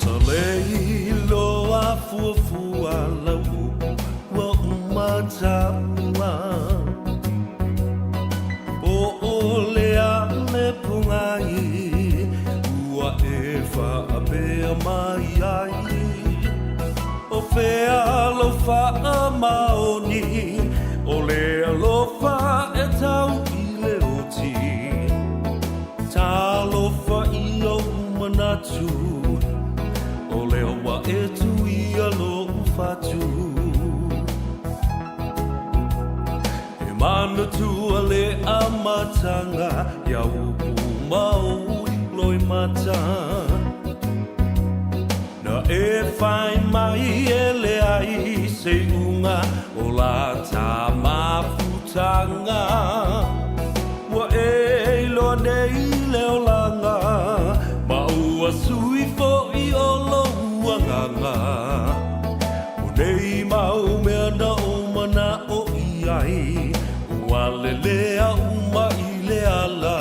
Talei loa fuafua lau upu ua uma taua Po o le ale pogai ua e faapea mai ai O fea lou faamaoni o le alofa e tau i le oti Talofa i ou manatu O lea ua e tuia lou fatu E manatua le amataga Ia upu ma ou loimata Na e whai mai e leai se iuga o la ta mafutanga Ua e iloa nei le olaga Ma ua sui foi o lou agaga O nei mau mea na ou mana'o i ai Ua lelea uma i le ala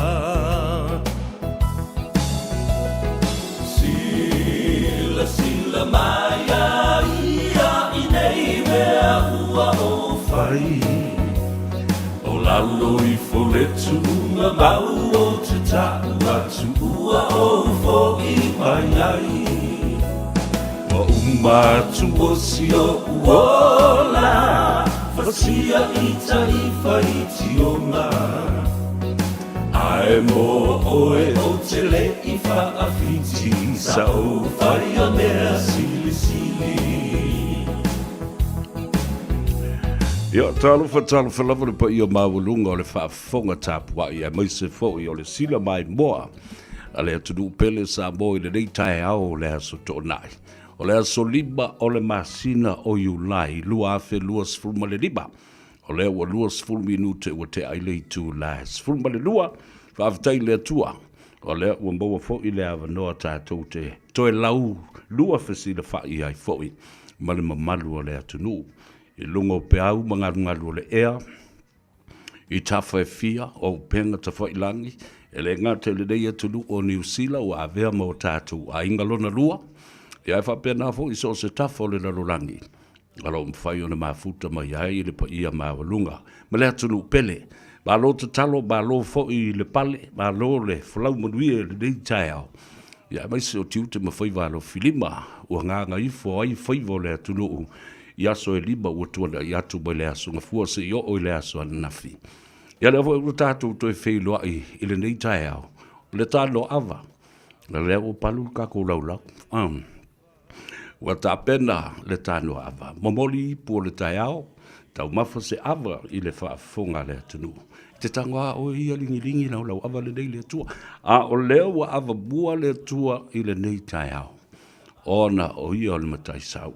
Silasila mai a ia i nei mea ua ou fai O lalo ifo le tuuga mau ou te ta'u atu ua ou fo'i mai ai Ua uma atu o si o'u ola Fasia i tai faitioga Ae mo oe ou te le i faawhiti Sa ou whaia mea silisili. Ia, talofa, talofa lava le paia maualuga o le faafofoga tapuai aemaise foi o le sila maimoa a le atunuu pele Samoa i lenei taeao o le Aso Toonai. O le aso 5 o le masina o Iulai 2025. O lea ua 20 minute ua tea ai le itula e 12. Faafetai i le Atua, o lea ua maua foi le avanoa tatou te toe lau lua fesilafai ai foi ma le mamalu o le atunuu i luga o peau ma galugalu o le ea, i tafa e fia o upega tafailagi, e le gata i lenei atunuu o Niu Sila ua avea ma o tatou aiga lona lua, ia ae faapena foi i so o se tafa o le lalolagi. O lo o mafai ona mafuta mai ai le paia maualuga ma le atunuu pele. Malo tatalo, malo foi le pale, malo le folau manuia i lenei taeao. Ia aemaise o tiute ma faiva alofilima ua gagaifo ai faiva o le atunuu i aso e lima ua tuanai atu mai le Aso Gafua seia oo i le aso ananafi. Ia lea foi ua tatou toe feiloai i lenei taeao, o le tanoava, o lea ua palu le tatou laulau. Ua tapena le tanoa ava, momoli ipu o le taeao, taumafa se ava i le faafofoga a le atunuu. I te tago a oe ia ligilingi lau lau ava lenei le Atua. A o lea ua ava mua le Atua i lenei taeao, ona o ia o le Matai Sau,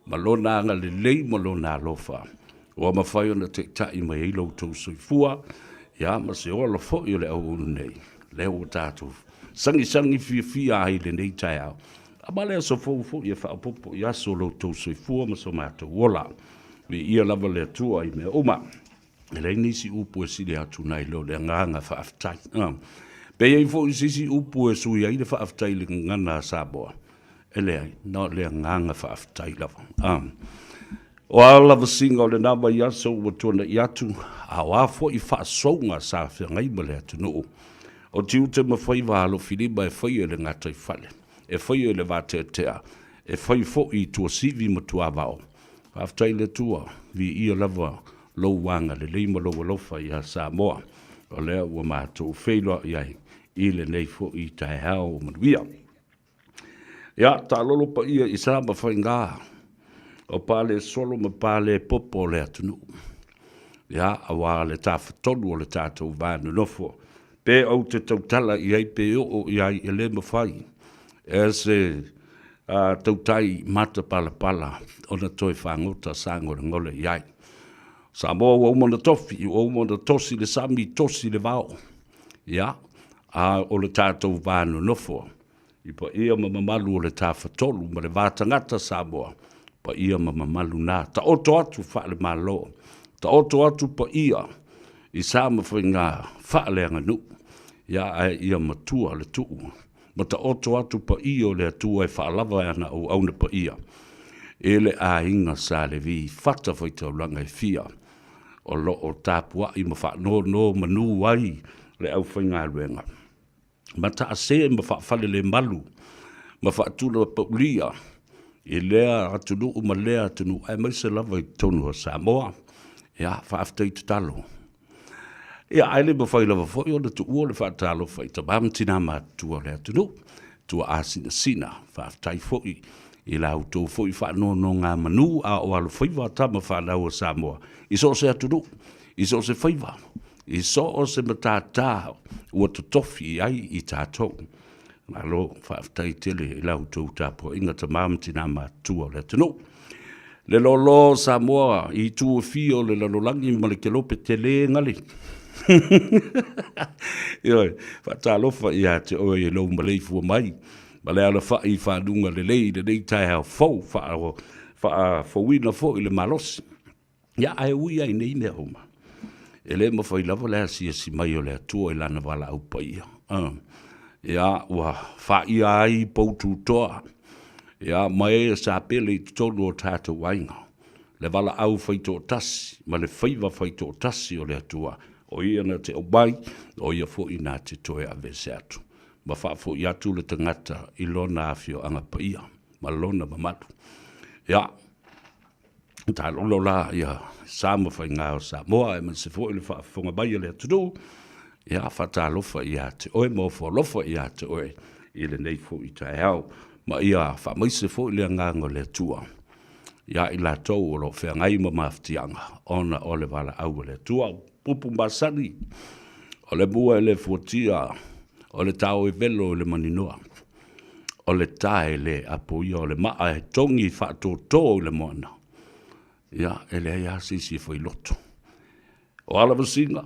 ma lona agalelei ma lona alofa, ua mafai ona taitai mai ai lo outou soifua, ia ma se ola foi o le auauna nei, lea ua tatou sagisagi fiafia ai i lenei taeao. A ma le aso fou foi e faaopoopo i aso o lo outou soifua ma so matou ola. Viia lava le Atua i mea uma. E leai nisi upu e sili atu nai lo le agaga faafetai. Pe i ai foi se isi upu e sui ai le faafetai i le gagana a Samoa, e leai, na o le agaga faafetai lava. O a lavasiga o lena vaiaso ua tuanai atu, a o a foi faasouga sa feagai ma le atunuu, o tiute ma faiva alofilima e faia i le gataifale, e faia i le vateatea, e fai foi i Tuasivi ma Tuavao. Faafetai i le Atua, viia lava lou agalelei ma lou alofa ia Samoa, o lea ua matou feiloai ai i lenei foi taeao manuia. Ia, taalolo paia i sa ma faiga. O pale solo ma pale popo o le atunuu. Ia, auā le tafatolu o le tatou va nonofo. Pe ou te tautala i ai pe oo i ai e le mafai e se tautai matapalapala ona toe fagota sagolegole i ai. Samoa ua uma ona tofi, ua uma ona tosi le sami, tosi le vao. Ia, a o le tatou va nonofo i paia ma mamalu o le Tafatolu ma le va tagata Samoa, paia ma mamalu na. Taoto atu faale-Malo, taoto atu paia i sa ma faiga faaleaganuu, ia ae ia matua le tuu ma taoto atu paia o le Atua e faalava e ana auauna paia i le aiga Sa Levi i fatafaitaulaga e fia o lo o tapuai ma faanonomanu ai le aufaigaluega ma taase ma faafalelemalu ma faatulapaulia i lea atunuu ma lea atunuu aemaise lava i totonu o Samoa. Ia, faafetai tatalo. Ia, ae le mafai lava foi ona tuua le faatalofa i tama ma tina matutua o le atunuu, tuaasinasina. Faafetai foi i la outou foi faanonogamanu a o alofaiva tama fanau a Samoa i so o se atunuu, i so o se faiva, i so o se matata ua totofi i ai i tatou. Malo faafetai tele i la outou tapuaiga tama ma tina matutua o le atunuu. Le loaloa o Samoa i itu e fia o le lalolagi ma le kelope tele gale. Ioe, faatalofa ia te oe i lou maleifua mai ma le alafai i faluga lelei i lenei taeao fou, faafouina foi le malosi. Ia, ae ui lava i nei mea uma, e le mafai lava le asiasi mai o le Atua i Lana valaau paia. Ia, ua faia ai pou tutoa, ia, ma e sa pele i totonu o tatou aiga, le valaau faitoatasi ma le faiva faitoatasi o le Atua, o Ia na te aumai, o Ia foi na te toe aveese atu, ma faafoi atu le tagata i lona afioaga paia ma lona mamalu. Ia, Taalolo la ia sa ma faiga o Samoa aemaise foi le faafofoga mai a le atunuu. Ia, faatalofa ia te oe ma ofo alofa ia te oe i lenei foi taeao. Ma ia faamaise foi le agaga o le Atua ia i latou o lo o feagai ma mafatiaga ona o le valaau a le Atua. Upu masani, o le mua e le fuatia, o le tao e velo i le maninoa. O le tae le apoia o le maa e togi faatoto i le moana, ia, e leai lava se isi e fai loto. O a lavasiga,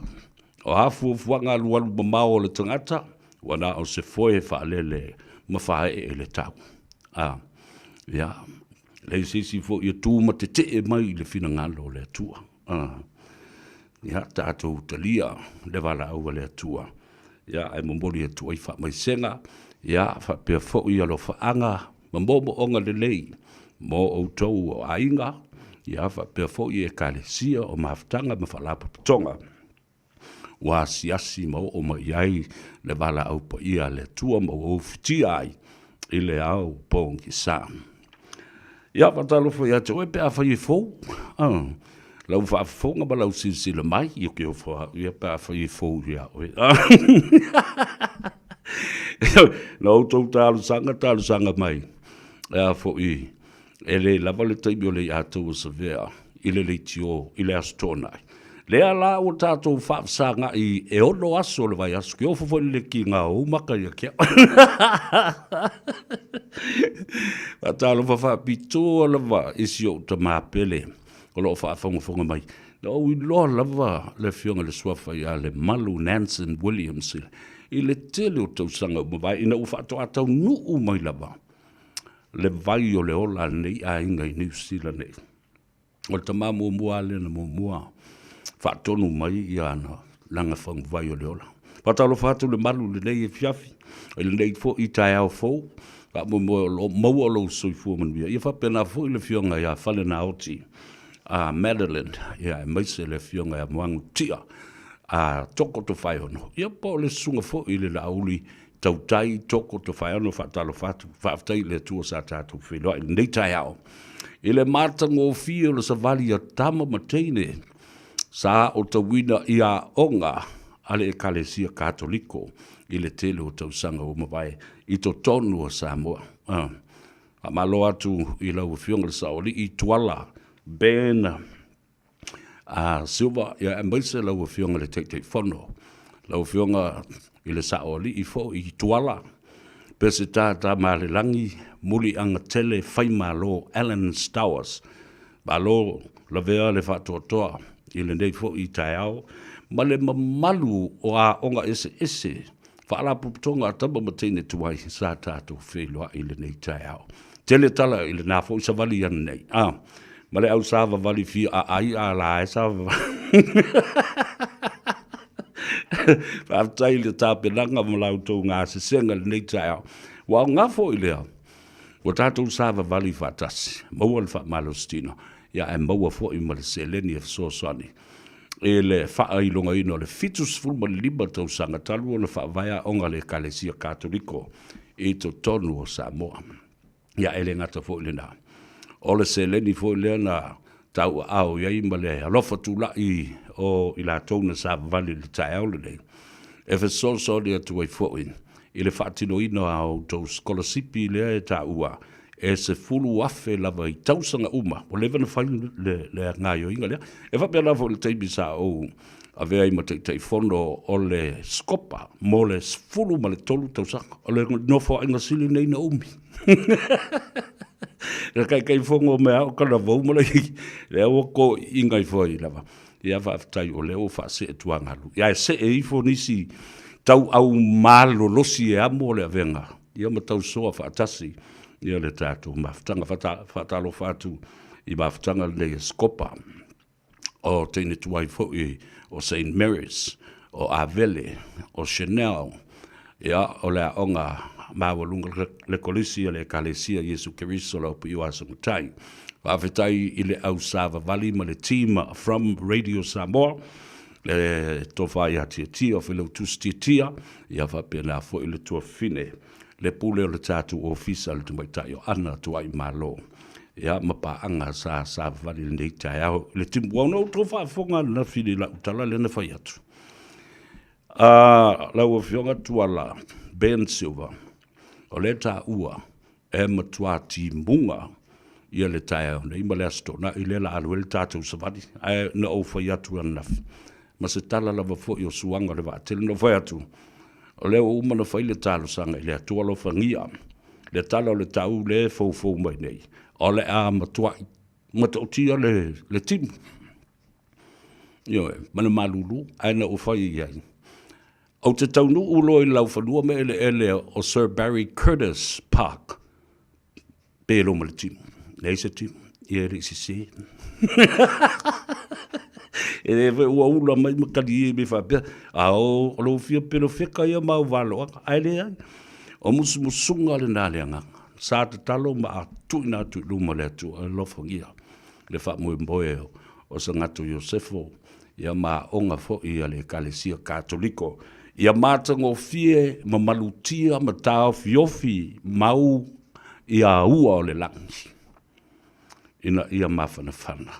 o a fuafuaga alualu mamao a le tagata, ua na o se foe faalele ma faaee i le tau. A, ia, leai se isi foi e tu ma tetee mai i le finagalo o le Atua. A, ia, tatou talia le valaau a le Atua, ia, ae momoli atu ai faamaisega, ia, faapea foi alofaaga ma moomooga lelei mo outou o aiga, ia, faapea foi Ekalesia o mafutaga ma faalapotopotoga ua asiasi ma oo mai i ai le valaau paia a le Atua ma ua ufitia ai i le ao pogisa. Ia, faatalofa ia te oe pe afai e fou, lau faafofoga ma lau silasila mai, ia ke ofo au ia pe afai e fou ia oe. Na outou talosaga, talosaga mai, e a foi, E le lava le taimi o le Iātou o Savea i le leitio i le Aso Toonai. Lea la ua tatou faafesagaʻi e ono aso o le vaiaso, ke ofo foi le lekiga o ou maka ia ke au. Faatalofa faapitoa lava i si ou tamā pele o lo o faafogafoga mai. Na ou iloa lava le afioga i le suafa ia Lemalu Nansen Williams i le tele o tausaga ua mavae ina ua faatoa taunuu mai lava le vai o le ola a lenei aiga i Niu Sila nei. O le tama muamua lava lea na muamua faatonu mai ia ana lana faguvai o le ola. Faatalofa atu le malu i lenei afiafi, i lenei foi taeao fou, faamoemoe o lo o maua lou soifua manuia. Ia faapena foi le afioga ia Falenaoti a Madeline, ia aemaise le afioga ia Moagu Tia a Toko Tofaeono, ia po o le susuga foi i le Laauli Tautai Toko Tofaeono, faatalofa atu, faafetai i le Atua sa tatou feiloai i lenei taeao. I le matagofie o le savali a tama ma teine sa aotauina i aoga a le Ekalesia Katoliko i le tele o tausaga ua mavae i totonu o Samoa. Faamalo atu i lau Afioga i le Saoalii Tuala Ben Silva, ia aemaise lau Afioga i le Taitaifono, lau Afioga i le Saoalii foi i Tuala, Peseta Tamalelagi, Muliagatele Faimalo Allan Stowers. Malo lavea le faatoatoa i lenei foi taeao ma le mamalu o aoga eseese, faalapotopotoga a tama ma teine tuai sa tatou feiloai i lenei taeao. Tele tala i lena foi savali ananei, a, ma le au savavali fia aai a la e savavali. Faafetai i le tapenaga ma la outou gasesega i lenei taeao. Ua aoga foi lea, ua tatou savavali faatasi, maua le faamalositino, ia ae maua foi ma le seleni e fesoasoani i le faailogaina o le 75 tausaga talu ona faavae aoga a le Ekalesia Katoliko i totonu o Samoa. Ia e le gata foi i lena, o le seleni foi lea na tauaao i ai ma le alofa tulai o i latou na savavali i le taeao lenei, e fesoasoani atu ai foi i le faatinoina o a outou sikolasipi lea e taua e $10,000 lava i tausaga uma. Ua leva ona fai le gaoioiga lea. E faapena foi i le taimi sa ou avea ai ma Taitaifono o le Scopa mo le 13 tausaga. O le nofoaiga sili nei na umi. Le Taitaifono mea o Talavou ma le lea ua toiina ifo ai lava. Ia faafetai o lea ua faasee tuagalu. Ia e see ifo nisi tauau malolosi e amo le avega ia ma tausoa faatasi ia le tatou mafutaga. Faatalofa atu i mafutaga lenei a Scopa o teine tuai foi o Saint Mary's, o Avele, o Chanel, ia, o le aoga maualuga le Kolisi a le Ekalesia Iesu Keriso le Aupiu Aso Matai. Faafetai i le au savavali ma le team from Radio Samoa, le tofa ia Tiatia o Failautusi Tiatia, ia faapena foi le tuafafine le pule o le tatou ofisa le tamaitai o Ana Tuaimalo, ia ma paaga sa savavali i lenei taeao i le timu. Ua outou faafofoga ananafi i lau tala lea na fai atu. Lau Afioga Tuala Ben Silva, o lea taua e matua timuga ia le taeao nei ma le Aso Toonai lea la alu ai le tatou savali. Ae na ou fai atu ananafi, ma se tala lava foi o Suaga o le Vaatele, na ou fai atu, o lea ua uma ona fai le talosaga i le Atua alofagia le tala o le tau lea e foufou mai nei, o le a matuai matautia le timu. Ioe, ma le malulu, ae na ou fai i ai, ou te taunuu loa i laufanua ma eleele o Sir Barry Curtis Park, pe loa ma le timu. Leai se timu, ia e le i sese. E le foi ua ula mai ma kali e me faapea, a o lou fia pelofeka ia ma au valoaga, ae leai. O musumusuga lena le agaga. Sa tatalo ma tuuina atu i luma o le Atua, alofagia le faamoemoe o Sagato Iosefo, ia ma aoga foi a le Ekalesia Katoliko, ia matagofie ma malutia ma taofiofi mau ia ua o le lagi, ina ia mafanafana,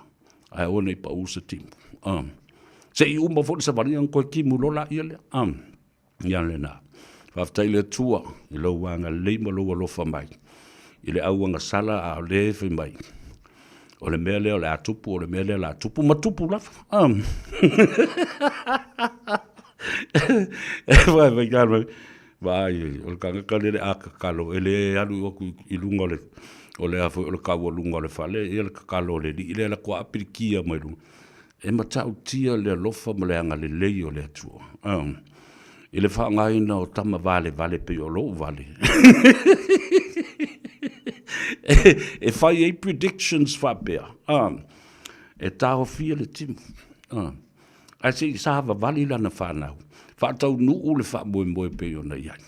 ae aua ne i pau se timu. Se i uma foi le savaliga ona toe timu loa laia lea. Ia lena. Faafetai i le Atua i lou agalelei ma lou alofa mai i le auagasala a o lea e fai mai, o le mea lea o le a tupu, o le mea lea o le a tupu, ma tupu lava. E fai mai ka mai, vaai, o le tagata lea o le a tatalo, e le alu atu i luga o le, o le a foi o le taualuga o le fale, ia le tatalo a le alii lea latou apilikia mai luga. E matautia le alofa ma le agalelei o le Atua i le faaaogaina o tama valevale pei o lou vale e fai ai predictions faapea, e taofia le timu, ae se i savavali lana fanau, faataunuu le faamoemoe pei ona i ai.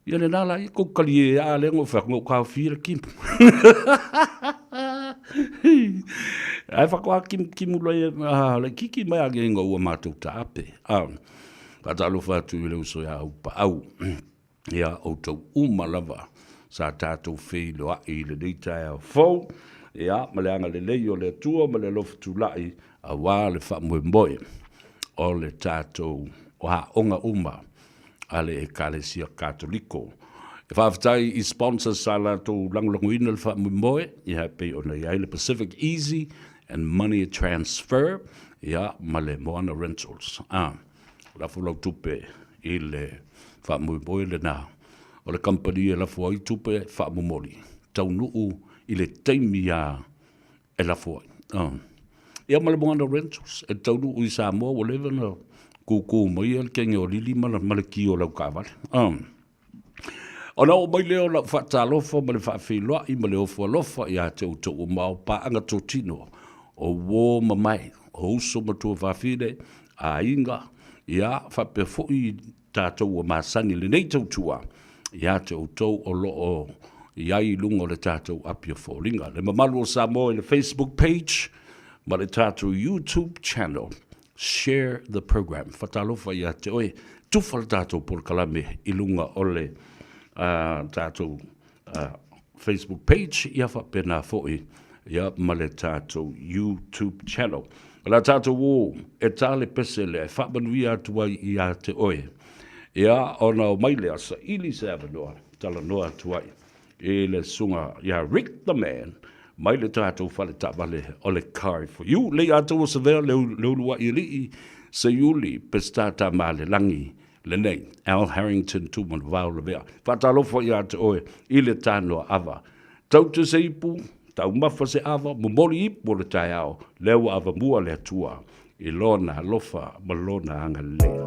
Ia lena la ia kou kalie a lea na ou fai atu, na ou taofia le timu. Ae faatoa kimutimu loa laitiiti mai lava ina ua matou taape. Faatalofa atu i le uso ia Aupaau, ia outou uma lava sa tatou feiloai i lenei taeao fou, ia ma le agalelei o le Atua ma le alofa tulai aua le faamoemoe o le tatou aoga uma a le Ekalesia Katoliko. E faafetai i sponsors sa latou lagolagoina le faamoemoe, ia e pei ona i ai le Pacific Easy and Money Transfer, ia ma le Moana Rentals. Ah, lafo lau tupe i le faamoemoe lena o le kamupani e lafo ai tupe faamomoli taunuu i le taimi lava e lafo ai. Ah. Ia ma le Moana Rentals, e taunuu i Samoa ua leva ona kukū mai le kenge o lili ma le ki o lau taavale. Ah. Ona oo mai lea o lau faatalofa ma le faafeiloai ma le ofo alofa ia te outou uma o paaga totino, o uo ma mae, o uso ma tuafafine, aiga, ia faapea foi tatou ua masani i lenei tautua ia te outou o lo o i ai i luga o le tatou api o foliga. Le mamalu o Samoa i le Facebook page ma le tatou YouTube channel. Share the program. Fatalofa ia te oe. Tufa le tatou polokalame i luga o le tatou Facebook page ia faapena foi ia ma le tatou YouTube channel. O le a tatou o e ta le pese lea e faamanuia atu ai ia te oe. Ia ona o mai lea saili se avanoa talanoa atu ai i le susuga ia Rick the Man mai le tatou fale taavale o le Car for You. Leiataua Savea le uluai alii Seiuli Peseta Tamalelagi lenei Al Harrington Tumanuvao Lavea. Faatalofa ia te oe i le tanoa ava. Taute se ipu, taumafa se ava, momoli ipu o le taeao, lea ua avamua le Atua i Lona alofa ma Lona agalelei.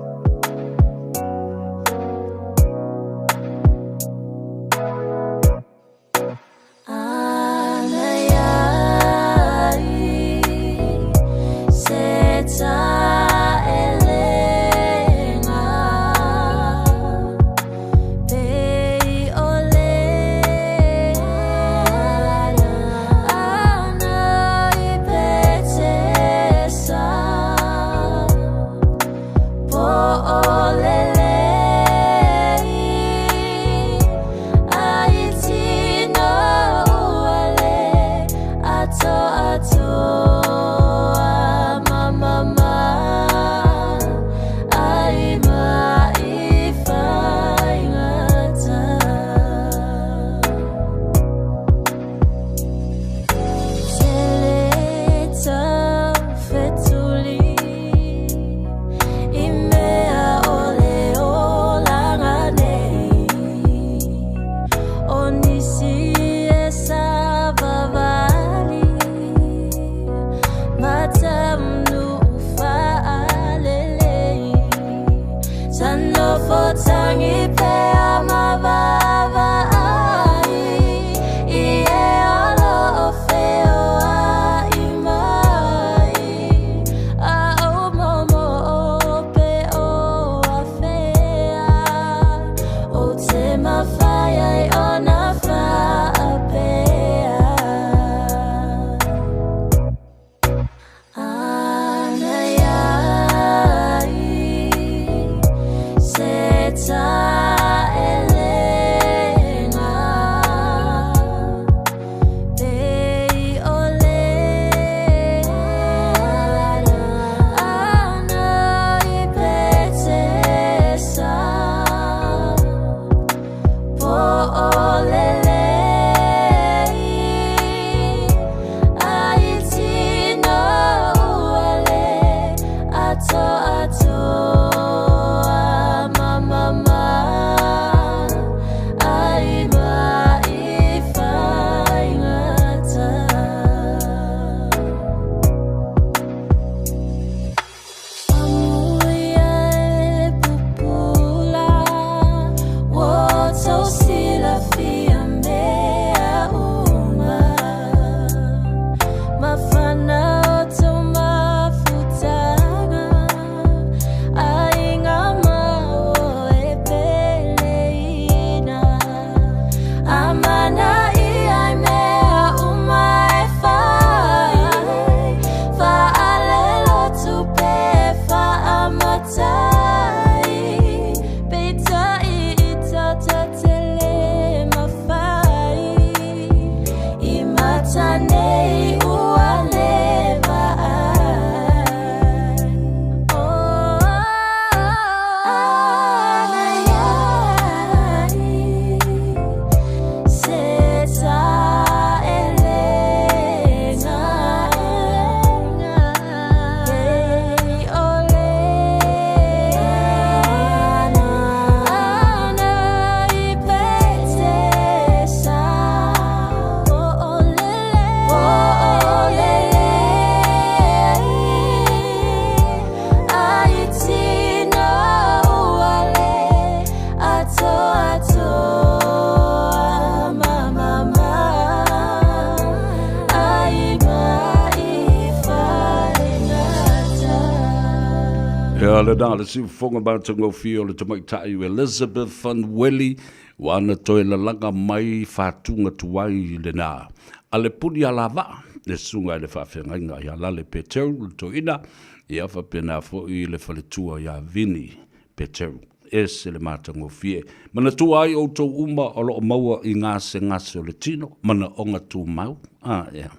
Ia, lena le siufofoga matagofie o le tamaitai o Elizabeth Fanueli, ua ana toe lalaga mai fatuga tuai lena a le puni alavaa, le susuga i le faafeagaiga ia Lale Peteru le toeaina, ia faapena foi le faletua ia Vini Peteru. Ese le matagofie. Manatua ai outou uma o lo o maua i gasegase o le tino, manaoga tumau, a, ea,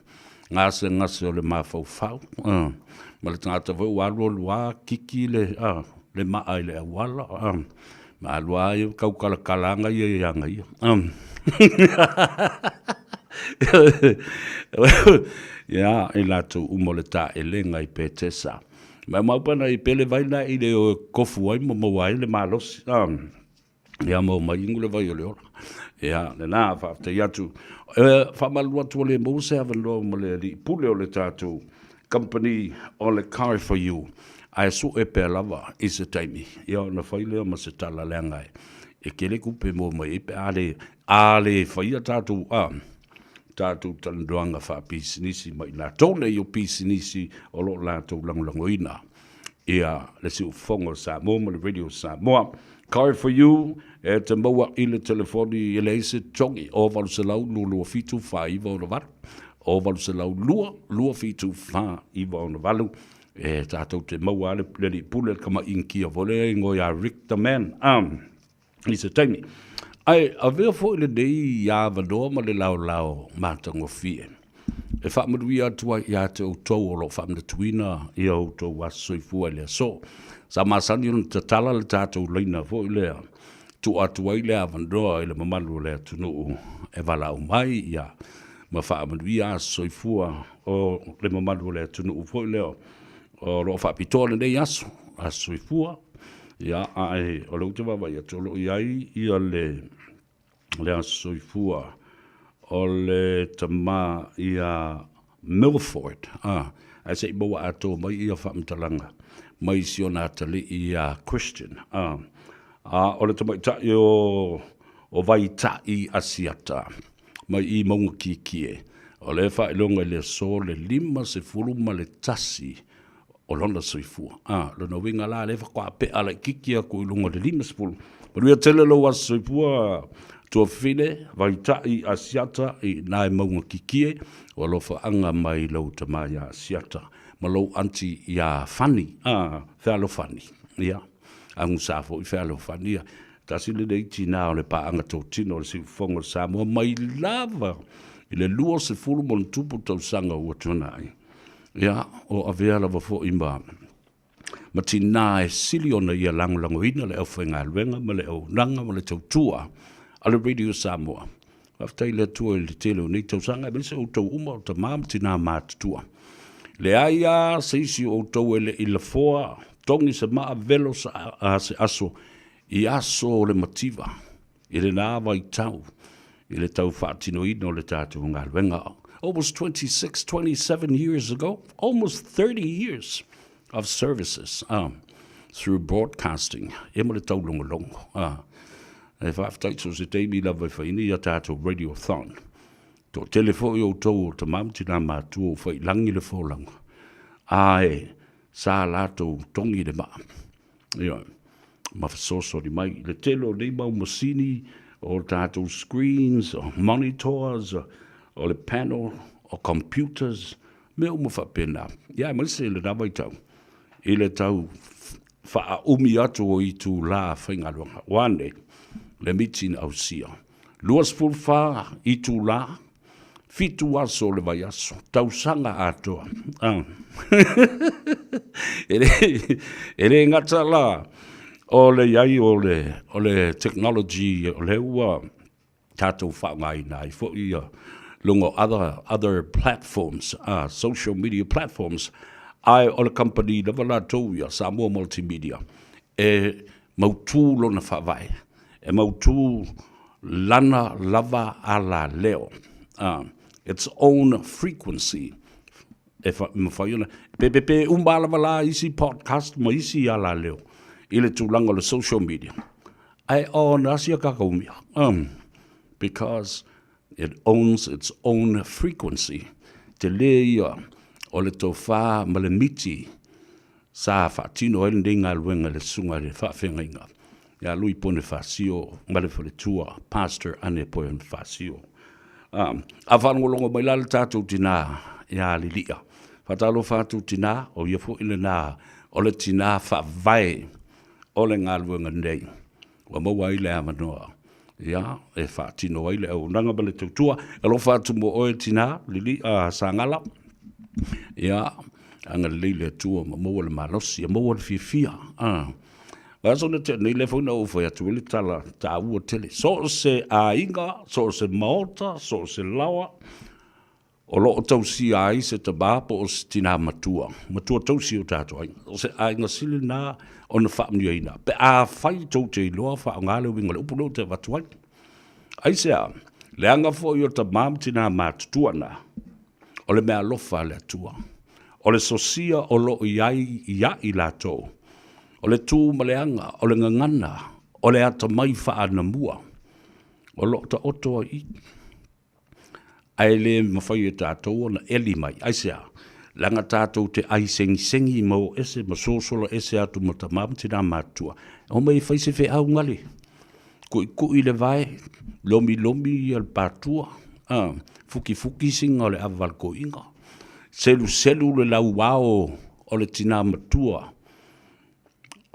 gasegase o le mafaufau, a, ma le tagata foi ua alu alu lava kiki le, a, le maa i le auala, a, ma alu lava ia taukalatala aga ia ia ia. A. Ia, i latou uma o le taelega i Petesa. Maumau pe ana i pele vai la i le o e kofu ai ma maua ai le malosi. A, ia maua mai inu le vai o le ola. Ia, lena, faafetai atu. E faamalulu atu ua le maua se avanoa ma le alii pule o le tatou company o le Car for You, ae sue pea lava i se taimi, ia ona fai lea ma se tala leaga e tele tupe e maua mai ai pe a le, a le faia tatou, a, tatou talanoaga faapisinisi ma i latou nei o pisinisi o lo o latou lagolagoina ia le siufofoga o Samoa ma le Radio Samoa. Car for you, e te maua i le telefoni e leai se togi o 800 227 4968, o 802 274 968, e tatou te maua le le alii pule le tama Initia foi lea e igoa ia Rick the Man. Um, i se taimi. Ae avea foi lenei avanoa ma le laolao matagofie e faamanuia atu ai ia te outou o lo o faamanatuina ia outou aso soifua i le aso. Sa masani ona tatala le tatou laina foi lea, tuu atu ai le avanoa i le mamalu o le atunuu e valaau mai ia ma faamanuia aso soifua o le mamalu o le atunuu foi lea o lo o faapitoa lenei aso, aso soifua. Ia, ae o lea ou te vaavaai atu o lo o i ai ia le, le aso soifua o le tama ia Milford, a, ae se i maua atoa mai ia faamatalaga mai si ona atalii ia Christian, a, a o le tamaitai o, o Vaita'i Asiata mai i Mauga Kiekie, o lea e faailoga i le aso le 51 o lona soifua. A, lona uiga la, lea faatoa pea laitiiti atu i luga o le 50. Manuia tele lou aso soifua, tuafafine, Vaita'i Asiata i ina i Mauga Kikie, o alofaaga mai lou tama ia Asiata ma lou aunty ia Fani, a, Fealofani, ia, agusa foi Fealofani ia. Tasi lenei tinā o le paaga totino o le Siufofoga o Samoa mai lava i le 20 ma ona tupu tausaga ua tuanai. Ia, o avea lava foi ma ma tinā e sili ona ia lagolagoina le aufaigaluega ma le auaunaga ma le tautua a le Radio Samoa. Faafetai i le Atua i le tele o nei tausaga, aemaise outou uma o tama ma tinā matutua. Leai lava se isi o outou e le i lafoa, togi se maa, velo se aso i aso o le mativa. I lena vaitau, i le tau faatinoina o le tatou galuega, almost 26, 27 years ago, almost 30 years of services through broadcasting, ia ma le taulogologo. E faafetai so se taimi lava e fai nei a tatou radiothon. Toatele foi outou o tama ma tina matua ua faiilagi le folauga, ae sa latou togi le maa. Ioe, ma fesoasoani mai i le tele o nei mau masini, o tatou screens, o monitors, o le panel, o computers, mea uma faapena. Ia, aemaise lena vaitau i le tau faaumi atu o itula faigaluega. Ua a nei le miti na ausia? 24 itula 7 aso o le vaiaso, tausaga atoa. Ah. E le, e le gata la o le iai o le, o le technology o lea ua tatou faaaogaina ai foi ia luga o other, other platforms, social media platforms, ae o le company lava latou ia, Samoa Multimedia, e mautu lona faavae, e mautu lana lava alaleo, its own frequency, e mafai ona pepepe uma lava la isi podcast ma isi alaleo i le tulaga o le social media, ae ona asia kākou mea, because it owns its own frequency. Tele ia o le tofa ma le miti. Sa faatino ai lenei galuega e le Susuga i le Faafeagaiga ia Lui Ponefasio ma le faletua Pastor Ane Ponefasio. A faalogologo mai la le tatou tinā ia Lilia. Faatalofa atu tinā, o ia foi lena o le tinā faavae o le galuega nei. Ua maua ai le avanoa ia e faatino ai le auaunaga ma le tautua. Alofa atu mo oe tinā Lilia Sagala. Ia, agalelei le Atua ma maua le malosi, ia maua le fiafia. Ah. Aso na tea nei, lea foi na ou fai atu ai le tala taua tele. So o se aiga, so o se maota, so o se laoa, o lo o tausia ai se tama po o se tinā matua, matua tausi o tatou aiga. O se aiga sili lena ona faamanuiaina. Pe afai tou te iloa faaaoga le uiga o le upu lea ou te avatu ai. Aisea? Leaga foi o tama ma tinā matutua na, o le meaalofa a le Atua, o le sosia o lo o i ai iā i latou, o le tu ma le aga, o le gagana, o le atamai faaanamua, o lo o taoto ai i. Ae le mafai e tatou ona eli mai. Aisea? Leaga tatou te ai segisegi ma o ese ma sosola ese atu ma tama ma tina matutua. Omai e fai se feau gale. Kuʻikuʻi le vae, lomilomi ia le patua, a, fukifuki siga o le ava a le toeaina, seluselu le lauao o le tina matua,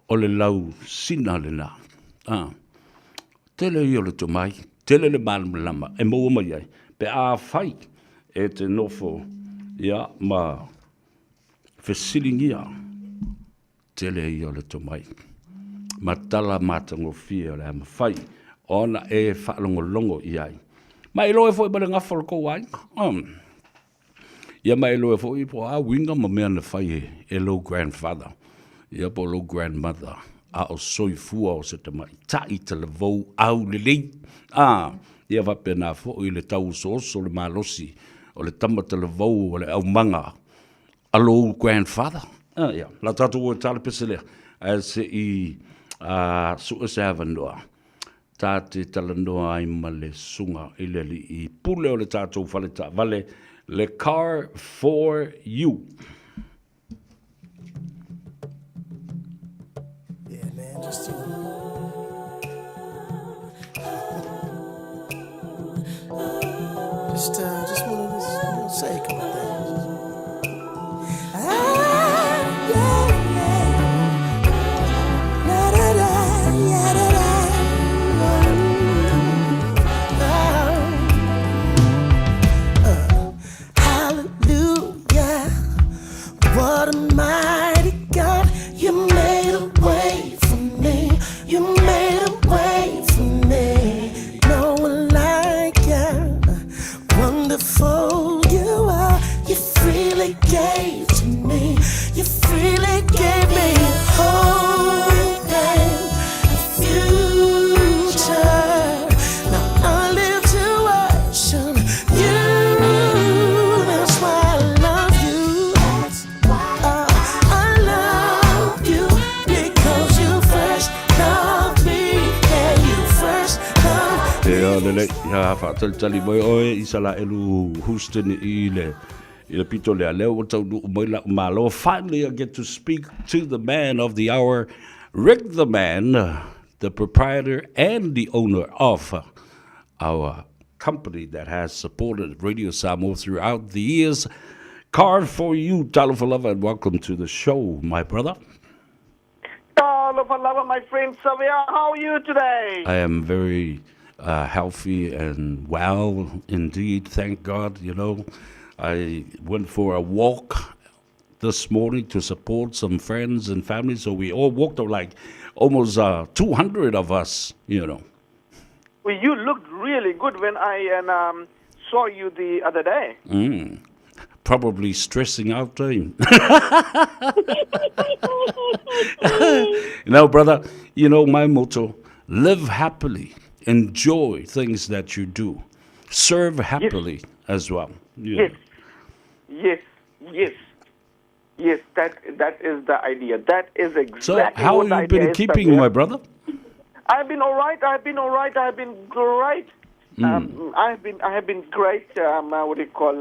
o le lau sina lena. A, tele ia o le tomai, tele le malamalama e maua mai ai, pe afai e te nofo ia ma fesiligia tele ia o le tomai ma tala matagofie o le a mafai ona e faalogologo i ai. Ma e iloa foi ma le gafa o le tou aiga. Ia ma e iloa foi po o a uiga ma mea na fai e lou grandfather ia po o lou grandmother a o soifua o se tamaitai talavou aulelei. A, ia faapena foi le tauosooso le malosi o le tama talavou o le aumaga a lou grandfather. Ah, ia, la tatou o e tala pese lea, ae se i sue se avanoa, ta te talanoa ai ma le susuga i le alii pule o le tatou fale taavale, le Car for You. Yeah, man, just you know. Just wanted to say a couple things. Ah, yeah, yeah. La, da, da, yeah, da, da. Oh. Hallelujah. What a mighty God. You made a way for me. You made a way for me. No one like you. Wonderful you are. You freely gave to me. You freely gave me hope and a future. Now I live to worship you. That's why I love you. That's why I love you because you first loved me. Yeah, you first loved me. Ia lelei, ia faatalitali mai oe Isalaelu Houston i le i le pito lea. Lea ua taunuu mai la'u malo. Finally I get to speak to the man of the hour, Rick the man, the proprietor and the owner of our company that has supported Radio Samoa throughout the years. Car for you, talofa lava, and welcome to the show, my brother. Talofa lava, my friend Savea. How are you today? I am very healthy and well indeed, thank God. You know, I went for a walk this morning to support some friends and family, so we all walked up like almost 200 of us, you know. Well, you looked really good when I saw you the other day. Probably stressing out, eh? You know, brother, you know my motto, live happily, enjoy things that you do, serve happily as well. Yeah. Yes, yes, yes. Yes, that is the idea. That is exactly So how what the have you been idea is, keeping, Savea. my brother? I've been all right. I've been all right. I've been great. I have been great. What do you call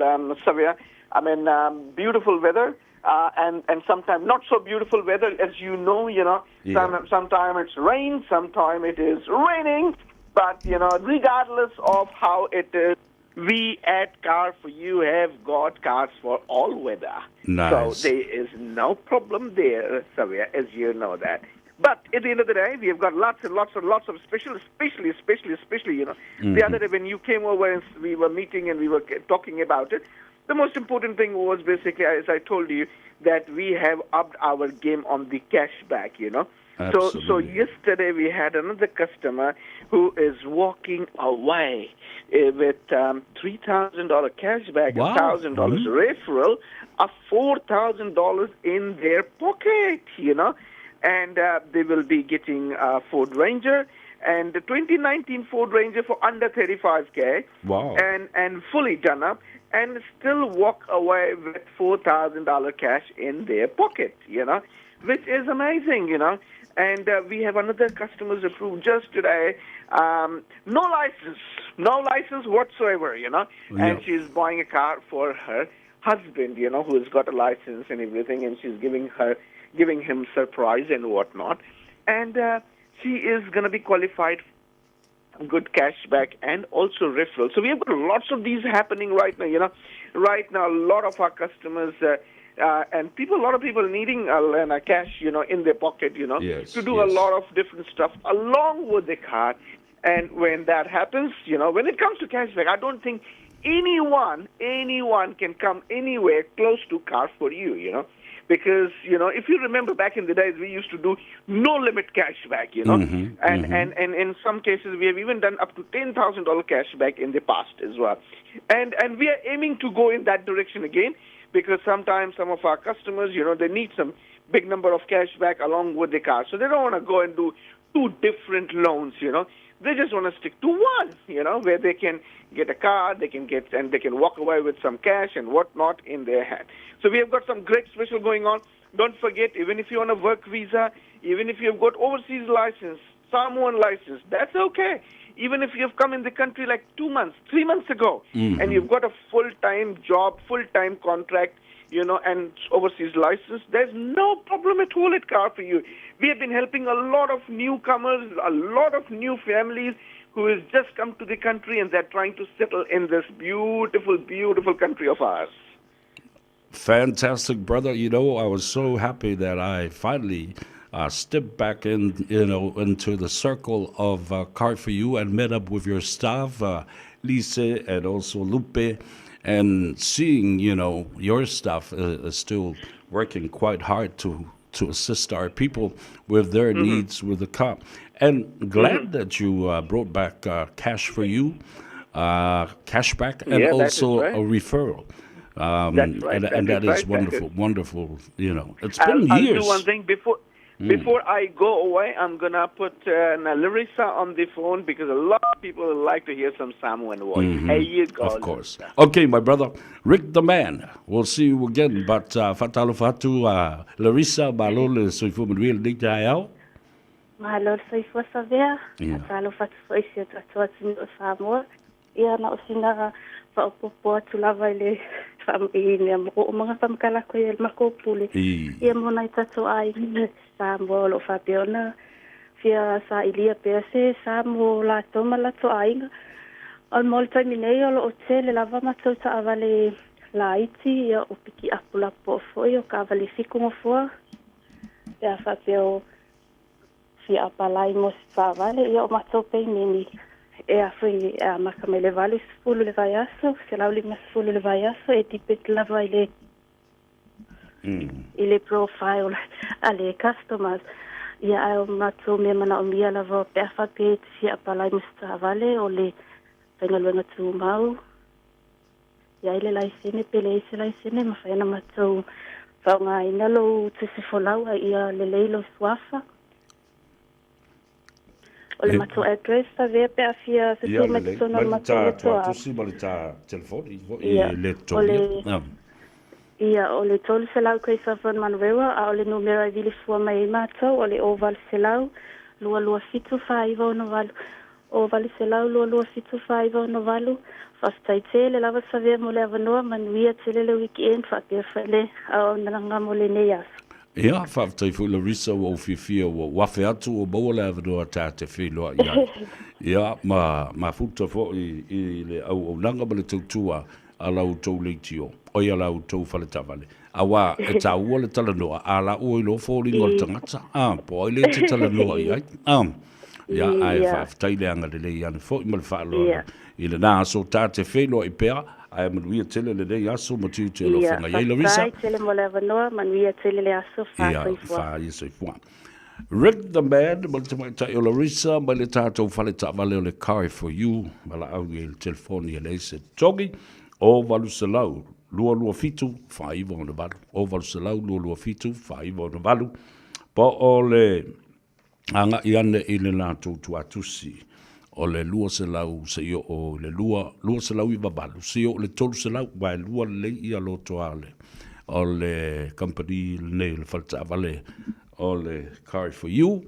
Savea? I mean, beautiful weather. And sometimes not so beautiful weather, as you know, you know. Yeah. Sometimes it's rain, sometimes it is raining. But, you know, regardless of how it is, we at Car For You have got cars for all weather. Nice. So there is no problem there, Savea, as you know that. But at the end of the day, we have got lots and lots and lots of special, especially, especially, especially, you know. The other day when you came over and we were meeting and we were talking about it, the most important thing was basically, as I told you, that we have upped our game on the cash back, you know. So Absolutely. yesterday we had another customer who is walking away with $3,000 cash back, Wow. $1,000 referral, a $4,000 in their pocket, you know. And they will be getting a Ford Ranger and the 2019 Ford Ranger for under $35K. Wow. And fully done up, and still walk away with $4,000 cash in their pocket, you know, which is amazing, you know. And we have another customer's approved just today, no license whatsoever, you know. Yeah. And she's buying a car for her husband, you know, who's got a license and everything, and she's giving him surprise and whatnot. And she is going to be qualified good cash back and also referral. So we have got lots of these happening right now, you know. Right now, a lot of our customers and people, a lot of people needing cash, you know, in their pocket, you know, to do a lot of different stuff along with the card. And when that happens, you know, when it comes to cash back, I don't think anyone can come anywhere close to Car For You, you know. Because, you know, if you remember back in the days, we used to do no limit cash back, you know. And in some cases, we have even done up to $10,000 cash back in the past as well. And we are aiming to go in that direction again, because sometimes some of our customers, you know, they need some big number of cash back along with the car. So they don't want to go and do two different loans, you know. They just want to stick to one, you know, where they can get a car, they can get, and they can walk away with some cash and whatnot in their hand. So we have got some great special going on. Don't forget, even if you're on a work visa, even if you've got overseas license, Samoan license, that's okay. Even if you've come in the country like 2 months, 3 months ago, and you've got a full-time job, full-time contract, you know, and overseas license, there's no problem at all at Car For You. We have been helping a lot of newcomers, a lot of new families who has just come to the country and they're trying to settle in this beautiful, beautiful country of ours. Fantastic, brother. You know, I was so happy that I finally stepped back in, you know, into the circle of Car For You and met up with your staff, Lise and also Lupe, and seeing, you know, your staff is still working quite hard to assist our people with their needs with the car. And glad that you brought back cash for you, cash back, and Yeah, that is also right. a referral. That's right. And That that is is right. That is wonderful, wonderful. You know, it's been I'll do years. one thing before I go away. I'm going to put Larissa on the phone because a lot of people like to hear some Samoan voice. Hey, you go, Of course. Larissa. Okay, my brother, Rick the man. We'll see you again. But faatalofa atu, Larissa, malo le soifua manuia lenei taeao. Malo le soifua Savea. Yeah. Faatalofa atu foi i si o tatou atunuu o Samoa. Ia na o sina faaopoopo atu lava i le i mea oomaga faamatalaga i le makou pule. I. Ia mo nai tatou aiga Samoa o loo faapea ona fia sailia pea se sa mo latou ma latou aiga. O le mo le taimi nei o loo tele lava matou taavale laiti ia o pikiapu lapoa foi o taavale fitu nofoa. Pe a faapea o fia apalai mo se taavale ia o matou peimeni e a foi e amata mai le 80 le vaiaso, 150 le vaiaso e depend lava i le profile a le customers. Ia ae o matou mea manaomia lava pe a faapea e te fia apalai mo se taavale o le faigaluega tumau. Ia i le laisene pe leai se laisene mafai ona matou faaaogaina lou tusifolau a ia lelei lou suafa. O le matou address Savea pe a fia Ia fetu mai lelei. totonu o Mai le le matou ta etoa. tuatusi ma le ta telefoni foi Ia, le o le togia. Ia, o le 300 Craig Manurewa, a o le numera e vili fua mai ai matou, o le 0800 227 4968. O 800 22 7 49 6. Faafetai tele lava Savea mo le avanoa, manuia tele le weekend faapea foi le auaunaga mo lenei aso. Ia, faafetai foi Larissa, ua ou fiafia ua ou afe atu ua maua le avanoa ta te feiloai ai. Ia, ma mafuta foi i le auaunaga ma le tautua a la outou leitio, oi a la outou faletaavale. Aua e taua le talanoa, a la ua iloa foliga o le tagata, a, po o ai lea e te talanoa i ai. A, ia, ae faafetai le agalelei ane foi ma le faaaloalo i lena aso ta te feiloai pea, ae manuia tele lenei aso ma tiute o lo o feagai ai. Larissa. Faafetai tele mo le avanoa, manuia tele le aso, fa soifua. Ia, fa ia soifua. Rick the Man ma le tamaitai o Larissa mai le tatou fale taavale o le Car for You, valaau i le telefoni e leai se togi, o 800 227 4968, o 800 227 4968, po o le agai ane i le latou tuatusi o le 200 seia oo i le 298 seia oo i le 300, aua e lua lelei ia lotoa o le kamupani lenei o le faletaavale o le Car for You,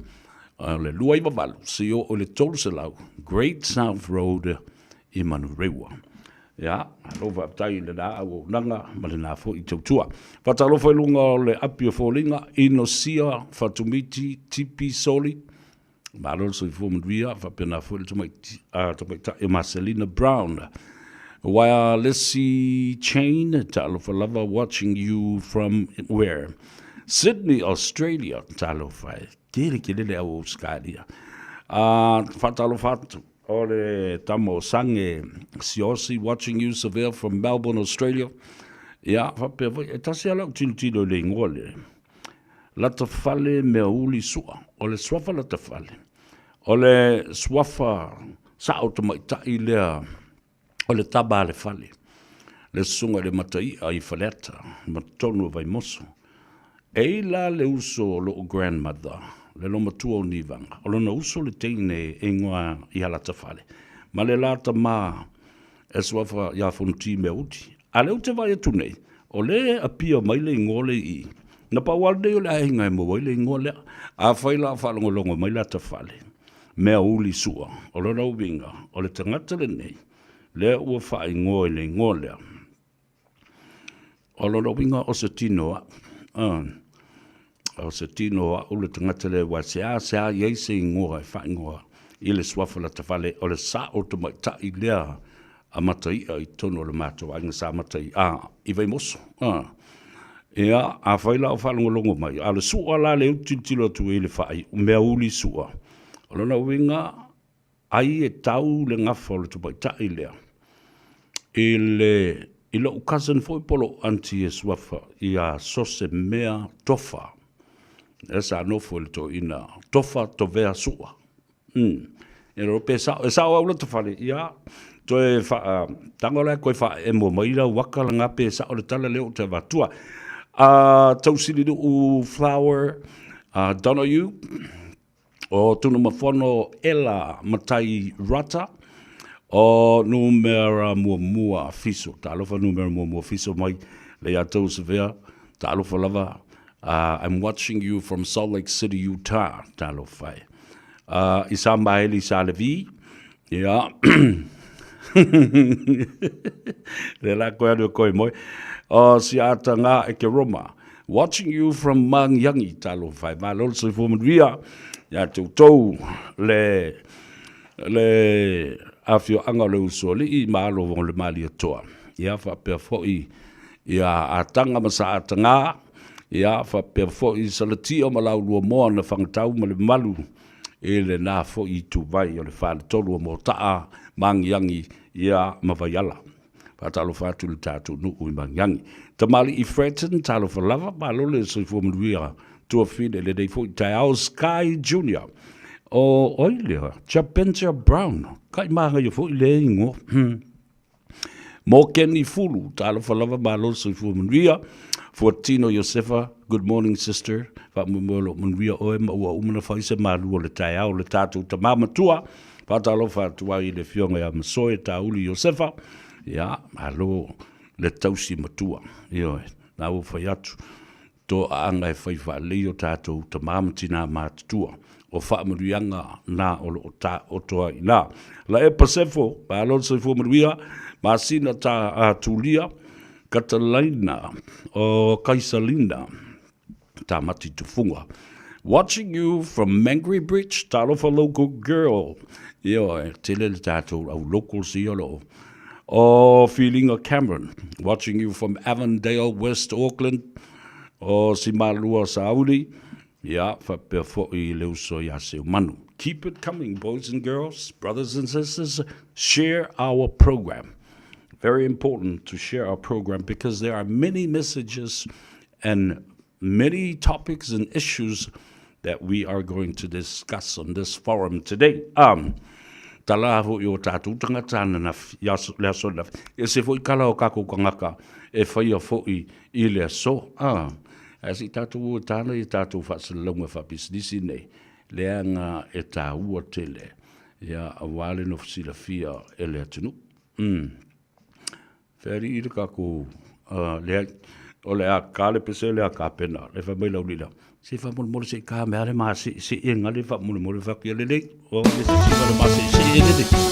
o le 298 seia oo i le 300 Great South Road i Manurewa. Ia, malo faafetai i lena auaunaga ma lena foi tautua. Faatalofa i luga o le api o foliga, Inosia Fatumiti Tipi Soli, malo le soifua manuia, faapena foi le tamaitai o Marcelina Brown. Wireless Chain, talofa lava, watching you from where? Sydney, Australia, talofa e, tele tele le au Australia. Faatalofa atu. O le tama o Sange Siosi, watching you Seville from Melbourne, Australia. Ia, faapea foi, e tasi lava lau tilotilo i le igoa lea. Latafale Meauli Sua. O le suafa Latafale. O le suafa sao tamaitai lea o le tama a le fale. Le susuga i le Mataia i Faleata, ma totonu o Vaimoso. E i la le uso o lo'u grandmother, le lomatua o Nivaga, o lona uso le teine e igoa ia Latafale, ma le la tama e suafa ia Fonoti Meauti. A lea ou te vaai atu nei, o lea e appear mai le igoa lea i i. Na pau lava lenei o le aiga e maua ai le igoa lea. Afai la o faalogologo mai Latafale, Meauli Sua, o lona uiga, o le tagata lenei, lea ua faaigoa i le igoa lea. O lona uiga o se tino au. O se tino au le tagata lea aua e seasea i ai se igoa e faaigoa i le suafa latafale o le sao tamaitai lea a Mataia i totonu o le matou aiga sa Mataia i Vaimoso. Ia, afai la o faalogologo mai, a o le sua la lea ou te tilotilo atu ai i le faaiu, mea uli sua. O lona uiga, ai e tau le gafa o le tamaitai lea i le i lou cousin foi po o lou aunty e suafa ia Sosemea Tofa lea sa nofo i le toeaina Tofa Tovea Sua. E iloa pe sao, e sao au Latafale, ia toe faa tago la koe faaemo mai lau waka langa pe sao le tala lea ou te avatua. Tausilinuu Flower Donohue, o Tunumafono Ela Matai Rata, o numera muamua Fiso, talofa numera muamua Fiso mai le ia tou Savea, talofa lava, I'm watching you from Salt Lake City, Utah, talofa e. Isa Maeli Salevi, ia, le la koe alu e koe moe, o Siata Ngā e ke Roma, Watching you from Magiangi, talofa e, malo le soifua manuia, ia te outou le, le afioaga o le Usoalii ma alo o le Malietoa. Ia faapea foi ia Ataga ma Saataga, ia faapea foi Salatia ma Lauluamoa na Fangatau ma le mamalu i lena foi ituvai o le faletolu o Motaa, Magiangi, ia ma Vaiala. Faatalofa atu i le tatou nuu i Magiagi. Tamalii Fratton, talofa lava, malo le soifua manuia tuafine i lenei foi taeao. Sky Junior, o ai lea? Chapentia Brown, kai magaia foi lea igoa. Mokeni Fulu, talofa lava, malo le soifua manuia. Fuatino Iosefa, good morning sister, faamoemoe o lo o manuia oe ma ua uma ona fai se malu o le taeao le tatou tama matua. Faatalofa atu ai i le Afioga ia Masoe Tauli Iosefa, ia, malo le tausi matua. Ioe, na ua fai atu. Toaaga e fai faalelei o tatou tama ma tinā matutua. O faamanuiaga na o lo o taoto ai i ina. Laepa Sefo, malo le soifua manuia, masina ta a Tulia, Katalaina o Kaisalina, Tamati Tufunga. Watching you from Mangere Bridge, talofa local girl. Ioe, tele le tatou au locals ia o lo o O Feelinga Cameron, watching you from Avondale, West Auckland. O Simalua Sauli, ia, faapea foi le uso ia Seumanu. Keep it coming, boys and girls, brothers and sisters. Share our program. Very important to share our program because there are many messages and many topics and issues that we are going to discuss on this forum today. Um, tala foʻi o tatou tagata ananafi, i aso, le aso ananafi. E se foʻi kala o kakou kangaka e faia foʻi i le aso. Ah, ae se i tatou o e tala i tatou faasalalauga faapisinisi nei, leaga e taua tele, ia, aua le nofo silafia e le atunuu. Mm. Fealii le kakou, uh, leai, o le a ka le pese le a kapena, le fai mai lau lila, se faamolemole se i ka mea le maseeseega le faamolemole fai atu ia lelei, o le se siva le maseesee lelei.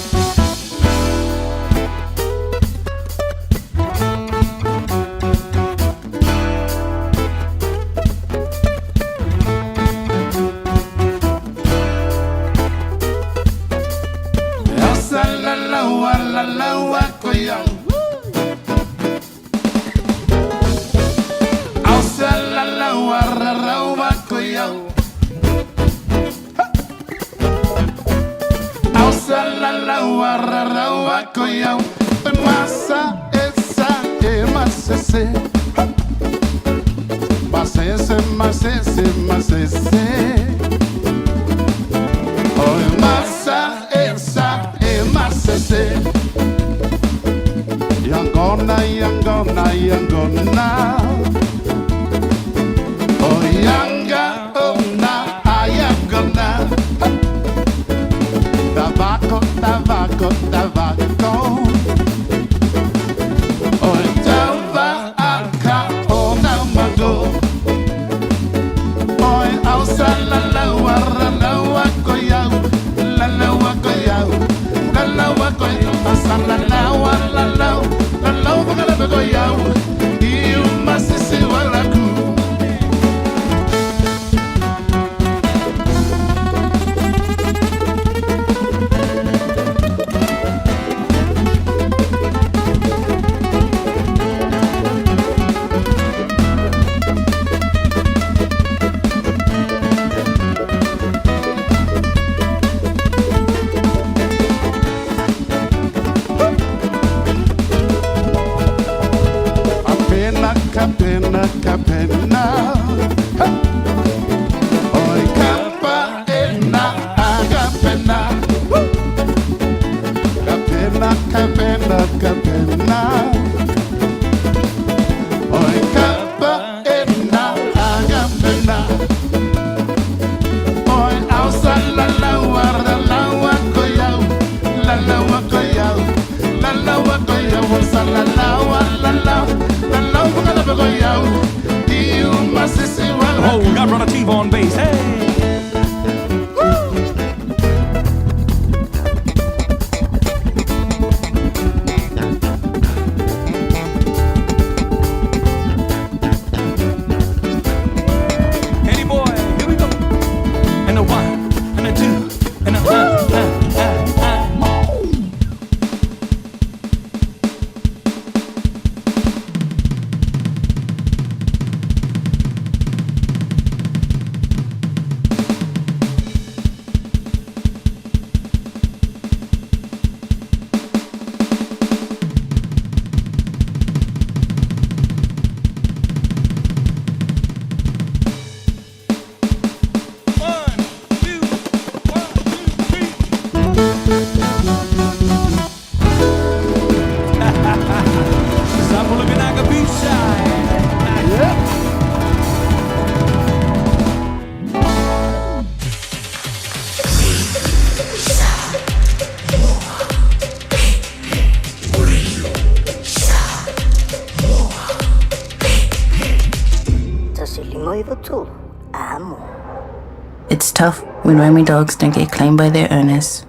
It's tough when roaming dogs don't get claimed by their owners.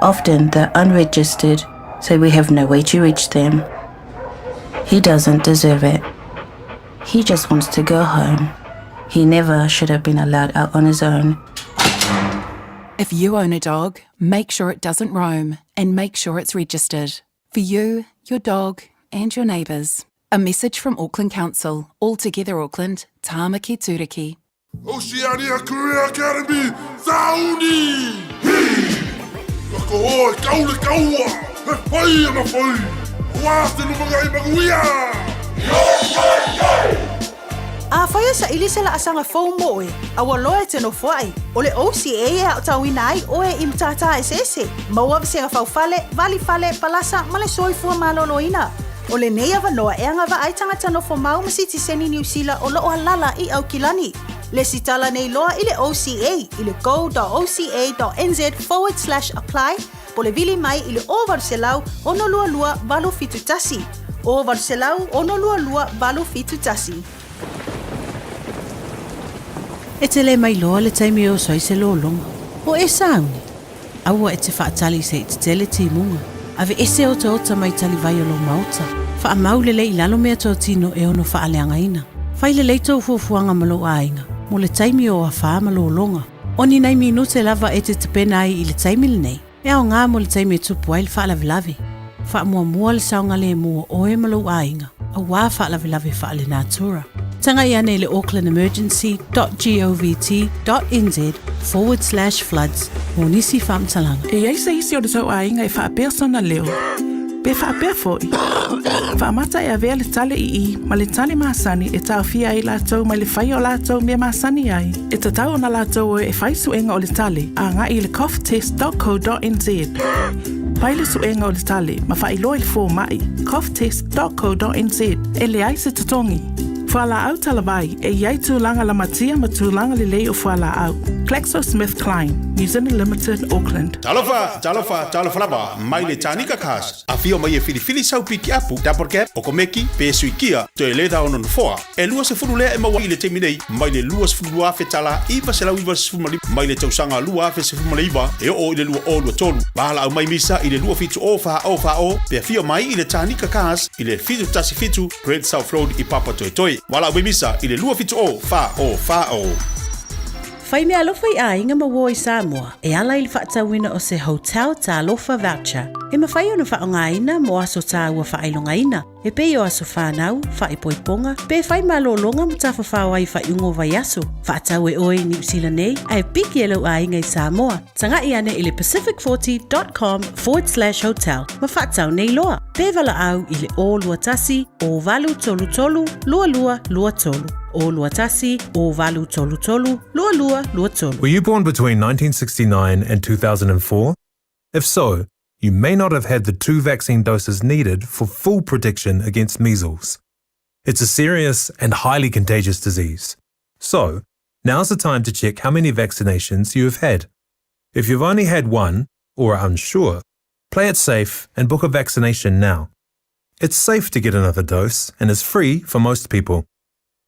Often they're unregistered, so we have no way to reach them. He doesn't deserve it. He just wants to go home. He never should have been allowed out on his own. If you own a dog, make sure it doesn't roam and make sure it's registered. For you, your dog, and your neighbours. A message from Auckland Council. All together Auckland, Tāmaki Tūriki. Oceania Career Academy, Sauni! Hi! Ka koho e kau le kaua, he whai ana whai, wā te lumangai manuia! Afai e saili se laasaga fou mo oe, a ua loa e te nofoai, o le OCA e aotauina ai oe i matata eseese, maua vasega faufale, valifale, palasa ma le soifua maloloina. O lenei avanoa e agavaa ai tagata nofo mau ma sitiseni Niu Sila o lo o alala i Aukilani. Lesitala nei loa i le OCA i le go.oca.nz forward slash apply po le vili mai i le 0800 622 871. 0800 622 871. E te le mailoa le taimi e oso ai se lologa. O e sauni? Aua e te faatali se i tetele timuga. Aveese otaota mai talivai o lou maota. Faamau lelei i lalo mea totino e ono faaleagaina. Fai lelei tou fuafuaga ma lou aiga mo le taimi o afā ma lologa. O ni nai minute lava e te tapena ai i le taimi lenei, e aoga mo le taimi e tupu ai le faalavelave. Faamuamua le saogalemu o oe ma lou aiga, auā faalavelave faalenatura. Tagai ane i le aucklandemergency.govt.nz forward slash floods mo nisi faamatalaga. E i ai se isi o le tou aiga e faapea sona leo, pe faapea foi, Faamata e avea le tale i i ma le tale masani e taofia ai latou mai le faia o latou mea masani ai. E tatau ona latou o e fai suega o le tale agai i le coughtest.co.nz. Fai le suega o le tale ma faailoa i le fomai, coughtest.co.nz, e leai se totogi. Fualaau talavai, e i ai tulaga lamatia ma tulaga lelei o fualaau. GlaxoSmithKline, New Zealand Limited, Auckland. Talofa, talofa, talofa lava, mai le Tanika Cars. Afio mai e filifili sau pikiapu, double cab, okomeki, pe sui kia, toe leda ona nofoa. E 20 lea e maua i le taimi nei, mai le 22,000 tala 995 mai le tausaga 2019 e oo i le 2023. Valaau mai misa i le 270 40 40 pe afio mai i le Tanika Cars i le 717 Great South Road i Papatoetoe. Valaau mai misa i le 270 40 40. Fai meaalofa i aiga ma uo i Samoa e ala i le faatauina o se Hotel Talofa Voucher e mafai ona faaaogaina mo aso taua faailogaina e pei o aso fanau, faaipoipoga, pe fai malologa ma tafafao ai i faaiuga o vaiaso. Faatau e oe i Niu Sila nei ae piki e lou aiga i Samoa. Taga'i ane i le pacific40.com forward slash hotel ma faatau nei loa. Pe valaau i le 021 0833 2223. 021 0833 2223. Were you born between 1969 and 2004? If so, you may not have had the two vaccine doses needed for full protection against measles. It's a serious and highly contagious disease. So, now's the time to check how many vaccinations you have had. If you've only had one, or are unsure, play it safe and book a vaccination now. It's safe to get another dose and is free for most people.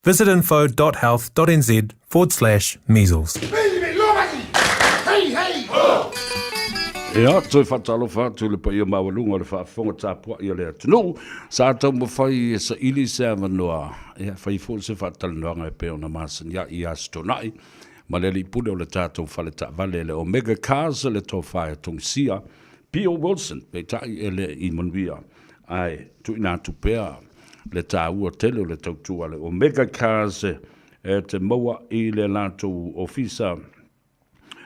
Visit info.health.nz forward slash measles. Ia, toe faatalofa atu i le paia maualuga o le faafofoga tapuai a le atunuu. Sa taumafai e saili se avanoa, ia, fai foi se faatalanoaga e pei ona masani ai i Aso Toonai ma le alii pule o le tatou fale taavale le Omega Cars le tofa e Tongisia Pio Wilson, peitai e le i manuia, ae tuuina atu pea le taua tele o le tautua a le Omega Cars e te maua i le latou ofisa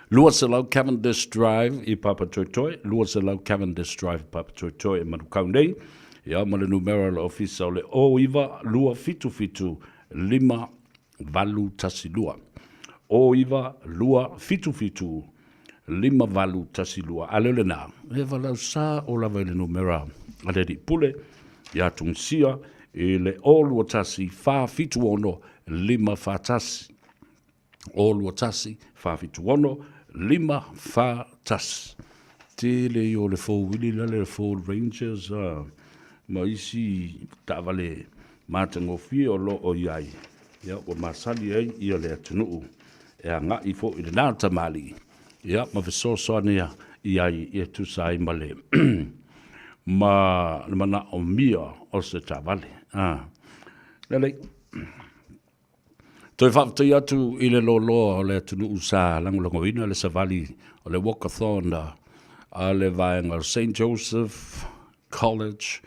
200 Cavendish Drive i Papatoetoe, 200 Cavendish Drive i Papatoetoe e Manukau nei, ia ma le numera o le ofisa o le 09 277 5 812. 09 277 5812. A leo lena, e valaau sa o lava i le numera a le alii pule ia Tungisia i le 021 476 541. 021 476 541. Tele ia o le four wheelie la le Ford Rangers ma isi taavale matagofie o lo o i ai. Ia, ua masani ai ia le atunuu e agai foi i lena tamalii, ia, ma fesoasoani i ai e tusa ai ma le ma le manaomia o se taavale. Ah, lelei. Toe faafetai atu i le loaloa o le atunuu sa lagolagoina le savali o le walkathon a le vaega o St. Joseph College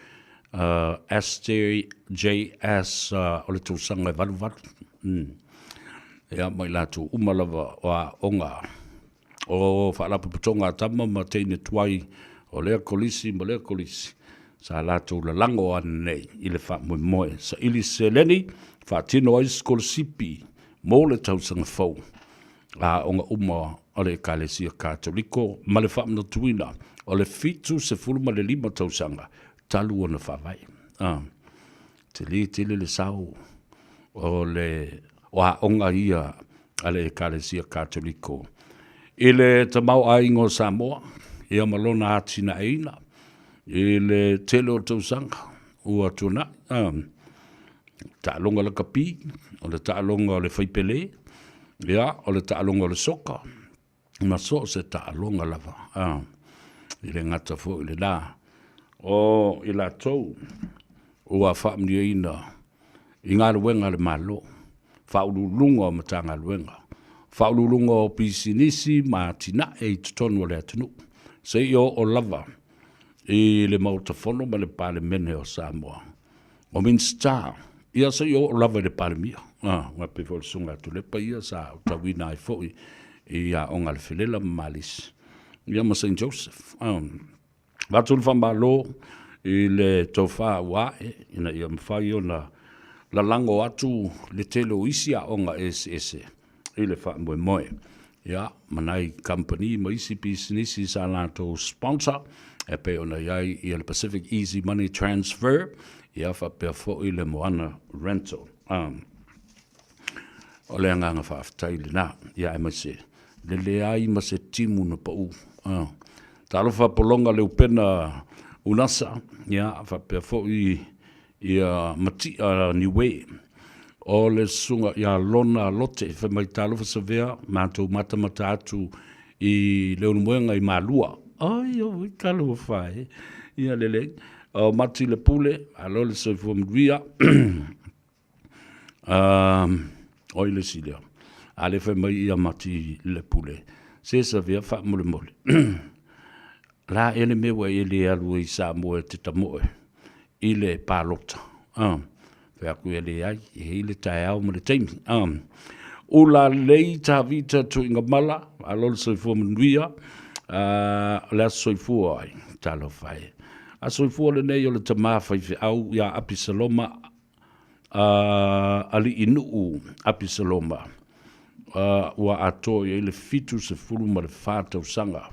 uh, SJS uh, o le tausaga e valuvalu. Mm. Ia, ma i latou uma lava o aoga o faalapotopotoga a tama ma teine tuai o lea kolisi ma lea kolisi sa latou lalago ananei i le faamoemoe saili seleni faatino ai sikolasipi mo le tausaga fou a aoga uma o le Ekalesia Katoliko ma le faamanatuina o le 75 tausaga talu ona faavae. Ah, tele tele le sao o le o aoga ia a le Ekalesia Katoliko i le tamaoaiga o Samoa, ia ma lona atinaeina i le tele o tausaga ua tuanai. Ah, taaloga lakapi, o le taaloga o le faipele, ia, o le taaloga o le soka, ma so o se taaloga lava, a, i le gata foi i lena. O i latou ua faamanuiaina i galuega a le Malo, faauluuluga o Matagaluega, faauluuluga o pisinisi ma atinae i totonu o le atunuu, seia oo lava i le Maota Fono ma le Palemene o Samoa. O Minisita, ia se i oo lava i le Palemia, aua pei foi o le Susuga ia Tuilaepa ia sa aotauina ai foi i aoga a le Felela ma Malisi, ia ma Saint Joseph. Avatu le faamalo i le tofa ua ae ina ia mafai ona lalago atu le tele o isi aoga eseese i le faamoemoe. Ia, ma nai kamupani ma isi pisinisi sa latou sponsor, e pei ona i ai ia le Pacific Easy Money Transfer, ia faapea foi le Moana Rental. Um, o le agaga faafetai lena, ia aemaise le leai ma se timu na pau. Talofa Pologa Leupena Unasa, ia faapea foi ia Matia Niue, o le susuga ia Lona Lote, fai mai talofa Savea, matou matamata atu i Leulumoega i Malua. Ai, oi, talofa e. Ia lelei. O Mati le Pule, alo le soifua manuia. Oi le isi lea. A le fai mai ia Mati le Pule, se Savea faamolemole. La ea le mea ua e le alu ai i Samoa e te tamoe i le palota. Fai atu ia leai, e i ai le taeao ma le taimi. Ula lelei Tavita Tuigamala, malo le soifua manuia, o le aso soifua ai, talofa e. Aso soifua lenei o le tama faifeau ia Apisaloma Aliinuu Apisaloma, ua atoa i ai le 74 tausaga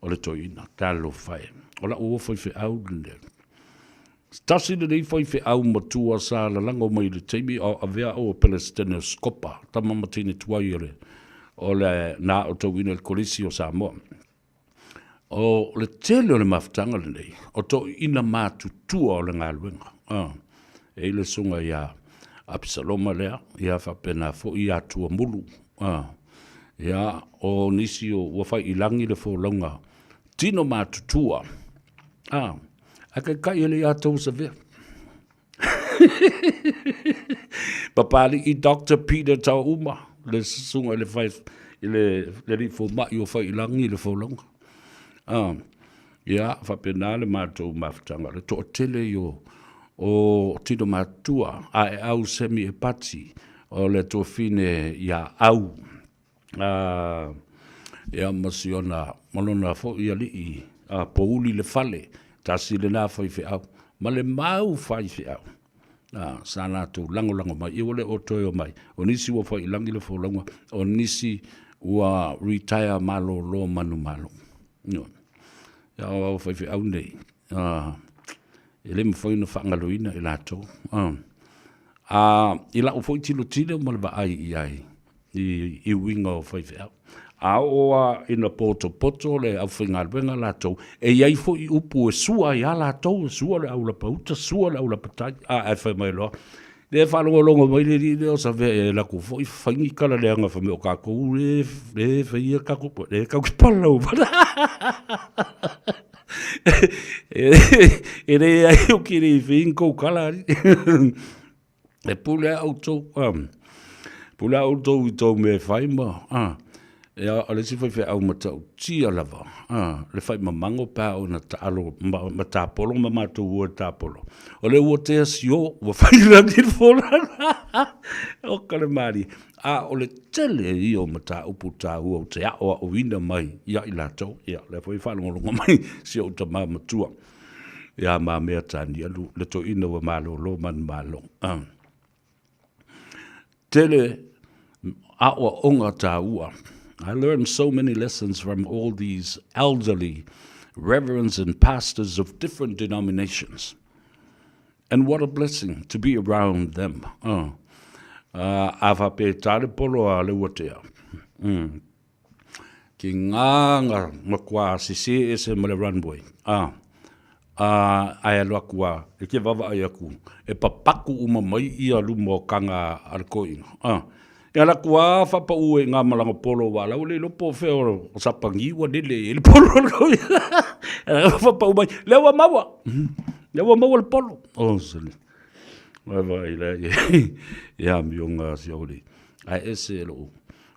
o le toeaina. Talofa e. O lau uo faifeau lenei. Tasi lenei faifeau matua sa lalago mai i le taimi a o avea au o Peresetene o Scopa, tama ma teine tuai o le, o le na aotauina i le Kolisi o Samoa. O le tele o le mafutaga lenei, o toeaiina matutua o le galuega. E i ai le susuga ia Apisaloma lea, ia faapena foi ia Tuamulu. Ia, o nisi o, ua fai i lagi le folauga tino matutua. Ae taitai e le ia tou Savea. Papalii Doctor Peter Tauuma, le susuga i le fai, i le, le alii fomai o Faiilagi i le folauga. Ia, faapena le matou mafutaga, le toatele i o, o tino matua, Aeau Semi Epati, o le tuafine ia Au. Ia ma si ona, ma lona foi alii a pouli le fale, tasi lena faifeau, ma le mau faifeau. A, sa latou lagolago mai, ia ua le o toe omai. O nisi ua fai i lagi le folauga, o nisi ua retire malolo manumalo. Ioe. Ia o au faifeau nei, a, e le mafai ona faagaloina i latou. A, a i lau foi tilotilo ma le vaai i ai, i uiga o faifeau. A oo lava ina potopoto le aufaigaluega latou, e i ai foi upu e sua ai lava latou, e sua le aulapa uta, sua le aulapa tai, ae fai mai loa, Lea e faalogologo mai le alii lea o Savea e alu atu foi fai ni tala leaga fai mai o tatou le le faia tatou le tatou te palau. E leai ou te le i faia ni tou tala alii. E pule lava outou, pule lava outou i tou mea e fai ma, Ia, o le isi faifeau matautia lava, a, le faimamago pe a oo ina taalo ma, ma tapolo ma matou ua i le tapolo, o le ua tea sio, ua fai lagi le folala. Oka le malie. A o le tele ia o mataupu taua ou te aoaoina mai ia i latou, ia, o lea foi e faalogologo mai si ou tama matua ia Mamea Tanielu, le toeaina ua malolo manumalo. A. Tele aoaoga taua. I learned so many lessons from all these elderly reverends and pastors of different denominations. And what a blessing to be around them. A faapea e tā le polo a Leuatea. Ki ngā nga matua sese ese ma le runway. A, a, ae alu atu a, e ke vaavaai atu, e papaku uma mai ia luma o kaga a le toeaina. A, e ala atu a faapau e ngā malaga polo wa la ua le iloa po o fea o Sapani ua lele i ai le polo a le toeaina. Faapau mai, lea ua maua, lea ua maua le polo. Oh, sole. Vaavaai la i amioga a si ou alii. Ae ese lou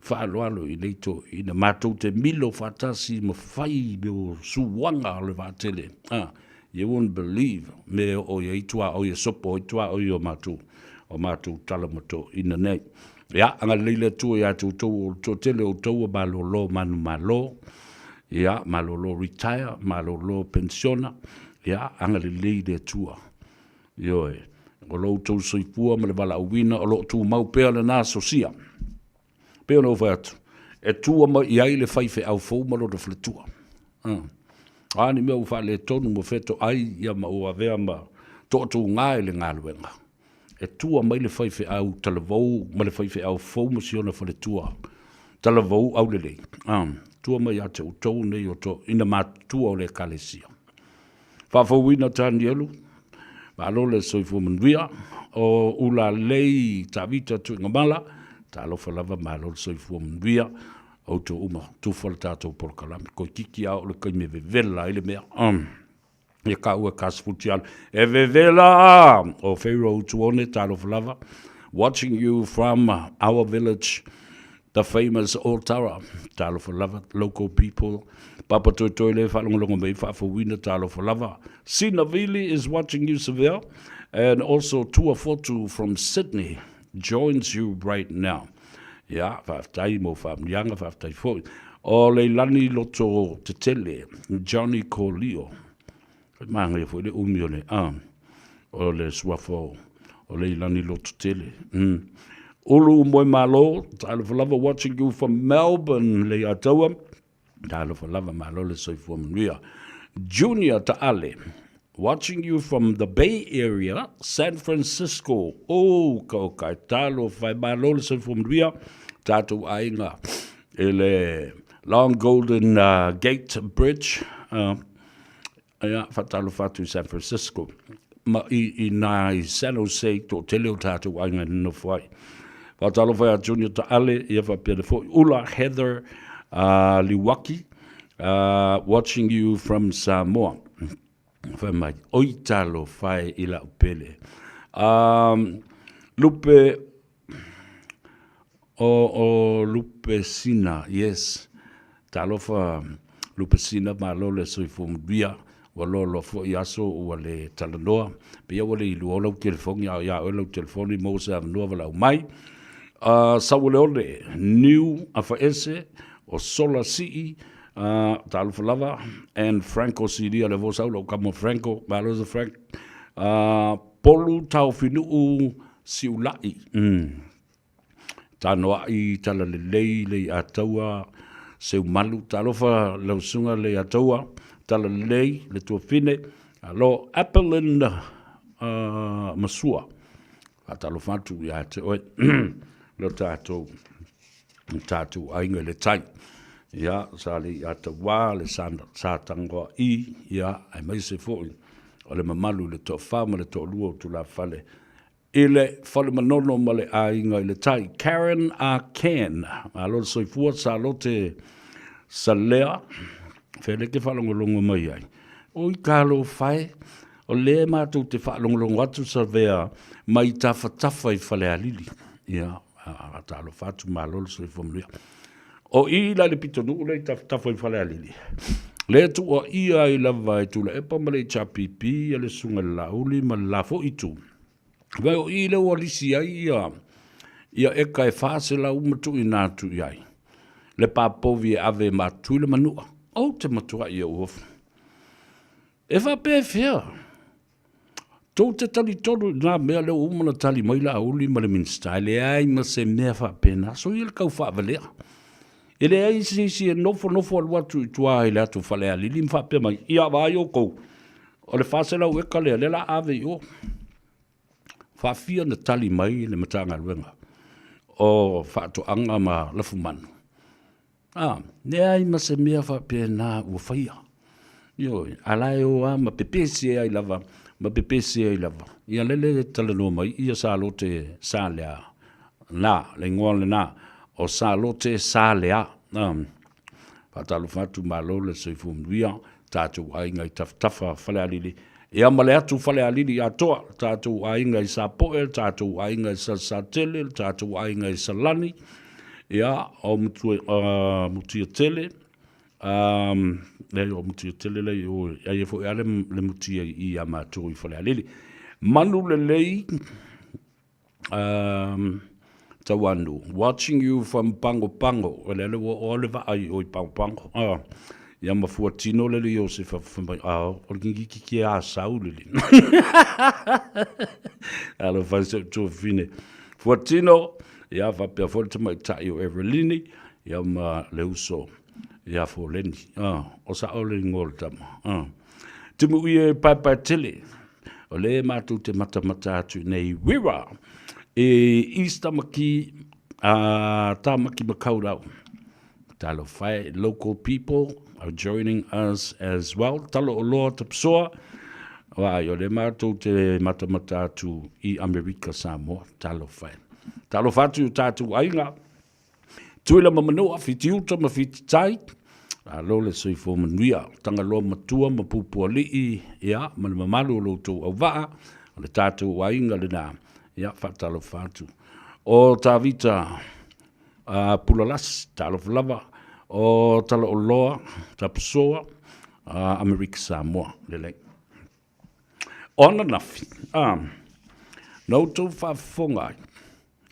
faaaloalo i nei toeaiina, matou te milo faatasi ma fai mea o suaga o le vaatele. Ah, you won't believe me e oo i ai tuaoi e sopo ai tuaoi o matou, o matou tala ma toeaiina nei. Ia, agalelei le Atua ia te outou o le toatele o outou ua malolo manumalo, ia, malolo retire, malolo penisiona, ia, agalelei le Atua. Ioe, o lo outou soifua ma le valaauina o lo o tumau pea lena sosia. E pei ona ou fai atu, e tua mai i ai le faifeau fou ma lona faletua. O a ni mea ua faaletonu ma fetoai ia ma ua avea ma toatuga i le galuega, e tua mai le faifeau talavou ma le faifeau fou ma si ona faletua talavou aulelei. Tua mai ia te outou nei o toeaiina matutua o le Ekalesia. Faafouina Tanielu, malo le soifua manuia, o Ulalei Tavita Tuigamala, talofa lava malo le soifua manuia, outou uma, tufa le tatou polokalame, toeitiiti lava oo le taimi e vevela ai le mea. Ia taua e Kasifutialu, e vevela! O Pharaoh Utuone, talofa lava, watching you from our village, The famous Otara, talofa lava, local people, Papa Toetoe le faalogologo mai, faafouina, talofa lava. Sina Vili is watching you Seville, and also Tua Fotu from Sydney joins you right now. Ia, faafetai mo faamanuiaga, faafetai foi. O Leilani Loto Tetele, Johnny Kolio, Manaia foi le umi o le a o le suafa o Leilani Lototele. Ulu Moemalo, talofa lava watching you from Melbourne, Leiataua. Talofa lava, malo le soifua manuia. Junior Taale, watching you from the Bay Area, San Francisco. Oh, ka o kai talofa e malo le soifua manuia. Tātou aiga i le Long Golden Gate Bridge. Ia, whaatalofa atu i San Francisco. Ma i, i nā i San Jose, toatele o tātou aiga e nonofo ai. Whaatalofa ia Junior Taale, ia whaapea foi Ula Heather Liwaki, watching you from Samoa. Whai mai, oi talofa e i lau pele. Lupe O o Lupesina, yes. Talofa Lupesina, malo le soifua manuia. Ua loaloa foi aso ua le talanoa. Pei ua le ilua o lau telefoni, a o ia oe lau telefoni, maua se avanoa valaau mai. Sauoleole, Niu Afaese, o Sola Sii, talofa lava, and Franco Silia, lea foi ua sau lau tama Franco, malo se Frank. Polu Taofinuu Siulai, Tanoai Talalelei Leiataua Seumalu, talofa lau susuga Leiataua Talalelei le tuafine, alo Apelin Masua, faatalofa atu ia te oe lo tatou tatou aiga i le tai. Ia, sa Leiataua le sa Tangoai, ia, aemaise foi o le mamalu i le toafa ma le toalua o tulafale. I le Fale Manono ma le aiga i le tai. Karen a Ken. Malo le soifua, Salote Salea. Fea lea e te faalogologo mai ai? Oi talofa e, o lea matou te faalogologo atu Savea mai Tafatafa i Falealili. Ia, talofa atu, malo le soifua manuia. O i la i le pitonuu lea i Tafatafa i Falealili, lea e tuuaia ai lava e Tuilaepa ma le HRPP ia le Susuga i le Laauli ma le la foi itu. Vai o i lea ua lisi ai ia, ia eka e 400 ma tuuina atu i ai le papovi e ave ma Tutuila ma Manua. Ou te matuai ou ofo. E faapefea? Tou te talitonu i lena mea lea ua uma ona tali mai Laauli ma le Minisita, e leai ma se mea faapena. Soia le tau faavalea. E leai se isi e nofonofo alu atu i tua i le atu Falealili ma faapea mai, ia vaai outou, o le 400 eka lea, lea o le a ave i o. Faafia ona tali mai le Matagaluega o Faatoaga ma Lafumanu. A, leai ma se mea faapena ua faia. Ioe, a la e o lava ma pepesi ai lava, ma pepesi ai lava. Ia lele e talanoa mai ia Salote Salea, na, le igoa lena, o Salote Salea. A, faatalofa atu, malo le soifua manuia, tatou aiga i Tafatafa Falealili, ia ma le atu Falealili atoa, le tatou aiga i Sapoe, le tatou aiga i Salesatele, le tatou aiga i Salani, ia, o Mutue, uh, Mutiatele, um, leai, o Mutiatele lea i o, ai foi lava le, le mutia i i a matou i Falealili. Manu lelei, um, Tauanu, watching you from Pago Pago. O le ale ua o le vaa i o i Pago Pago. Ah, ia ma fuatino le le Iosefa fai mai, ah, o le kiki ki a sau le le. Alo fai se tuafine. Fuatino, ia faapea foi le tamaitai o Evelini, ia ma le uso ia Foleni. Ah, o sao le ingoa o le tama. Ah. Timu ia e paepae tele. O lea matou te matamata atu i nei wira e East Tamaki, Tamaki Makaurau. Talofa e, local people are joining us as well. Talo o loa tapisoa, wa, o lea matou te matamata atu i Amerika Samoa. Talofa e. Talofa atu i o tatou aiga. Tuila ma Manua, Fitiuta ma Fititai, alo le soifua manuia, Tagaloa Matua ma Pupualii, ia, ma le mamalu o lo outou auvaa, o le tatou aiga lena, ia, faatalofa atu. O Tavita uh, Pulalasi, talofa lava, o Talaoloa, Tapusoa, uh, Amerika Samoa, lelei. O ananafi, a, na outou faafofoga ai,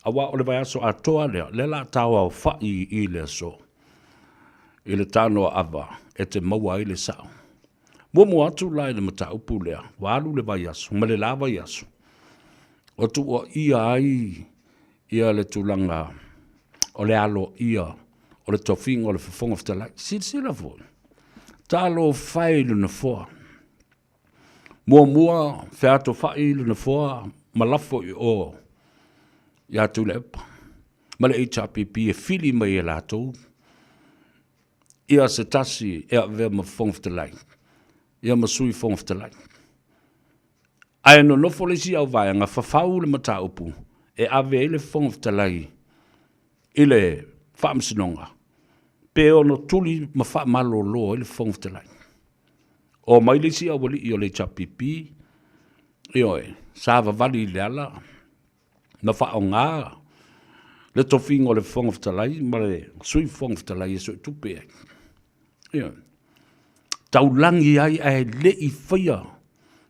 aua o le vaiaso atoa lea, lea la taoaofa'i i le aso, i le tanoa ava e te maua ai le sa'o. Muamua atu la i le mataupu lea, ua alu le vaiaso ma le la vaiaso, ua tuuaia ai ia le tulaga o le aloaia o le tofiga o le Fofoga Fetalai. Silasila foi, talofa e i le Nofoa. Muamua featofai le Nofoa ma lafo i o ia Tuilaepa ma le HRPP e fili mai e latou ia se tasi e avea ma Fofoga Fetalai, ia ma Sui Fofoga Fetalai. Ae nonofo le isi auvaega fafau le mataupu e ave ai le Fofoga Fetalai i le Faamasinoga pe ono tuli ma faamalolo ai le Fofoga Fetalai. O mai le isi aualii o le HRPP, ioe, sa vavali i le ala na faaaoga le tofiga o le Fofoga Fetalai ma le Sui Fofoga Fetalai e suetupe ai. Ioe. Taulagi ai ae le i faia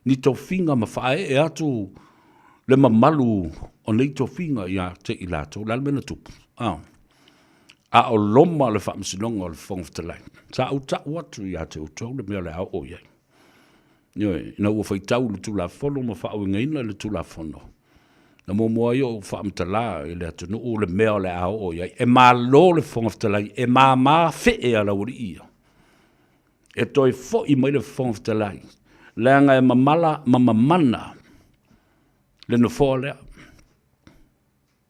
ni tofiga ma faaee atu le mamalu o nei tofiga ia te i latou. O le a le mea na tupu? Ah. A o loma le faamasinoga o le Fofoga Fetalai. Sa ou tau atu ia te outou le mea o le a oo i ai. Ioe, ina ua faitau i le Tulafono ma faauigaina le Tulafono, na muamua ai ou faamatala i le atunuu le mea o le a oo i ai. E malo le Fofoga Fetalai, e mama fee a laualii ia. E toe foi mai le Fofoga Fetalai, leaga e mamala ma mamana le nofoa lea.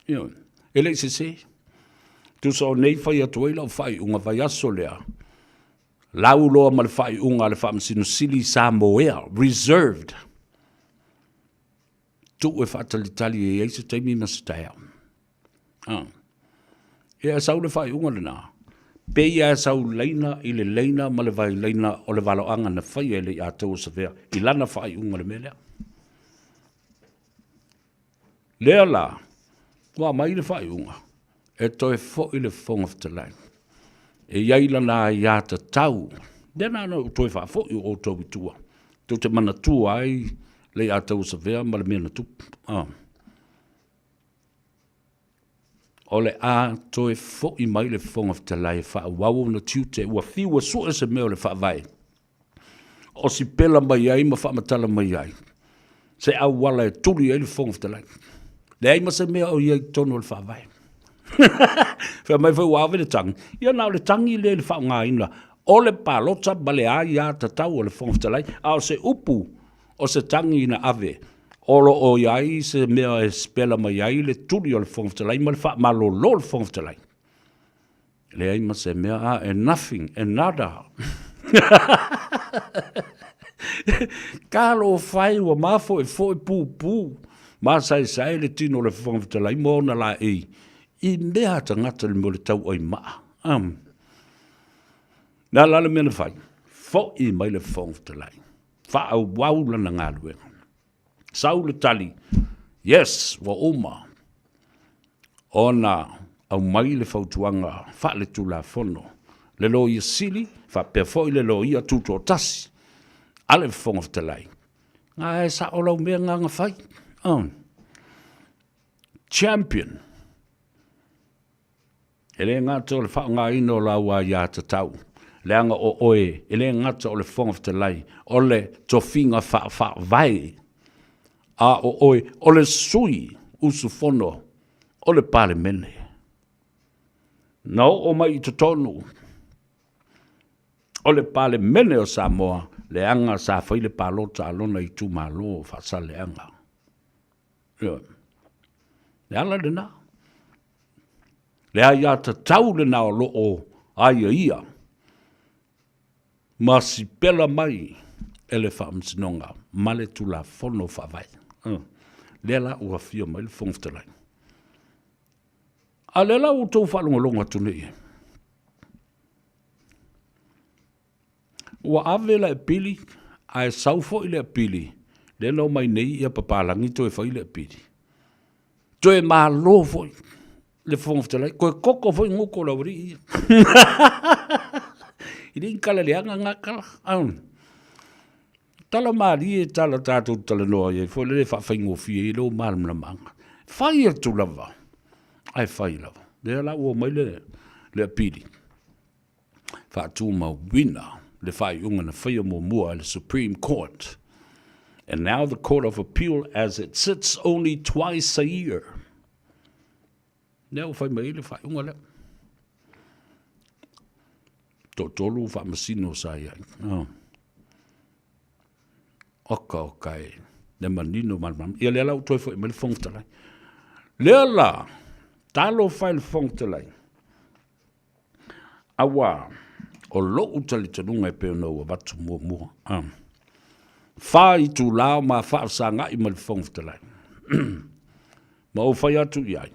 Ioe, e le i sese. Tusa o nei fai atu ai lau faaiuga vaiaso lea, lau loa ma le faaiuga a le Faamasino Sili sa moea, reserved. Tuu e faatalitali e i ai se taimi ma se taeao. Ah. Ia e sau le faaiuga lena, pei lava e sau laina i le laina ma le vailaina o le valoaga na faia e Leiatau o Savea i lana faaiuga i le mea lea. Lea la, ua aumai le faaiuga, e toe foi le Fofoga Fetalai. E i ai lana aiatatau, lea na ona ou toe faafoi o outou i tua, tou te manatua ai Leiatau o Savea ma le mea na tupu. Ah. O le a toe foi mai le Fofoga Fetalai e faaauau ona tiute, ua fiu e sue se mea o le Faavae, o sipela mai ai ma faamatala mai ai se auala e tuli ai le Fofoga Fetalai. Leai ma se mea o i ai i totonu o le Faavae. Fai mai foi ua ave le tagi, ia na o le tagi lea i le faaaogaina o le palota ma le aiatatau a le Fofoga Fetalai, a o se upu o se tagi na ave, o lo o i ai se mea e sipela mai ai le tuli o le Fofoga Fetalai ma le faamalolo o le Fofoga Fetalai. Leai ma se mea, a e nothing, e nada. Talofa e ua mafoefoe pupu masaesae le tino o le Fofoga Fetalai ma ona laei i mea a tagata i le mea o le tauai maa. Um. Le a la le mea na fai? Foi mai le Fofoga Fetalai. Faaauau lana galuega. Sau le tali, yes, ua uma ona aumai le fautuaga faaletulafono, le Loia Sili faapea foi le Loia Tutoatasi a le Fofoga Fetalai, na e sao lau mea na na fai. Oh. Champion. E le gata o le faaaogaina o lau aiatatau, leaga o oe e le gata o le Fofoga Fetalai, o le tofiga faa-Faavae, a o oe o le sui usufono o le Palemene. Na oo mai i totonu o le Palemene o Samoa, leaga sa fai le palota a lona itumalo o Faasaleleaga. Ioe. Le ala lena. Le aiatatau lena o lo o aiaia ma sipela mai e le Faamasinoga ma le Tulafono Faavae. Lea la ua afio mai le Fofoga Fetalai. A lea la ua outou faalogologo atu nei i ai. Ua ave le apili, ae sau foi le apili, lea na omai nei ia papalagi toe fai le apili. Toe malo foi le Fofoga Fetalai, toe koko foi guko o le aualii ia. E le i tala leaga na tala. Tala malie tala tatou talanoa i ai foi lele faafaigofie ai lou malamalamaga. Fai atu lava, ae fai lava. Lea la ua omai le apili. Faatumauina le faaiuga na faia muamua e le Supreme Court. And now the Court of Appeal as it sits only twice a year. Lea ua fai mai ai le faaiuga lea. Toatolu faamasino sa i ai. Oh. Oka oka e, le manino malamalama. Ia lea la ua toe foi mai le Fofoga Fetalai. Lea la, talofa e le Fofoga Fetalai. Aua, o lou talitonuga e pei ona ou avatu muamua, a, fa itula o ma faafesagai ma le Fofoga Fetalai, ma ou fai atu i ai,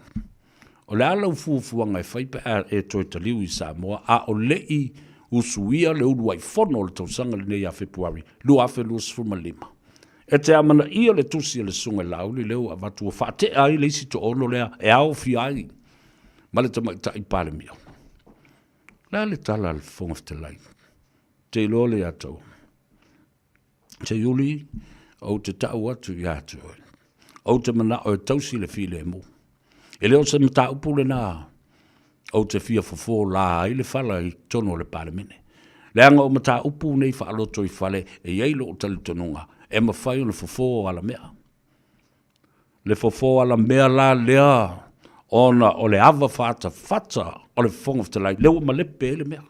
o le a lau fuafuaga e fai pe a e toe taliu i Samoa a o le i usuia le uluai fono o le tausaga lenei ia Fepuari 2025? E te amanaia le tusi a le Susuga i Laauli lea ua avatu ua faatea ai le isi toaono lea e aofia ai ma le Tamaitai Palemia. O le a le tala a le Fofoga Fetalai? Te iloa le ia te oe. Seiuli, ou te tau atu ia te oe. Ou te manao e tausi le filemu. E le o se mataupu lena ou te fia fofo la ai le fala i totonu o le Palemene. Leaga o mataupu nei faalotoifale e i ai lou talitonuga e mafai ona fofo alamea. Le fofo alamea la lea ona o le ava fatafata o le Fofoga Fetalai, lea ua malepe ai le mea.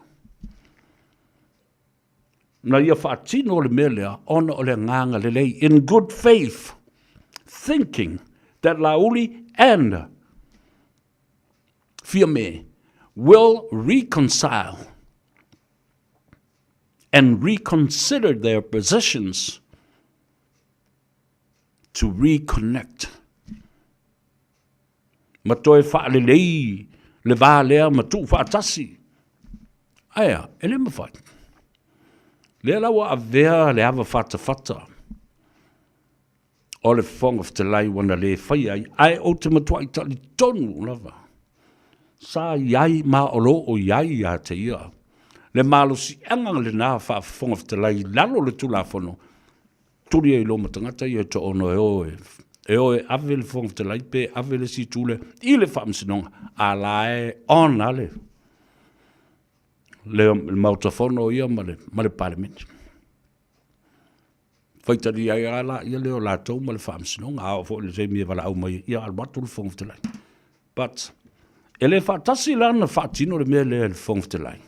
Na ia faatino le mea lea ona o le agaga lelei, in good faith, thinking that Laauli and Fiame will reconcile and reconsider their positions. To reconnect. Ma toe faalelei le va lea ma tuufaatasi. Ae a, e le mafai. Lea la ua avea le ava fatafata o le Fofoga Fetalai ua na le faia ai, ae ou te matuai talitonu lava, sa i ai ma o lo o i ai ia te ia le malosiaga lena faa-Fofoga Fetalai i lalo o le Tulafono, tuli ai loa ma tagata ia e toaono e o e, e o e ave le Fofoga Fetalai pe ave le isi itu lea i le Faamasinoga, a la e on lava le, le, le Maota Fono ia ma le, ma le Palemene. Faitalia ai lava laia lea o latou ma le Faamasinoga, a oo foi i le taimi e valaau mai ai, ia alu atu le Fofoga Fetalai. But, e le faatasi la ona faatino le mea lea e le Fofoga Fetalai,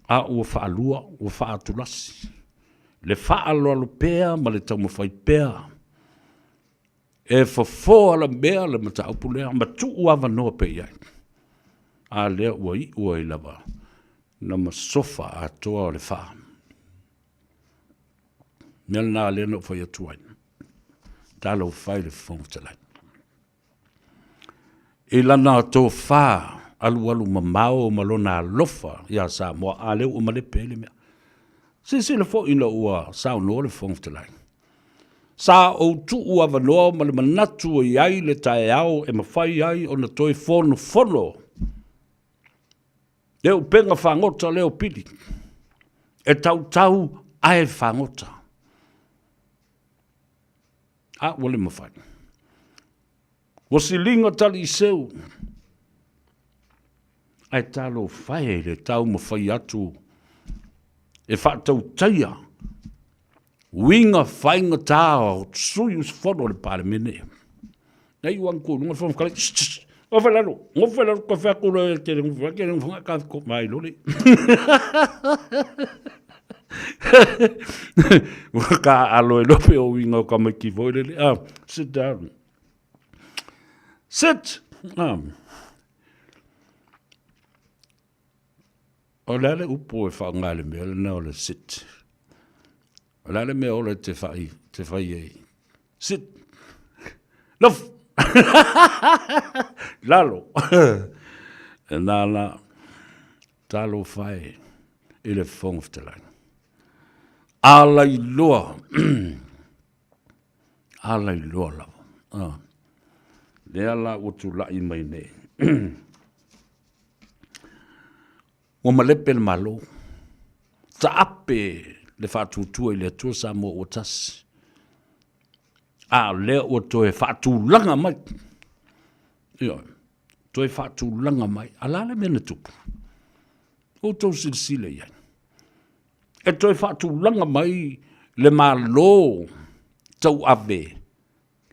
a ua faalua, ua faatulasi le faaaloalo pea ma le taumafai pea e fofo alamea le mataupu lea ma tuu avanoa pea i ai. A lea ua iu ai lava na masofa atoa o le fa. Mea lena lea na ou fai atu ai. Talofa e i le Fofoga Fetalai. I lana tofa alualu mamao ma lona alofa iā Samoa, a lea ua malepe ai le mea. Silasila foi ina ua saunoa le Fofoga Fetalai. Sa ou tuu avanoa ma le manatu e i ai le taeao e mafai ai ona toe fonofono le upega fagota lea o Pili e tautau ae fagota. A ua le mafai. Ua siliga taliiseu, ae talofa e le taumafai atu e faatautaia uiga faigata o sui usufono o le Palemene. Nei ua antu i luga le Fofoga Fetalai, Gofo i lalo, gofo i lalo, ka fai atu loa e te gofo ake le gofo ka ko mai lo le. Ua ka alo e lope o uiga o ka maiki foi lele. Ah, sit down. Sit! Ah. O le a le upu e faaaoga i le mea lena o le sit? O le a le mea ola te fai, te fai ai? Sit. Nofo. Lalo. E nā la, talofa e i le Fofoga Fetalai. Alailoa. Alailoa lava. Ah. Lea la ua tulai mai nei. Ua malepe le Malo. Taape le faatuatua i le Atua Samoa ua tasi. A o lea ua toe faatulaga mai. Ioe. Toe faatulaga mai. A la le mea na tupu? Outou silasila i ai. E toe faatulaga mai le Malo tauave,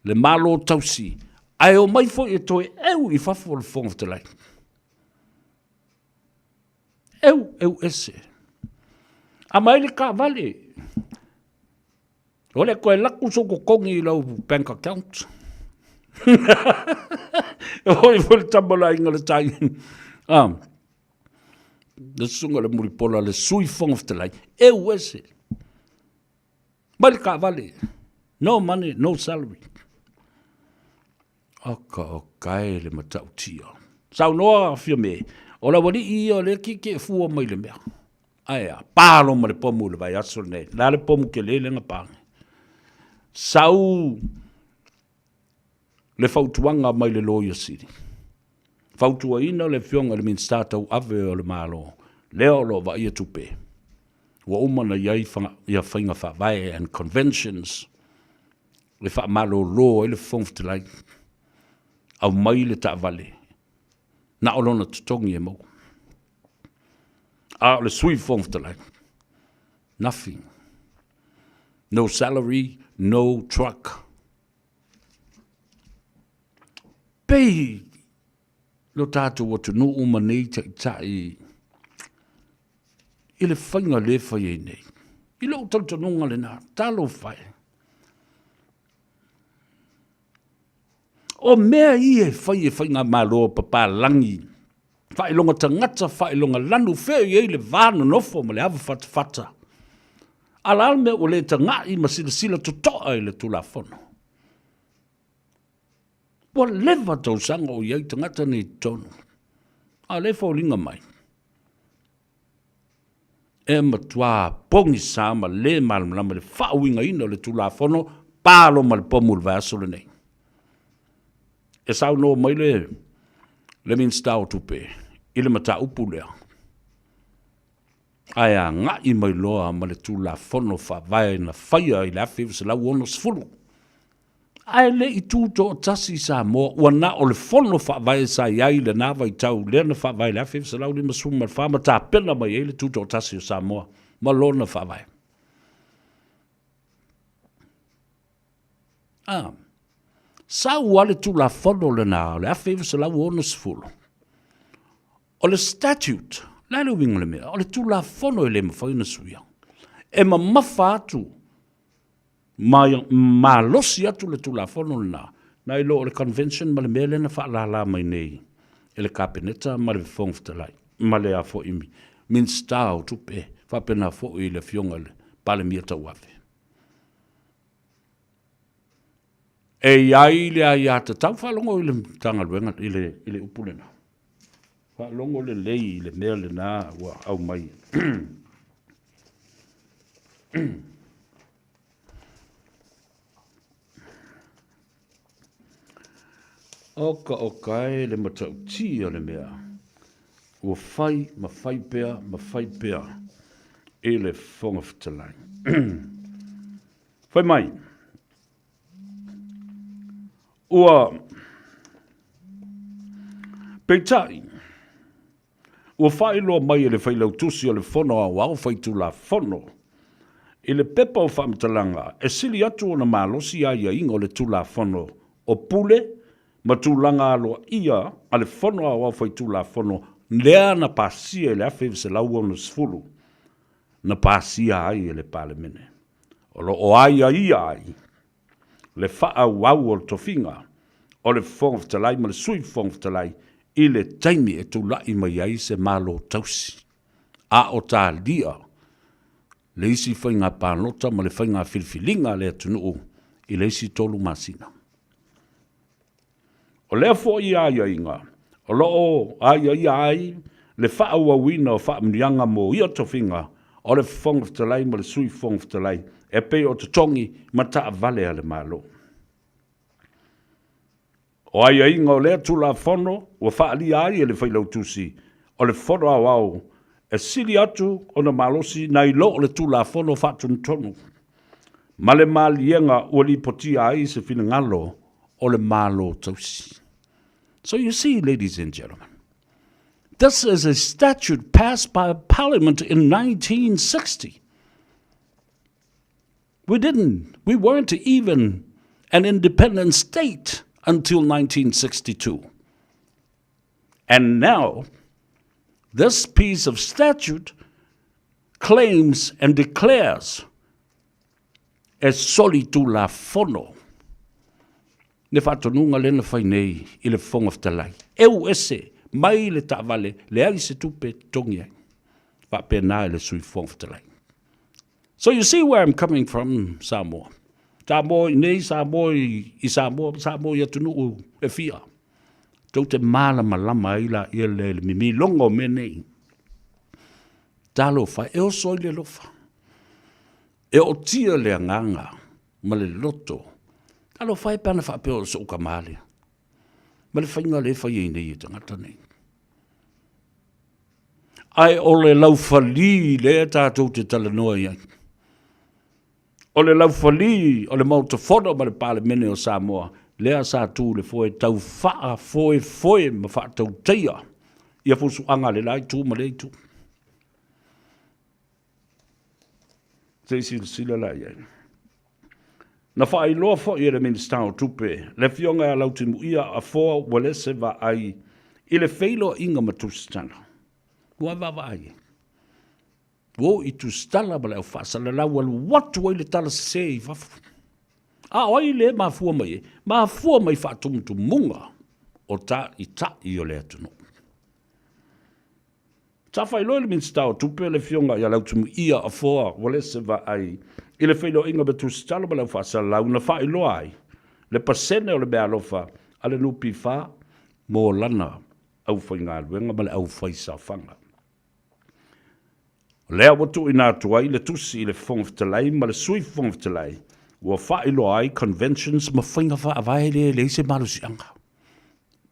le Malo tausi, ae omai foi e toe eu i fafo le Fofoga Fetalai. Eu, eu ese. A mai le taavale, o le toe laku sou totogi i lau bank account. E hoi foi le tama o le aiga o le tai. Ah. Le susuga i le Mulipola, le Sui Fofoga Fetalai, eu ese. Mai le taavale, no money, no salary. Aka o kae le matautia. Saunoa Fiame, o le aualii ia o lea kiekie fua mai le mea. Ae a, palo ma le pomu i le vaiaso lenei. Le a le pomu tele lea na pa nei. Sau le fautuaga mai le Loia Sili. Fautuaina le Afioga i le Minisita Tauave o le Malo, lea o lo o vaaia tupe. Ua uma ona i ai ia faiga faavae and conventions e faamalolo ai le Fofoga Fetalai, aumai le taavale, na o lona totogi e maua. A o le Sui Fofoga Fetalai, nothing. No salary, no truck. Pei lo tatou atunuu ma nei taitai i le faiga lea e fai ai nei. I lou talitonuga lena, talofa e. O mea ia e fai e faigamalo a papalagi, faailoga tagata, faailoga lanu, fea o i ai le va nonofo ma le ava fatafata. A o le a le mea ua le tagai ma silasila totoa i le Tulafono? Ua leva tausaga o i ai tagata nei i totonu, a o lea e foliga mai, e matua pogisa ma le malamalama i le faauigaina o le Tulafono palo ma le pomu i le vaiaso lenei. E saunoa mai le, le Minisita o Tupe i le mataupu lea, ae agai mai loa ma le Tulafono Faavae na faia i le 1960. Ae le i tutoatasi Samoa, ua na o le Fono Faavae sa i ai i lena vaitau lea na faavae i le 1954 ma tapena mai ai le tutoatasi o Samoa ma lona Faavae. A, sau lava le Tulafono lena o le 1960, o le statute, o le a le uiga o le mea? O le Tulafono e le mafai ona suia, e mamafa atu ma malosi atu le Tulafono lena, nai lo o le Convention ma le mea lea na faalala mai nei e le Kapeneta ma le Fofoga Fetalai ma le a foi Minisita o Tupe faapena foi le Afioga i le Palemia Tauave. E i ai le aiatatau, faalogo i le Matagaluega i le upu lena. Faalogo lelei i le mea lena ua aumai. Oka oka e le matautia le mea ua fai ma fai pea ma fai pea i le Fofoga Fetalai. Fai mai, ua peitai, ua faailoa mai e le Failautusi o le Fono Aoao Faitulafono i le pepa o faamatalaga e sili atu ona malosi aiaiga o le Tulafono o Pule ma Tulaga Aloaia a le Fono Aoao Faitulafono lea na pasia i le 1960 na pasia ai e le Palemene. O lo o aiaia ai le faaauau o le tofiga o le Fofoga Fetalai ma le Sui Fofoga Fetalai i le taimi e tulai mai ai se Malo tausi, a o talia le isi faiga palota ma le faiga filifiliga a le atunuu i le isi 3 masina. O lea foi aiaiga o lo o aiaia ai le faaauauina o faamanuiaga mo ia tofiga o le Fofoga Fetalai ma le Sui Fofoga Fetalai e pei o totogi ma taavale a le Malo. O aiaiga o lea Tulafono ua faaalia ai e le Failautusi o le Fono Aoao e sili atu ona malosi nai lo o le Tulafono Faatonutonu ma le maliega ua lipotia ai se finagalo o le Malo tausi. So you see, ladies and gentlemen, this is a statute passed by Parliament in 1960. We didn't, we weren't even an independent state until 1962. And now, this piece of statute claims and declares e solitulafono le faatonuga lea na fai nei i le Fofoga Fetalai. Eu ese mai le taavale, leai se tupe e totogi ai. Faapena i le Sui Fofoga Fetalai. So you see where I'm coming from, Samoa. Samoa i nei, Samoa i Samoa, Samoa i atunuu e fia. Tou te malamalama ai la ia le mimiloga o mea nei. Talofa, e oso ai le alofa. E ootia le agaga ma le loto. Talofa e pe ana faapea o sou tama lea. Ma le faiga lea e fai ai nei e tagata nei. Ae o le laufali lea tatou te talanoa i ai. O le laufali o le Maota Fono ma le Palemene o Samoa, lea sa tu le foe tau faafoefoe ma faatautaia ia fusuaga a le la itu ma lea itu. Se i silasila la i ai. Na faailoa foi e le Minisita o Tupe, le Afioga ia Lautimuia Afoa Uelese Vaai i le feiloaiga ma Tusitala. Ua vaavaai ai. Ua oo i Tusitala ma le au faasalalau alu atu ai le tala sese i fafo. A o ai le mafua mai ai? Mafua mai faatumutumuga o taitai o le atunuu. Sa faailoa e le Minisita o Tupe le Afioga ia Lautimuia Afoa Ualese Vaai i le feiloaiga ma Tusitala ma le Au Faasalalau na faailoa ai le pasene o le meaalofa a le NPF mo lana aufaigaluega ma le aufaisaofaga. O lea ua tuuina atu ai le tusi i le Fofoga Fetalai ma le Sui Fofoga Fetalai ua faailoa ai conventions ma faiga faavae lea e leai se malosiaga.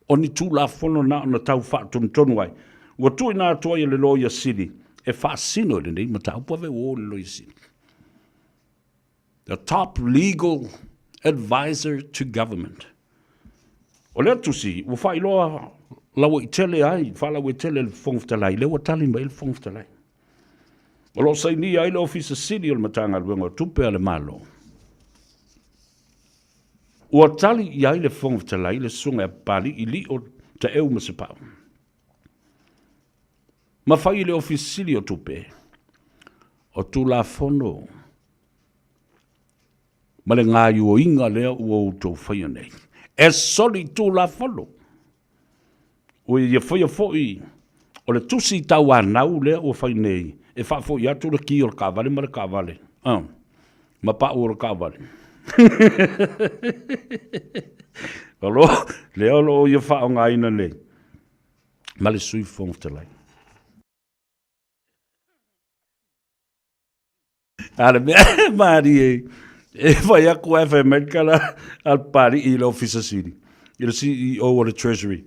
O ni Tulafono na ona tau faatonutonu ai ua tuuina atu ai e le Loia Sili e faasino i lenei mataupu ave ua o i le Loia Sili. The top legal advisor to government. O lea tusi ua faailoa lauaitele ai, faalauaitele e le Fofoga Fetalai, lea ua tali mai le Fofoga Fetalai. O lo o sainia ai le Ofisa Sili o le Matagaluega o Tupe a le Malo. Ua tali i ai le Fofoga Fetalai le Susuga ia Papali'i Lio Taeu Masepau. Ma fai i le Ofisa Sili o Tupe o Tulafono ma le gaioiga lea ua outou faia nei, e solitulafono. Ua ia faia foi o le tusi tauanau lea ua fai nei e faafoi atu le ki o le taavale ma le taavale, ma pau o le taavale. O lo, lea o lo o ia faaaogaina nei ma le Sui Fofoga Fetalai. A le mea e malie e fai atu ae fai mai le tala a le Papalii i le Ofisa Sili, i le CEO o le Treasury.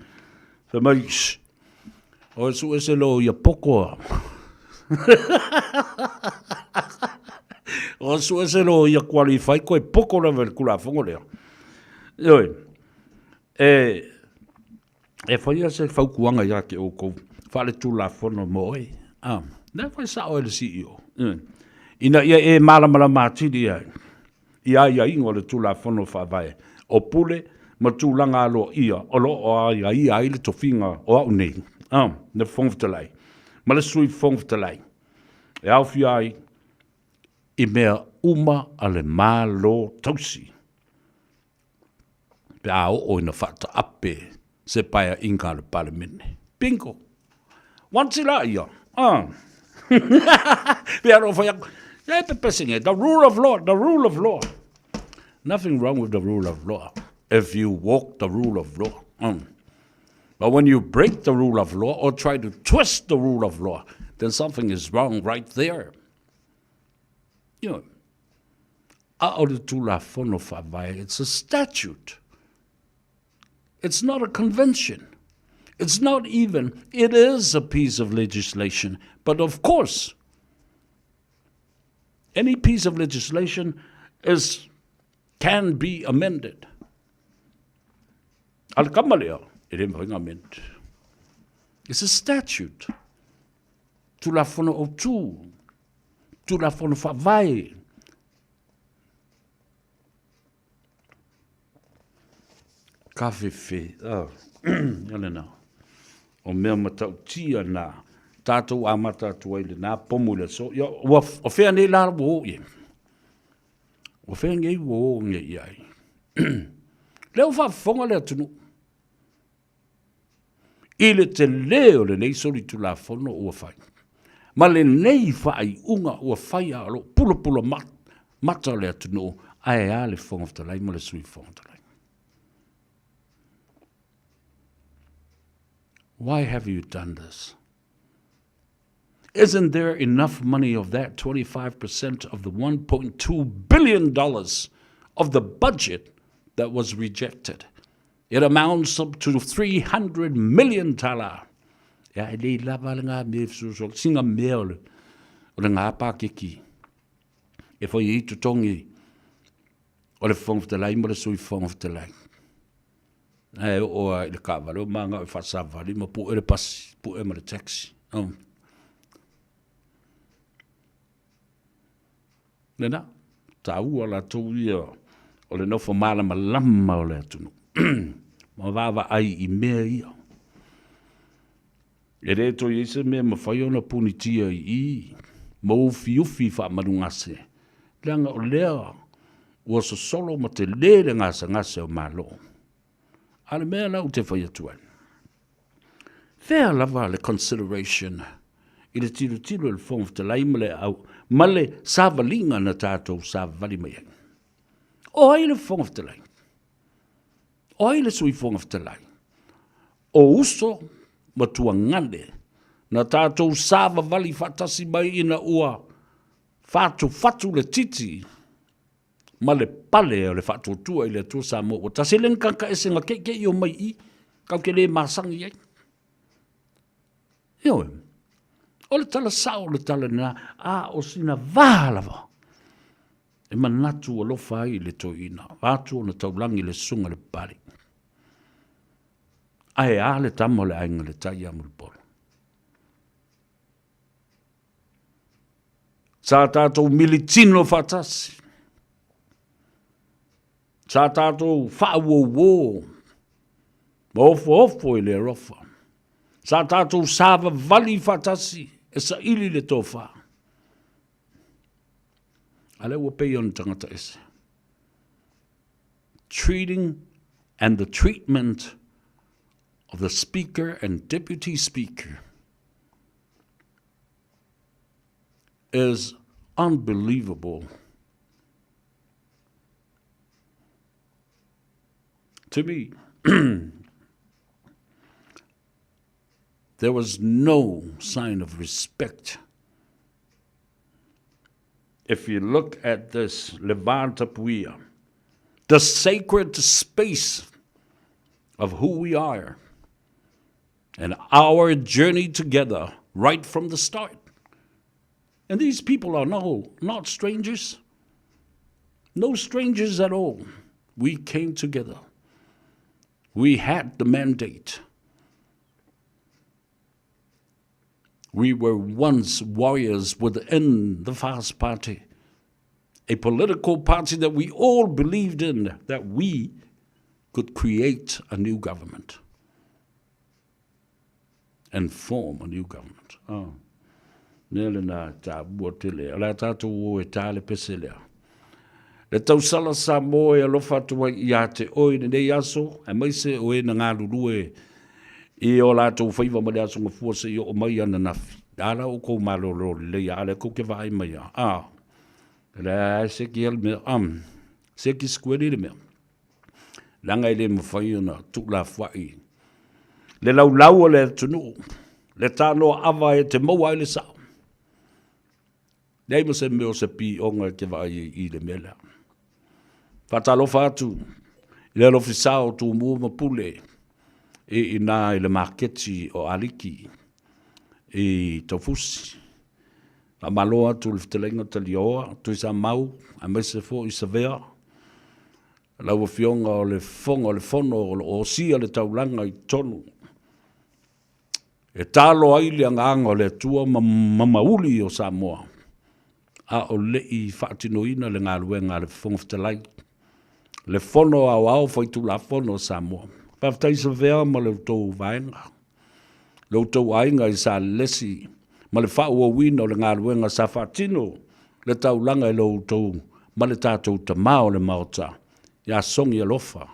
Fai mai, shh, oe sue se loia poto a. Oe sue se loia qualify koe poto lava i le Tulafono lea. Ioe, e, e faia se fautuaga ia te outou faaletulafono mo oe. Ah, lea foi sao e le CEO. Ina ia e malamalama atili ai i aiaiga o le Tulafono Faavae o pule ma tulaga aloaia o lo o aiaia ai le tofiga o au nei, ah, le Fofoga Fetalai ma le Sui Fofoga Fetalai, e aofia ai i mea uma a le Malo tausi. pe a oo ina faataape se paeaiga a le Palemene. Bingo! Once la ia, ah. Pe a fai atu, e pepese nge, the rule of law, the rule of law. Nothing wrong with the rule of law if you walk the rule of law. But when you break the rule of law or try to twist the rule of law, then something is wrong right there. You know, A o le Tulafono Faavae, it's a statute. It's not a convention. It's not even, it is a piece of legislation. But of course, any piece of legislation is, can be amended. A le kama lea, e le mawhai ngā amend. It's a statute. Tulafono Autu, Tulafono Faavae. Ka fefe, oh, ia lena. O mea matautia nā, tātou amata atu ai lenā pomu i le aso. Ia, ua, o whea nei la ua o i ai? O whea nei ua o nei i ai? Lea ua faafofoga le atunuu. I le telē o lenei solitulafono ua fai, ma lenei faaiuga ua fai a o lo o pulapula mata o le atunuu, ae a le Fofoga Fetalai ma le Sui Fofoga Fetalai? Why have you done this? Isn't there enough money of that 25% of the $1.2 billion of the budget that was rejected? It amounts up to 300 million tala. Ia, e lei lava le ngā mea fesoasoani, singa mea o le, o le ngā pākeki. E whai i totongi o le Fofoga Fetalai ma le Sui Fofoga Fetalai. Ae oo lava i le taavale o manao e faasavali ma pue le pasi, pue ma le taxi. Oh. Lena, taua latou ia o le nofo malamalama o le atunuu. Ma vaavaai i mea ia. E le toe i ai se mea e mafai ona punitia i i ma ufiufi faamalugase, leaga o lea ua sosolo ma telē le gasegase o Malo. A o le mea la ou te fai atu ai, fea lava le consideration? i le tilotilo i le Fofoga Fetalai ma le au, ma le savaliga na tatou savavali mai ai. O ai le Fofoga Fetalai? O ai le Sui Fofoga Fetalai? O uso ma tuagane na tatou savavali faatasi mai ina ua fatufatu le titi ma le pale o le faatuatua i le Atua Samoa ua tasi. E le ni tagata ese na teitei o mai i i, tatou te le masani ai. Ioe, o le tala sao o le tala lena, a o sina va lava e manatu alofa ai i le toeaina, vaeatu ona taulagi le susuga i le Papalii. Ae a le tama o le aiga le tai ia Mulipola. Sa tatou militino faatasi. Sa tatou faauouo ma ofoofo i le alofa. Sa tatou savavali faatasi e saili le tofa. A lea ua pei ona tagata ese. Treating and the treatment of the Speaker and Deputy Speaker is unbelievable. To me, there was no sign of respect. If you look at this Levanta Puia, the sacred space of who we are and our journey together right from the start. And these people are no, not strangers. No strangers at all. We came together. We had the mandate. We were once warriors within the Fast Party, a political party that we all believed in, that we could create a new government and form a new government. Oh. Nea lena taua tele. O le a tātou o e tā le pese lea. Le tausala Samoa e alofa atu ai ia te oe i lenei aso, aemaise o e na galulue i o latou faiva ma le aso gafua seia oo mai ananafi. A la outou malolo lelei, a lea tou te vaai mai a. A, le a seki le mea, a, seki sikueli le mea. Leaga e le mafai ona tuulafoai le laulau o le atunuu, le tanoa ava e te maua ai le sao. Leai ma se mea o se pioga e te vaai ai i le mea lea. Faatalofa atu i le alofisa o Tumua ma Pule i inā i le maketi o Aliki i Taufusi. Faamalo atu i le fetalaiga Taliaoa, Tuisamau, aemaise foi Savea, lau Afioga o le Fofoga o le Fono o lo o osia le taulaga i totonu e talo ai le agaga o le Atua ma mamauli o Samoa, a o le i faatinoina le galuega a le Fofoga Fetalai, le Fono Aoao Faitulafono o Samoa. Faafetai Savea ma le outou vaega, le outou aiga i Salelesi ma le faaauauina o le galuega sa faatino le taulaga i lo outou ma le tatou Tama o le Maota ia Sogi Alofa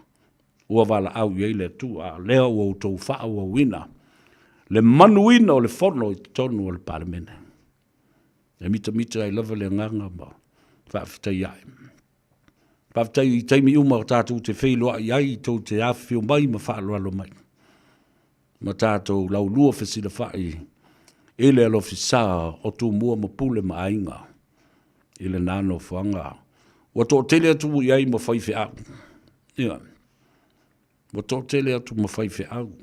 ua valaau i ai le Atua, a o lea ua outou faaauauina le manuina o le Fono i totonu o le Palemene. E mitamita ai lava le agaga ma faafetai ae. Faafetai i taimi uma o tatou te feiloai ai, tou te afifio mai ma faaaloalo mai. Ma tatou laulua fesilafai i le alofisa o Tumua ma Pule ma Aiga i lena nofoaga. Ua toatele atu i ai ma faifeau. Ia. Ua toatele atu ma faifeau.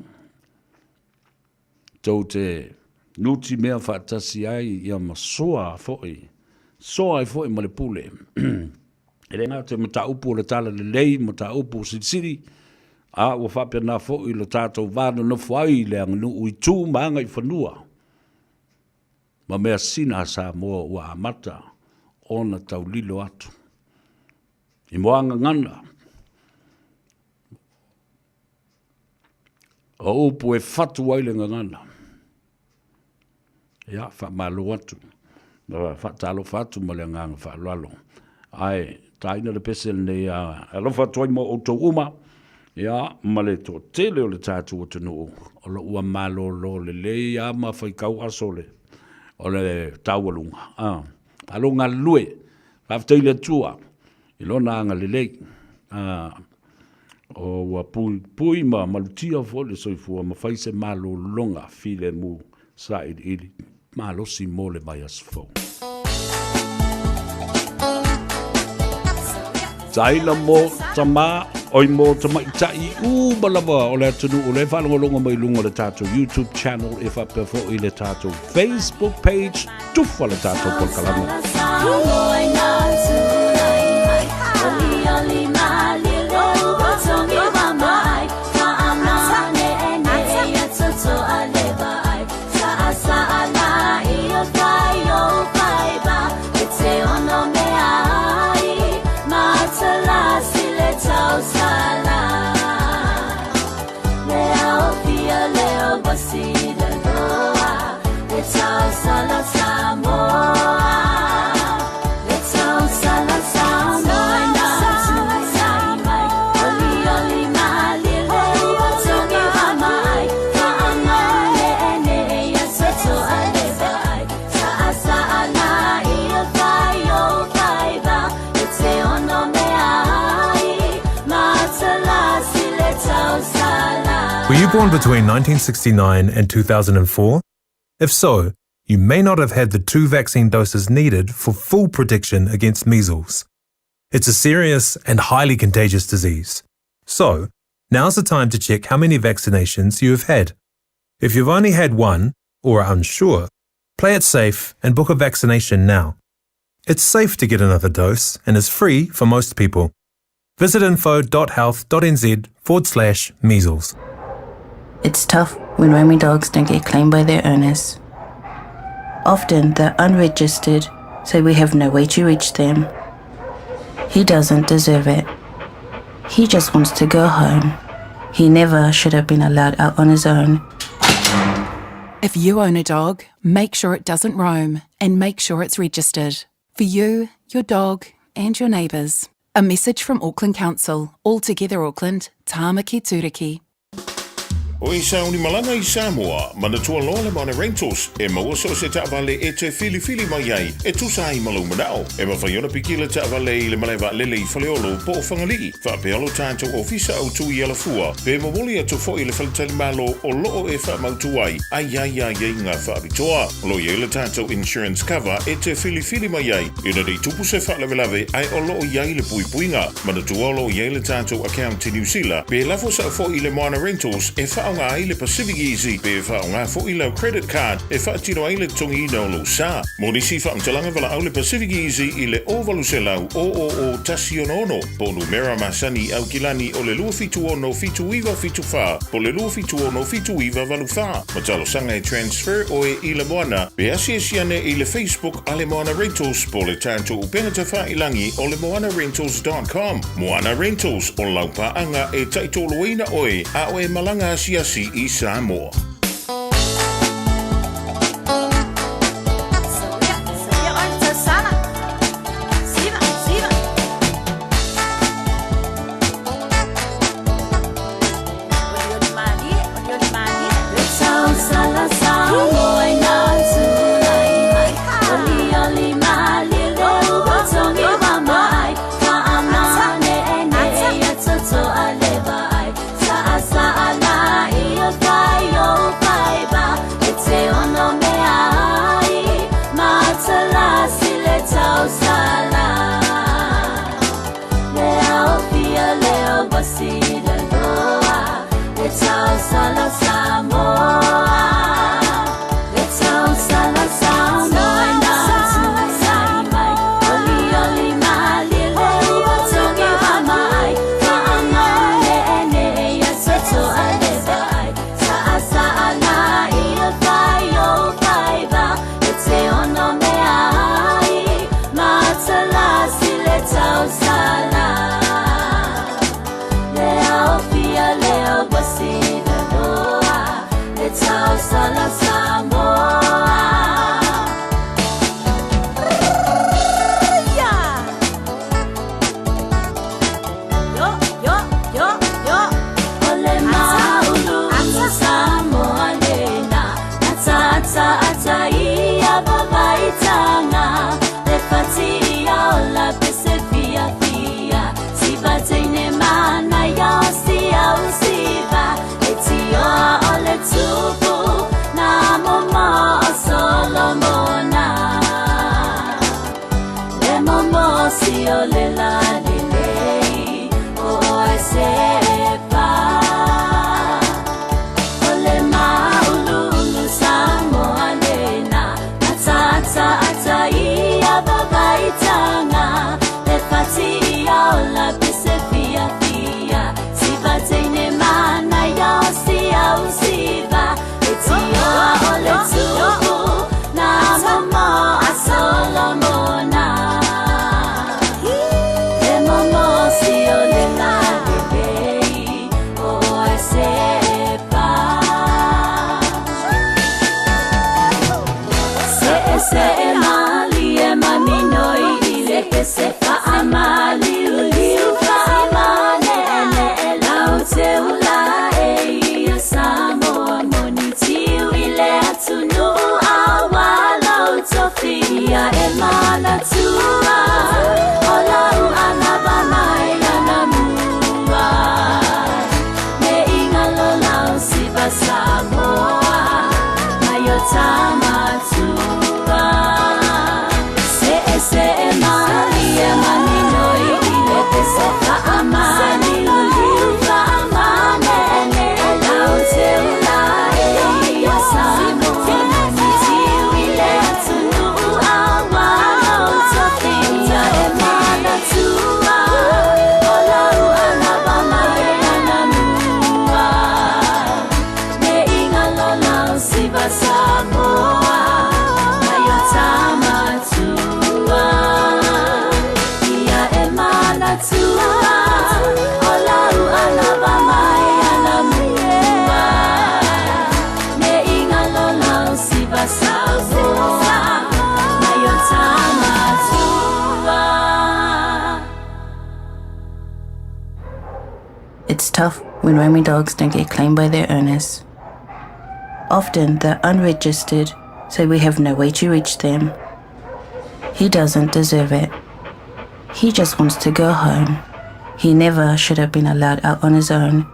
Tou te nutimea faatasi ai ia ma soa foi, soa ai foi ma le pule. E le gata i mataupu o le talalelei, mataupu silisili, a ua faapena foi lo tatou va nonofo ai i le aganuu i tu ma agaifanua ma measina a Samoa ua amata ona taulilo atu i moagagana O upu e fatu ai le gagana. Ia, faamalo atu, faatalofa atu ma le agaga faaaloalo. Ae taina le pese lenei a alofa atu ai mo outou uma, ia, ma le toatele o le tatou atunuu o lo ua malolo lelei lava ma faitau aso o le. O le taualuga, a. Malo galulue, faafetai i le Atua i Lona agalelei. A, o ua puipui ma malutia foi le soifua ma fai se malologa filemu sailiili malosi mo le vaiaso fou. Saila mo tama, oi mo tamaitai uma lava o le atunuu o lea e faalogologo mai i luga o le tatou YouTube channel e faapea foi le tatou Facebook page tufa le tatou polokalame. Were you born between 1969 and 2004? If so, you may not have had the two vaccine doses needed for full protection against measles. It's a serious and highly contagious disease. So, now's the time to check how many vaccinations you have had. If you've only had one, or are unsure, play it safe and book a vaccination now. It's safe to get another dose and is free for most people. Visit info.health.nz forward slash measles. It's tough when roaming dogs don't get claimed by their owners. Often they're unregistered, so we have no way to reach them. He doesn't deserve it. He just wants to go home. He never should have been allowed out on his own. If you own a dog, make sure it doesn't roam and make sure it's registered. For you, your dog, and your neighbours. A message from Auckland Council, All Together Auckland, Tāmaki Tūriki. O e sauni malaga i Samoa, manatua loa le Moana Rentals, e maua so o se taavale e te filifili mai ai, e tusa ai ma lou manao. E mafai ona piki le taavale i le malae vaalele i Faleolo po o Fagalii, faapea lo tatou ofisa autu i Alafua, pe momoli atu foi i le faletalimalo o loo e faamautu ai, a i ai aiaiga faapitoa. O lo o i ai le tatou insurance cover e te filifili mai ai, ina nei tupu se faalavelave ae o lo o i ai le puipuiga. Manatua o lo o i ai le tatou account i Niu Sila, pe lafo sao foi i le Moana Rentals e faaaoga ai le Pacific Easy pe faaaoga foi lau credit card e faatino ai le totogiina o lou sa. Mo nisi faamatalaga valaau le Pacific Easy i le 0800 000 166 po o numera masani i Aukilani o le 276 7974 po o le 276 7984. Ma talosaga e transfer oe i le Moana pe asiasi ane i le Facebook a le Moana Rentals po o le tatou upega tafailangi o le moanarentals dot com. Moana Rentals, o lau paaga e taitoloina oe a o e malaga asiasi i Samoa. pese faamaliuliu faamaneenee lau te ula e ia Samoa moni tiu i le atunuu aua lou tofi ia e manatua o lau anava mai anamua me ingalo lau siva Samoa mai o tamatua se e se e malia maninoi i le pese faamaliuliu faamaneenee lau te ula e ia Samoa moni tiu i le atunuu aua lou tofi ia e manatua o lau anava mai anamua me ingalo lau siva Samoa mai o tamatua ia e manatua o lau anava mai anamua me ingalo lau siva Samoa mai o tamatua. It's tough when roaming dogs don't get claimed by their owners. Often they're unregistered, so we have no way to reach them. He doesn't deserve it. He just wants to go home. He never should have been allowed out on his own.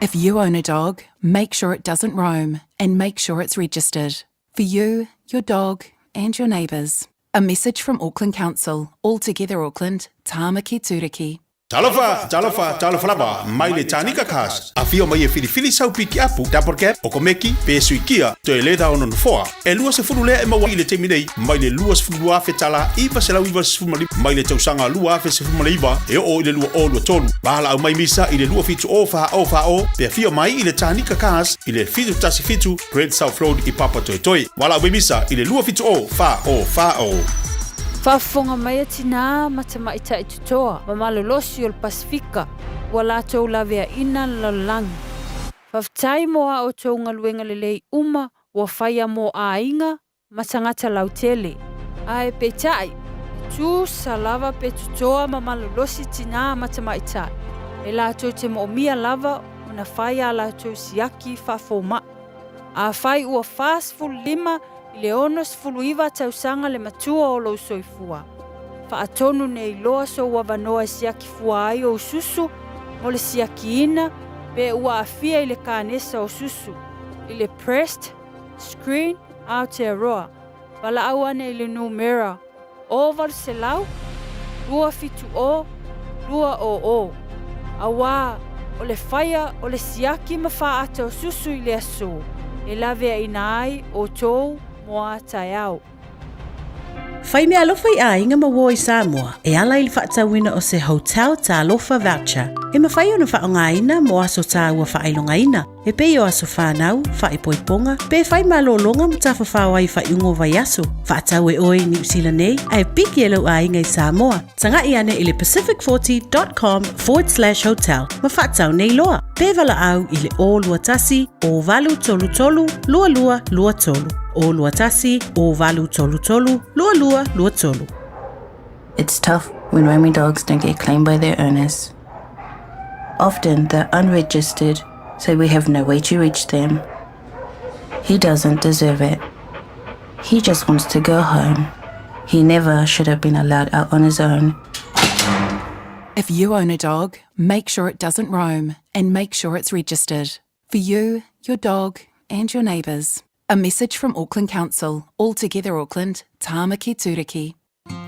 If you own a dog, make sure it doesn't roam and make sure it's registered. For you, your dog, and your neighbours. A message from Auckland Council, All Together Auckland, Tāmaki Tūriki. Talofa, talofa, talofa lava, mai le Tānika Cars. Afio mai e filifili sau pikiapu, double cab, o komeki, pe suikia, toe le ono nofoa. E 20 lea e maua i le taimi nei, mai le $22,000 995 mai le tausaga 2019 e oo i le 2023. Valaau mai misa i le 27 o fa o fa o, pe afio mai i le Tānika Cars i le 717 Great South Road i Papatoetoe. Valaau mai misa i le 27 o fa o fa o. Faafofoga mai a tinā ma tamaitai totoa ma malolosi o le Pasefika ua latou laveaina le lalolagi. Faafetai mo a outou galuega lelei uma ua faia mo aiga ma tagata lautele. Ae peitai, e tusa lava pe totoa ma malolosi tinā ma tamaitai, e latou te moomia lava ona fai a latou siaki faafoma'i. Afai ua 45 i le 69 tausaga le matua o lou soifua, faatonu nei loa sou avanoa e siaki fua ai ou susu mo le siakiina pe ua aafia i le kanesa o susu, i le Breast Screen Aotearoa, valaau ane i le numera 800 270 200, auā o le faia o le siaki ma faaata o susu i le aso e laveaina ai outou mo a taeao. Fai meaalofa i aiga ma uo i Samoa e ala i le faatauina o se Hotel Talofa Voucher e mafai ona faaaogaina mo aso tāua faailogaina e pei o aso whānau, whaipoiponga, pe whai malōlōga ma tafafao ai faaiuga o vaiaso. Faatau e oe i Niu Sila nei, ae piki e lou aiga i Samoa. Taga'i ane i le pacific40.com/hotel ma faatau nei loa. Pe valaau i le 021 0833 2223. 021 0833 2223. It's tough when roaming dogs don't get claimed by their owners. Often they're unregistered, so we have no way to reach them. He doesn't deserve it. He just wants to go home. He never should have been allowed out on his own. If you own a dog, make sure it doesn't roam and make sure it's registered. For you, your dog, and your neighbours. A message from Auckland Council, All Together Auckland, Tāmaki Tūriki.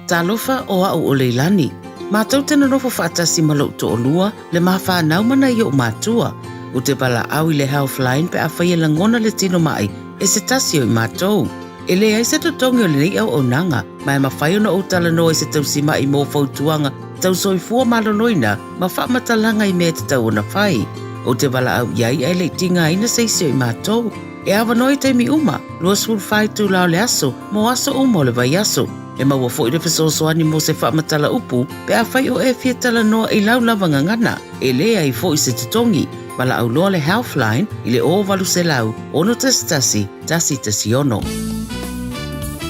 Talofa o a'u o Leilani. Matou te nonofo faatasi ma lo'u to'olua, le ma fanau ma nai o'u matua. Ou te valaau i le Healthline pe afai e lagona le tino ma'i e se tasi o i matou. E leai se totogi o lenei auaunaga, ma e mafai ona ou talanoa i se tausima'i mo fautuaga tau soifua maloloina ma faamatalaga i mea e tatau ona fai. Ou te valaau i ai ae le i tigaina se isi o i matou. E avanoa i taimi uma, 24 itula o le aso, mo aso uma o le vaiaso. E maua foi le fesoasoani mo se faamatala upu pe afai o e fia talanoa i lau lava gagana, e leai foi se totogi. Valaau loa le Healthline i le 0800 611 116.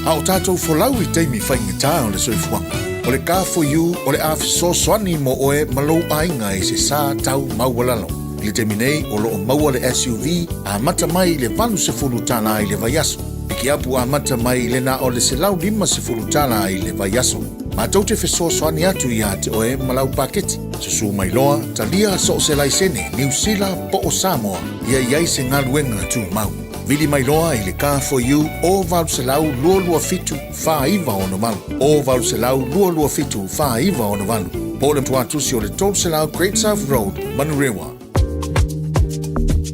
A o tātou folau i taimi faigata o le soifuaga, o le Car4U o le a fesoasoani mo oe ma lou aiga i se sā tau maualalo. I le taimi nei, o lo o maua le SUV amata mai i le $80 i le vaiaso. Pikiapu amata mai i le na o le $150 i le vaiaso. Matou te fesoasoani atu iā te oe ma lau paketi. Susū mai loa, talia so o se laisene, Niu Sila po o Samoa, ia i ai se galuega tumau. Vili mai loa i le Car4U o 800 227 4968, o 800 227 4968, po o le tuatusi o le 300 Great South Road, Manurewa.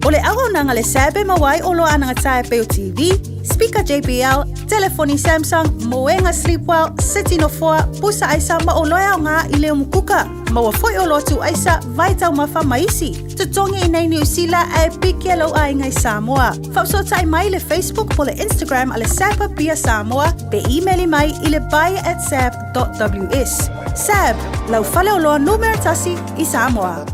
O le auaunaga le SAB e maua ai oloa anagata e pei o TV, speaker JBL, telefoni Samsung, moega Sleepwell, seti nofoa, pusa aisa ma oloa e aoga i le umukuka. Maua foi oloa tuu aisa, vai taumafa ma isi. Totogi i nei Niu Sila ae piki e lou aiga i Samoa. Faafesootai mai i le Facebook po le Instagram a le SAB Apia Samoa pe imeli mai i le buy at sab.ws. SAB, lau faleoloa numera tasi i Samoa.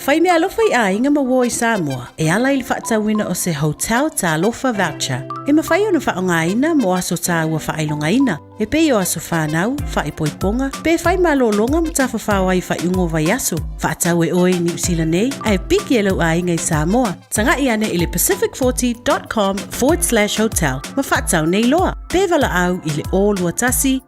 Fai meaalofa i aiga ma uo i Samoa e ala i le faatauina o se Hotel Talofa Voucher e mafai ona faaaogaina mo aso tāua faailogaina e pei o aso whānau, whaipoiponga, pe whai malōlōga ma tafafao ai whaiuga o vaiaso. Faatau e oe i Niu Sila nei, ae piki e lou aiga i Samoa. Taga'i ane i le pacific40.com/hotel ma faatau nei loa. Pe valaau i le 021 0833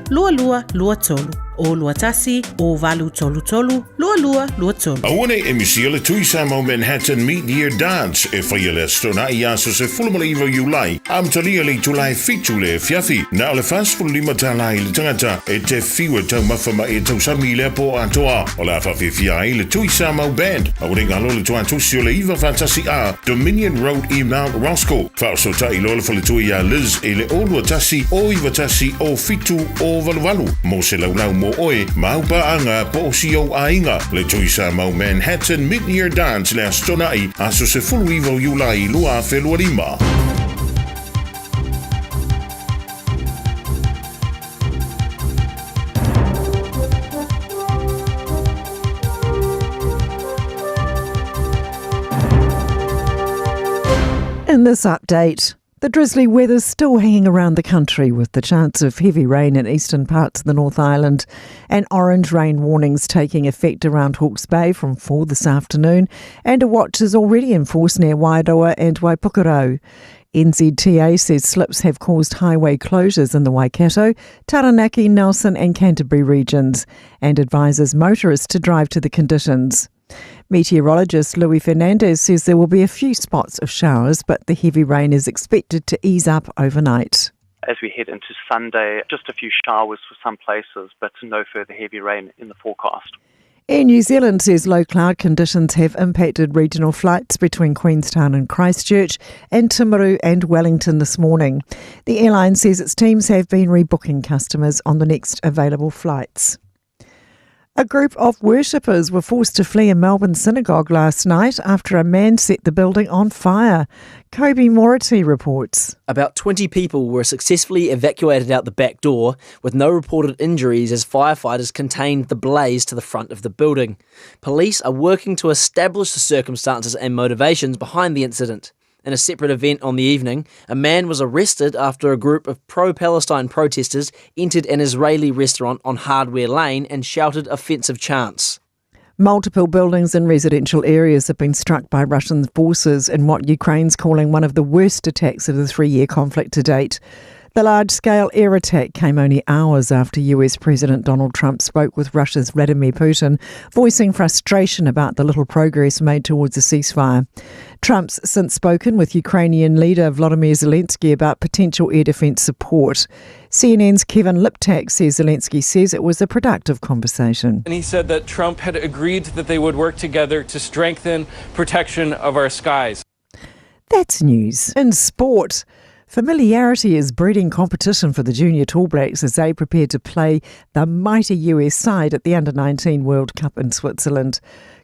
2223. 021 0833 2223. Aua nei e misia le Tui Samoa Manhattan Mid-Year Dance e faia le Aso Toonai i aso 19 Iulai, amatalia i le itula e 7 le afiafi. Na o le $45 i le tangata e te whiu e taumafa ma e tausami i lea pō atoa. O le a faawhiawhia ai le Tui Samoa Band. Aua nei galo le tuatusi o le 9 faatasi A, Dominion Road i Mount Roskill. Faaosootai loa le faletua iā Liz i le 0 21 0 91 07 0 88 mo se laulau mo oe ma au paaga po o si ou aiga. Le Tui Samoa Manhattan Mid-Year Dance le Aso Toonai, aso 19 o Iulai 2025. In this update, the drizzly weather's still hanging around the country with the chance of heavy rain in eastern parts of the North Island and orange rain warnings taking effect around Hawke's Bay from 4 this afternoon and a watch is already in force near Wairoa and Waipukurau. NZTA says slips have caused highway closures in the Waikato, Taranaki, Nelson and Canterbury regions and advises motorists to drive to the conditions. Meteorologist Louis Fernandez says there will be a few spots of showers, but the heavy rain is expected to ease up overnight. As we head into Sunday, just a few showers for some places, but no further heavy rain in the forecast. Air New Zealand says low cloud conditions have impacted regional flights between Queenstown and Christchurch and Timaru and Wellington this morning. The airline says its teams have been rebooking customers on the next available flights. A group of worshippers were forced to flee a Melbourne synagogue last night after a man set the building on fire. Kobe Mority reports. About 20 people were successfully evacuated out the back door with no reported injuries as firefighters contained the blaze to the front of the building. Police are working to establish the circumstances and motivations behind the incident. In a separate event on the evening, a man was arrested after a group of pro Palestine protesters entered an Israeli restaurant on Hardware Lane and shouted offensive chants. Multiple buildings in residential areas have been struck by Russian forces in what Ukraine's calling one of the worst attacks of the three year conflict to date. The large scale air attack came only hours after US President Donald Trump spoke with Russia's Vladimir Putin, voicing frustration about the little progress made towards a ceasefire. Trump's since spoken with Ukrainian leader Vladimir Zelensky about potential air defense support. CNN's Kevin Liptak says Zelensky says it was a productive conversation. And he said that Trump had agreed that they would work together to strengthen protection of our skies. That's news. In sport, familiarity is breeding competition for the junior Tall Blacks as they prepare to play the mighty US side at the Under 19 World Cup in Switzerland.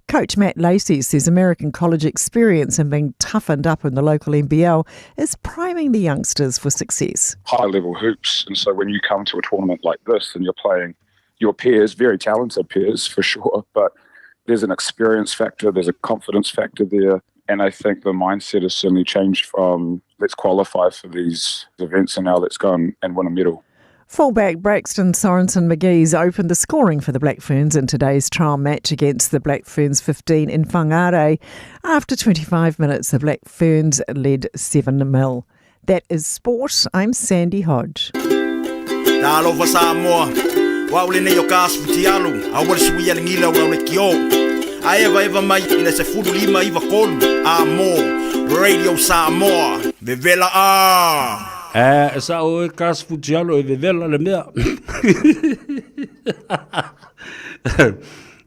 Coach Matt Lacey says American college experience and being toughened up in the local NBL is priming the youngsters for success. High level hoops. And so when you come to a tournament like this and you're playing your peers, very talented peers for sure, but there's an experience factor, there's a confidence factor there. And I think the mindset has certainly changed from Let's qualify for these events and now let's go and, and win a medal. Fullback Braxton Sorensen McGee's opened the scoring for the Black Ferns in today's trial match against the Black Ferns 15 in Whangarei. After 25 minutes, the Black Ferns led 7 0. That is sport. I'm Sandy Hodge. Talofa Samoa, o au lenei o ka asu futialu, a ua le sui a le gila o le kio. A eva eva mai i le 15 iva kolu, a mo, Radio Samoa, vevela a! E, e sa o e kas futialo e vevela le mea.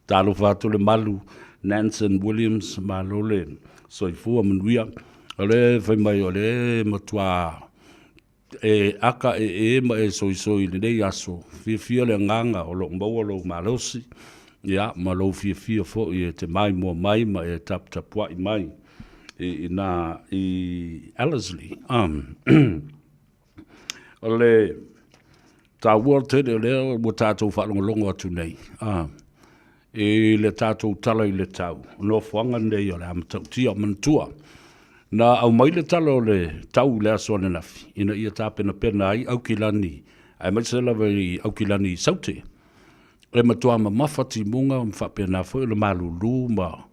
Talofa atu le malu, Nansen Williams, malo le soifua manuia. O le fai mai o le matua e aka e e ma e soisoi i lenei aso. Fiafia le agaga o lo o maua lou malosi, ia, ma lou fiafia foi e te maimoa mai ma e taputapuai mai i ina i Ellerslie. Um, o le taua tele o lea ua tatou faalogologo atu nei, i le tatou tala i le tau, o nofoaga nei o le a matautia. Manatua, na aumai le tala o le tau i le aso ananafi ina ia tapenapena ai Aukilani, aemaise lava i Aukilani i Saute, e matua mamafa timuga ma faapena foi ona malulu ma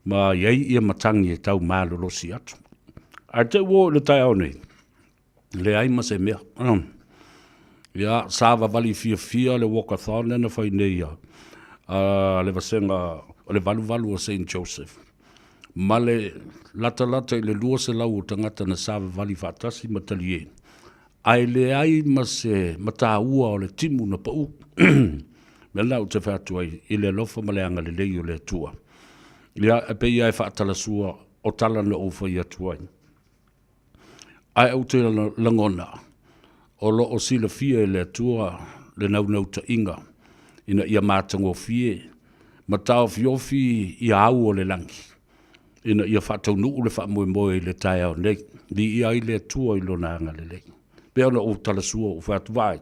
ma i ai ia matagi e tau malolosi atu. Ae te i ua oo i le taeao nei, leai ma se mea. Ia, savavali fiafia le walkathon lea na fai nei a, a le vasega o le valuvalu o Saint Joseph. Ma le latalata i le 200 o tagata na savavali faatasi ma talie. Ae leai ma se mataua o le timu na pau. Mea lena ou te fai atu ai i le alofa ma le agalelei o le Atua. Ia, e pei lava e faatalasua o tala na ou fai atu ai. Ae ou te lagona, o lo o silafia e le Atua le naunautaiga ina ia matagofie ma taofiofi ia au o le lagi, ina ia faataunuu le faamoemoe i le taeao nei. Viia ai le Atua i Lona agalelei. Pei ona ou talasua ou fai atu, Vaai,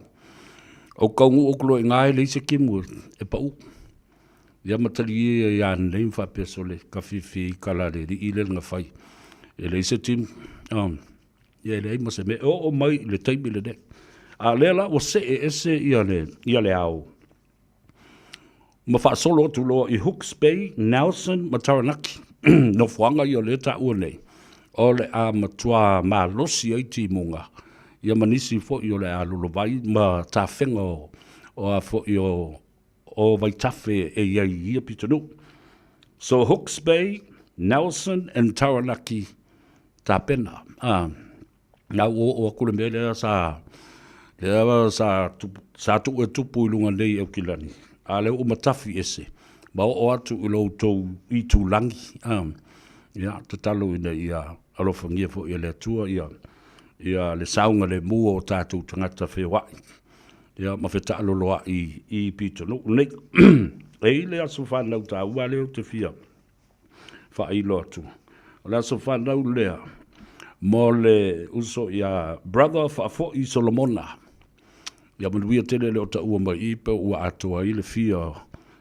ou taunuu atu loa i ina e leai se timu e pau. Ia ma talie ia ia nei ma faapea sole ka fiafia i kala le alii lea na fai. E leai se timu. Um, ia e leai ma se mea. E oo mai i le taimi lenei. A lea la ua see ese ia le, ia le ao. Ma faasolo atu loa i Hooks Bay, Nelson ma Taranaki. Nofoaga ia o lea taua nei. O le a matua malosi ai timuga. Ia ma nisi foi o le a lolovai ma tafega o, o a foi o, o vaitafe e i ai i ia pitonuu. So Hooks Bay, Nelson and Taranaki tapena. Ah, na ua oo atu le mea lea sa lea sa tupu, sa tuu e tupu i luga nei e Aukilani. A lea ua matafi ese, ma oo atu i lo outou itulagi. Ah, ia, tatalo ina ia alofagia foi e le Atua ia, ia le saogalemu o tatou tagata feoai. Ia, ma fetaaloloai i pitonuu nei. E i le aso fanau taua lea ou te fia faailo atu. O le aso fanau lea mo le uso ia Brother Faafoi Solomona. Ia manuia tele le o taua mai i pe ua atoa ai le fia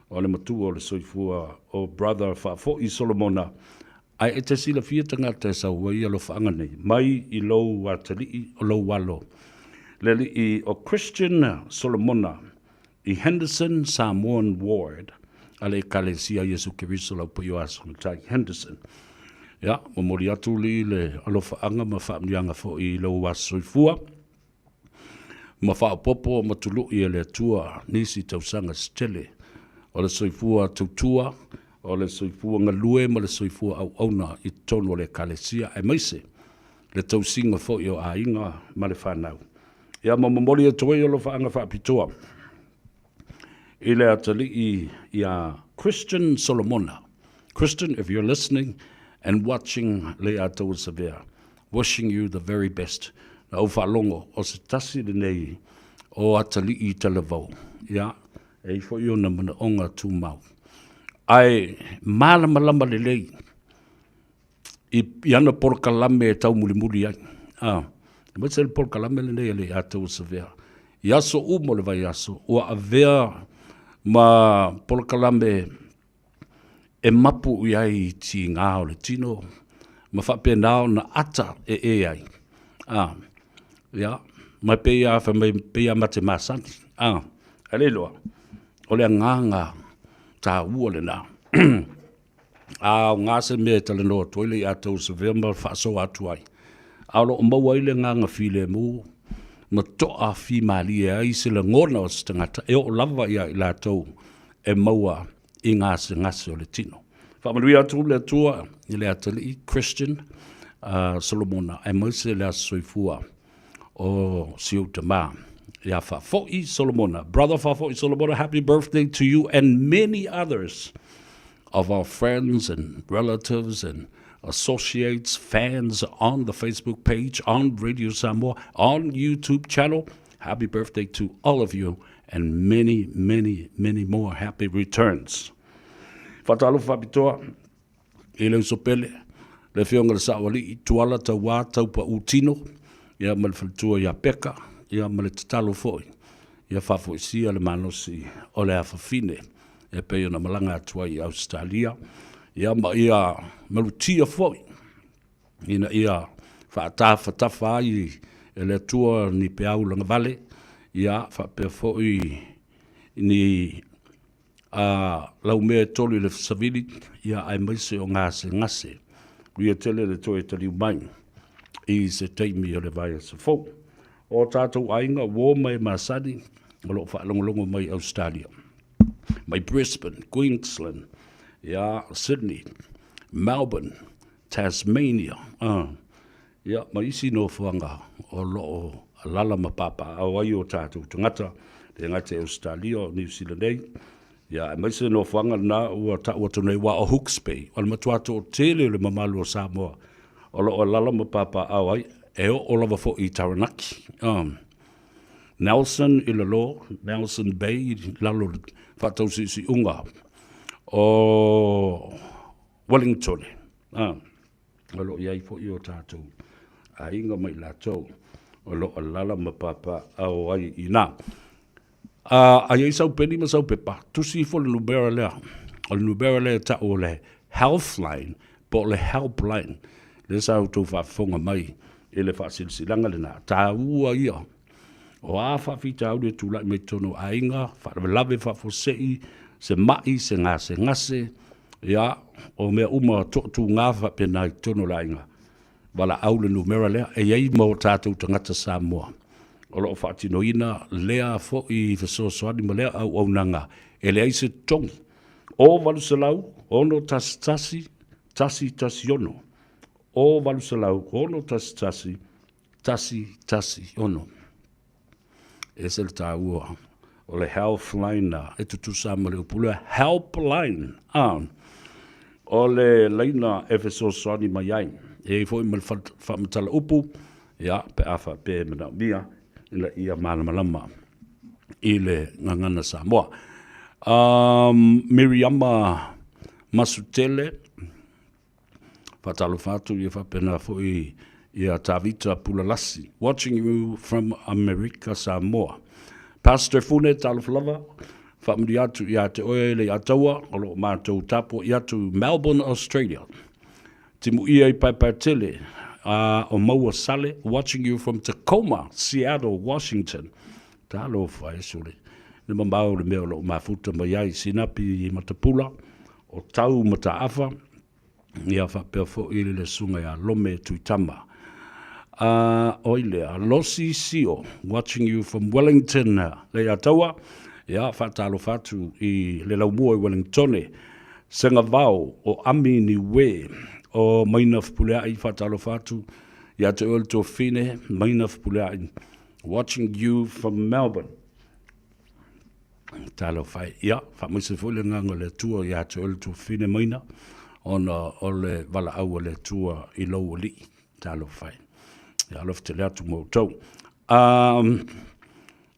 o le matua o le soifua o Brother Faafoi Solomona. Ae e te silafia tagata e sau ai alofaaga nei, mai i lou atalii o lou alo, le alii o Christian Solomona i Henderson Samoan Ward a le Ekalesia Iesu Keriso Lau Paia o Aso Matai, Henderson. Ia, momoli atu li le alofaaga ma faamanuiaga foi i lou aso soifua. Ma faaopoopo ma tului e le Atua nisi tausaga se tele o le soifua tautua, o le soifua galue ma le soifua auauna i totonu o le Ekalesia, aemaise le tausiga foi o aiga ma le fanau. Ia ma momoli atu ai alofaaga faapitoa i le atalii ia Christian Solomona. Christian, if you're listening and watching Leiataua Savea, wishing you the very best. Na ou faalogo, o se tasi lenei o atalii talavou. Ia, e i ai foi ona manaoga tumau. Ae malamalama lelei i, i ana polokalame e taumulimuli ai. Ah, aemaise le polokalame lenei a Leiataua Savea. I aso uma o le vaiaso, ua avea ma polokalame e mapu i ai i tigā o le tino ma faapena ona ata e e ai. A, ia, ma pei a fai mai, pei a mate masani. A, ae le iloa, o le agaga taua lena. A aoga se mea e talanoa atu ai le ia tou Savea ma faasoa atu ai, a o lo o maua ai le agaga filemu ma toafimalie ai se lagona o se tagata e oo lava ia i latou e maua i gasegase o le tino. Faamanuia atu le Atua i le atalii Christian Solomona aemaise le aso soifua o si ou tama ia Faafoi Solomona. Brother Faafoi Solomona, happy birthday to you and many others of our friends and relatives and associates, fans on the Facebook page, on Radio Samoa, on YouTube channel. Happy birthday to all of you and many, many, many more happy returns. Whatalofa whapitoa, i le uso pele, le afioga i le Saoalii, Tuala Tauā Taupaū Tino, ia ma le faletua ia Peka, ia ma le tatalo foi, ia faafoisia le malosi o le afafine e pei ona malaga atu ai i Ausetalia, ia ma ia malutia foi ina ia faatafatafa ai e le Atua ni peau lagavale, ia faapea foi ni A laumea e tolu i le savili, ia aemaise o gasegase. Uia tele le toe taliu mai i se taimi o le vaiaso fou. O tatou aiga, uo ma e masani, o lo o faalogologo mai i Ausetalia, mai Brisbane, Queensland, ia Sydney, Melbourne, Tasmania, ia ma isi nofoaga o lo o alala ma papaaao ai o tatou tagata, le gata i Ausetalia, o Niu Sila nei, ia aemaise nofoaga na ua tau atu nei, aua o Hawke's Bay, o le matua toatele o le mamalu o Samoa o lo o alala ma papaaao ai, e oo lava foi i Taranaki. Nelson i lalo, Nelson Bay i lalo o le faatausiusiuga o Wellington. O lo o i ai foi o tatou aiga ma i latou o lo o alaala ma papaaao ai i ina. A, a i ai sau peni ma sau pepa, tusi ifo le numera lea. O le numera lea e tau o le Healthline po o le Helpline. Lea sa outou faafofoga mai i le faasilasilaga lena. Taua ia o a faafitauli e tulai mai totonu o aiga, faalavelave faafuasei, se mai, se gasegase, Ia, o mea uma toatuga faapena i totonu o le aiga, valaau le numera lea. E i ai ma o tatou tagata Samoa o lo o faatinoina lea foi fesoasoani ma lea auaunaga e leai se totogi. O 800 611 116, O 800 611 116. E ese le taua o le healthline e tutusa ma le upu lea helpline. A, o le laina e fesoasoani mai ai. E i ai foi ma le faamatala upu, ia, pe a faapea e manaomia ina ia malamalama i le gagana Samoa. Um, Miriama Masutele, Faatalofa atu ia faapena foi ia Tavita Pulalasi, watching you from America, Samoa. Pastor Fune, talofa lava, faamanuia atu ia te oe le Ataua, o lo o matou tapuai atu Melbourne, Australia. Timuia i Paepaetele, a o Maua Sale, watching you from Tacoma, Seattle, Washington. Talofa e sole, le mamao o le mea o lo o mafuta mai ai, Sinapi i Matapula, o Tau Mataafa, ia faapea foi le susuga ia Lome Tuitama. A oi lea, Losi Sio, watching you from Wellington, Leiataua, ia faatalofa atu i le laumua i Wellingtone, Segavao o Ami Niue, o Maina Fepuleai, faatalofa atu ia te oe le tuafafine, Maina Fepuleai, watching you from Melbourne. Talofa e. Ia, faamaise foi le agaga o le Atua ia te oe le tuafafine Maina, ona o le valaau a le Atua i lou alii. Talofa e. Ia, alofa tele atu ma outou. Um,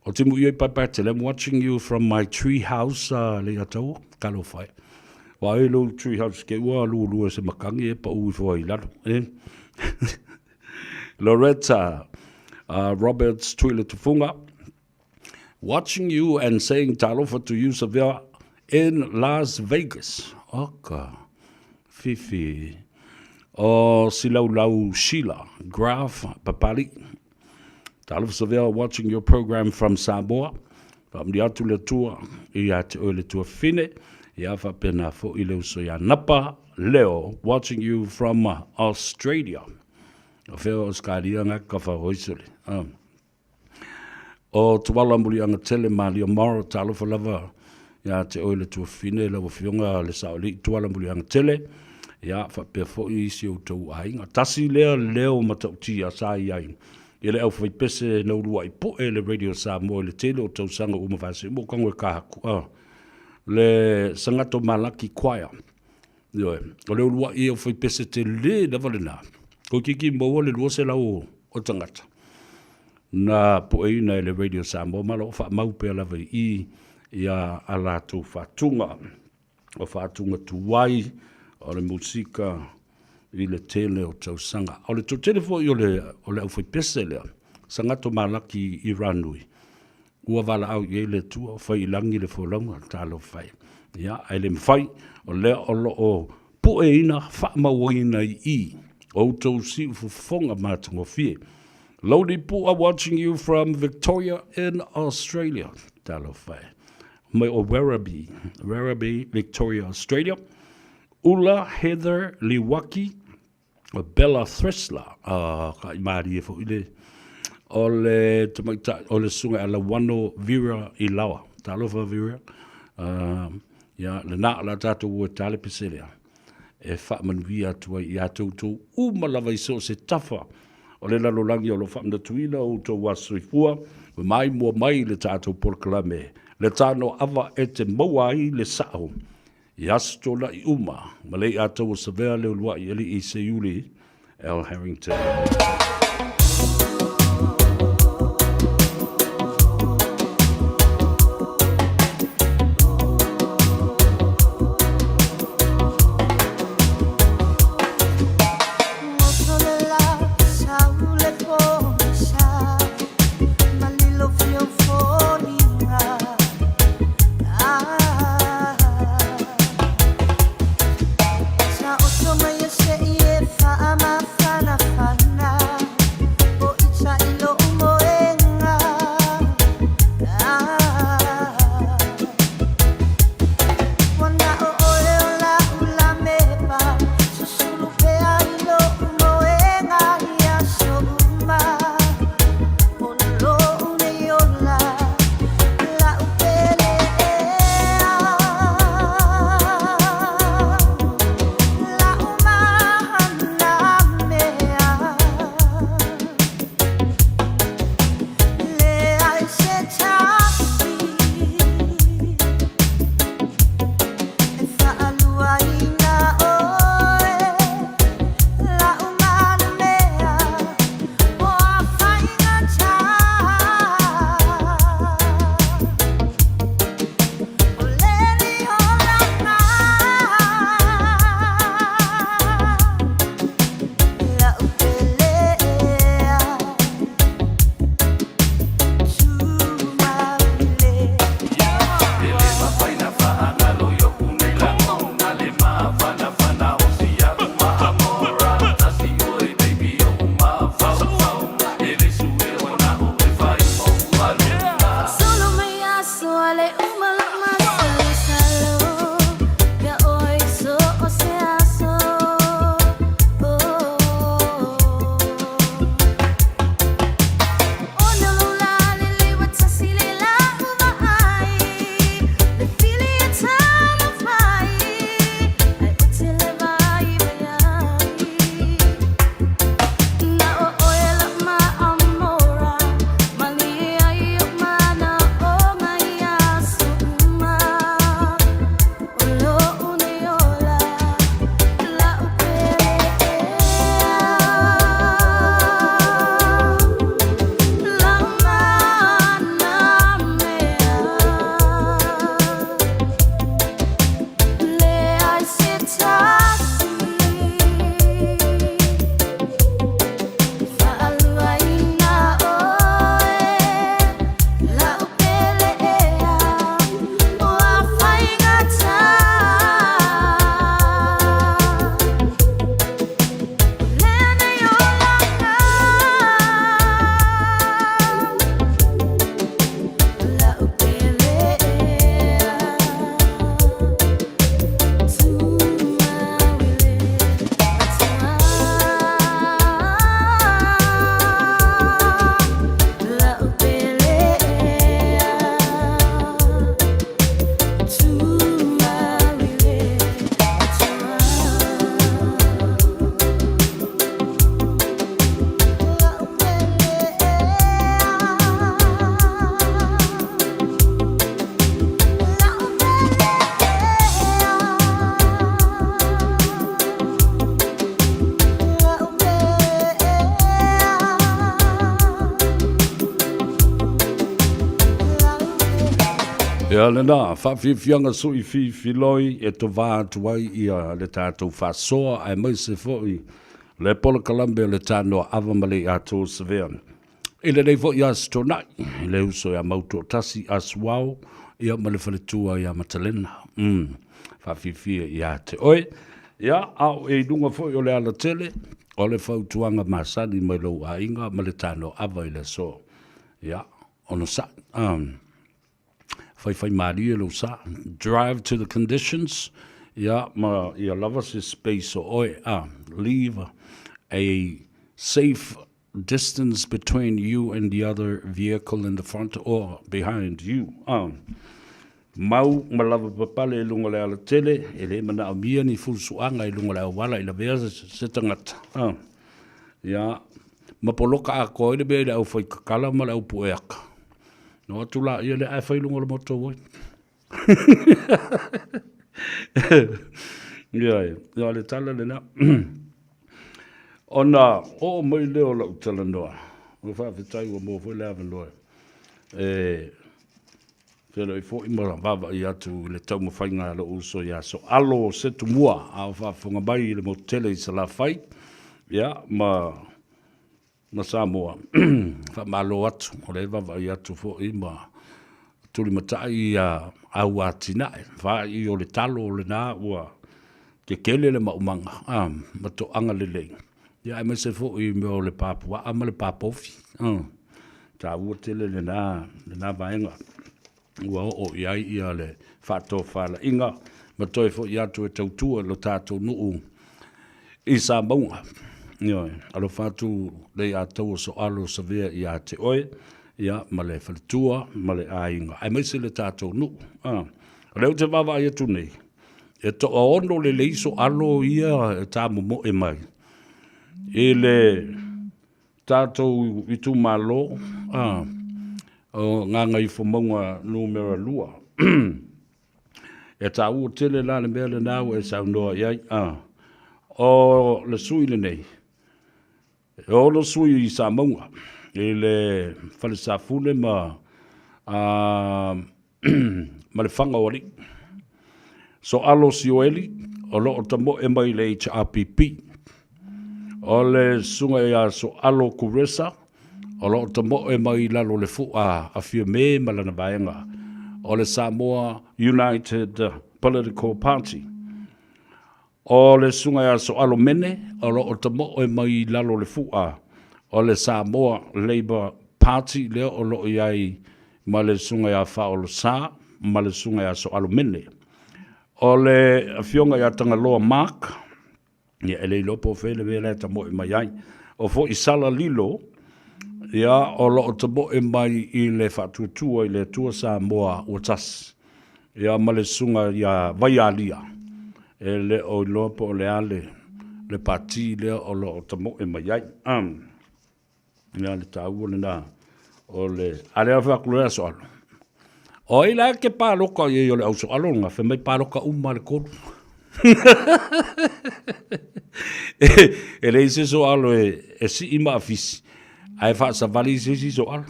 o Timu Ioi Paepaetele, I'm watching you from my tree house, uh, Leiataua. Talofa e. Wa e lou tree house ke ua lua lua se makangi e pa ui fo i lalo. Eh? Loretta uh, Roberts Tuile Tufunga, Watching you and saying talofa to you Savea in Las Vegas. Oka. Fifi. O Silaulau Sheila Graf Papali'i. Talofa Savea watching your program from Samoa. Faamanuia atu le Atua ia te oe le tuafafine. Ia faapena foi le uso ia Napa Leo watching you from Australia. O fea o Australia nga ka whahoisole. O Tuala Muliaga Tele Malia Morrow, talofa lava ia te oe le tuafafine, lau Afioga le Saoalii Tuala Muliaga Tele, ia faapea foi isi o outou aiga. Tasi lea leo matautia sa i ai i le aufaipese na uluai poe le Radio Samoa i le tele o tausaga ua mavae se uma o Kagoe Kahaku, a le Sagato Malaki Choir. Ioe, o le uluai aufaipese tele lava lena. Toeitiiti maua le 200 o tagata na pueina e le Radio Samoa ma lo o faamau pea lava i i ia a latou faatuga. O faatuga tuai o le musika i le tele o tausaga. O le toatele foi o le, o le aufaipese lea, Sagato Malaki i Ranui, Ua valaau i ai le Atua, fai i lagi le folauga, talofa e. Ia, ae le mafai, o lea o lo o pueina, faamauina i i, outou siufofoga matagofie. Lodi Pua watching you from Victoria in Australia. Talofa e. Mai o Werribee, Werribee, Victoria, Australia. Ula Heather Liwaki, O Bella Thressler, a ka i mārie foi le, o le tamaitai, o le susuga ia Lauano Vera i Laoa. Talofa Vera. Ia, lena o le a tatou o e ta le pese lea e faamanuia atu ai ia te outou uma lava i so o se tafa o le lalolagi o lo o faamanatuina o outou aso soifua ma maimoa mai i le tatou polokalame le tano ava e te maua ai le sao I aso tuanai uma, ma le i'a taua Savea le ulua'i alii Seiuli L. Harrington. Ia lena, faafiafiaga sui fifiloi e tovā atu ai ia le tatou faasoa aemaise foi le polokalame o le Tanoa Ava ma le Atoa Savea. I lenei foi Aso Toonai, i le uso ia Mautoatasi Asuao ia ma le faletua ia Matalena. Faafiafia ia te oe. Ia, a o e i luga foi o le alatele, o le fautuaga masani mai lou aiga ma le Tanoa Ava i le aso. Ia, onosai. Faifaimalie lou sa. Drive to the conditions, ia, ma ia lava se space o oe. Leave a safe distance between you and the other vehicle in the front or behind you. Mau ma lava papale i luga o le alatele, e le manaomia ni fulusuaga i luga o le auala i lavea se tagata. Ia, ma poloka atoa ai le mea i le aufaikakala ma le aupueaka. No atu la ia lea ae fai luga o le moto oi. Ia, ia le tala lena. Ona oo mai lea o lau talanoa, ua faafetai ua maua foi le avanoa e feiloai foi ma vaavaai atu i le taumafaiga a lou uso ia Soalo Setumua, a o faafofoga mai i le motu tele i Salafai, ia, ma ma Samoa. Faamalo atu, o lea e vaavaai atu foi ma tulimatai ia au atinae, faaiu o le talo lena ua tetele le maumaga a, ma toaga lelei, ia aemaise foi mea o le pā puaa ma le pā povi. Taua tele lena, lena vaega ua oo i ai ia le faatofalaiga ma toe foi atu e tautua i lo tatou nuu i Samauga. Ioe, alofa atu Leiataua Soalo Savea ia te oe, ia ma le faletua ma le aiga, aemaise le tatou nuu. O lea ou te vaavaai atu nei, e toaono lelei Soalo ia e tamomoe mai i le tatou itumalo o Gagaifomauga Numera 2. E taua tele la le mea lena ua e saunoa i ai. O le sui lenei, e ono sui i Samauga i le Fale Safune ma ma le Faga o Alii. Soalo Sioeli o lo o tamoe mai le HRPP. O le susuga ia Soalo Kuresa o lo o tamoe mai i lalo o le fua a Fiame ma lana vaega o le Samoa United Political Party. O le Susuga ia Soalo Mene o lo o tamoe mai i lalo o le fua o le Samoa Labour Party lea o lo o i ai ma le Susuga ia Faaolosā ma le Susuga ia Soalo Mene. O le Afioga ia Tagaloa Mark, ia e le iloa po o fea le mea la e tamoe mai ai. O foi Sala Lilo, ia o lo o tamoe mai i le Faatuatua i le Atua Samoa ua Tasi. Ia ma le susuga ia Vaialia, e le o iloa po o le a le, le pati lea o lo o tamoe mai ai. Ia le taua lena o le, a lea fai atu loa soalo. O ai la ke paloka i ai o le au soalo lena, fai mai paloka uma le kolu. E leai se soalo e sii ma afisi, ae faasavali i se isi soalo.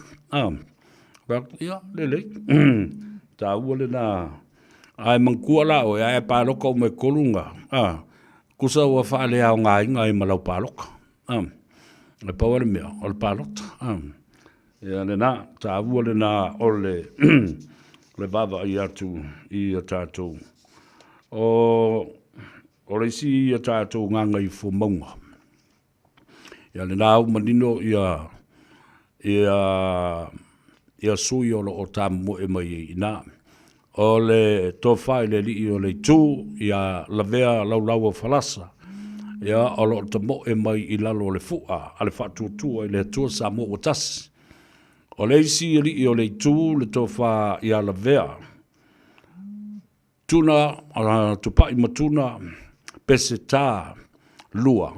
Ia, lelei. Taua lena. Ae manatua la oe, a e paloka uma e kolu nga, a, tusa ua faaleaogaina ai ma lau paloka. A, e pau lava le mea, o le palota. A, ia lena, taua lena o le, le vaavaai atu i a tatou. O, o le isi a tatou gagaifomauga, Ia lena ua manino ia ia ia sui o lo o tamomoe mai ai i ina. O le tofa i le alii o le itu ia Lavea Laulauo Falasa, ia o lo o tamoe mai i lalo o le fua a le Faatuatua i le Atua Samoa ua Tasi. O le isi alii o le itu le tofa ia Lavea Tuna, Tupai ma Tuna, Peseta, 2.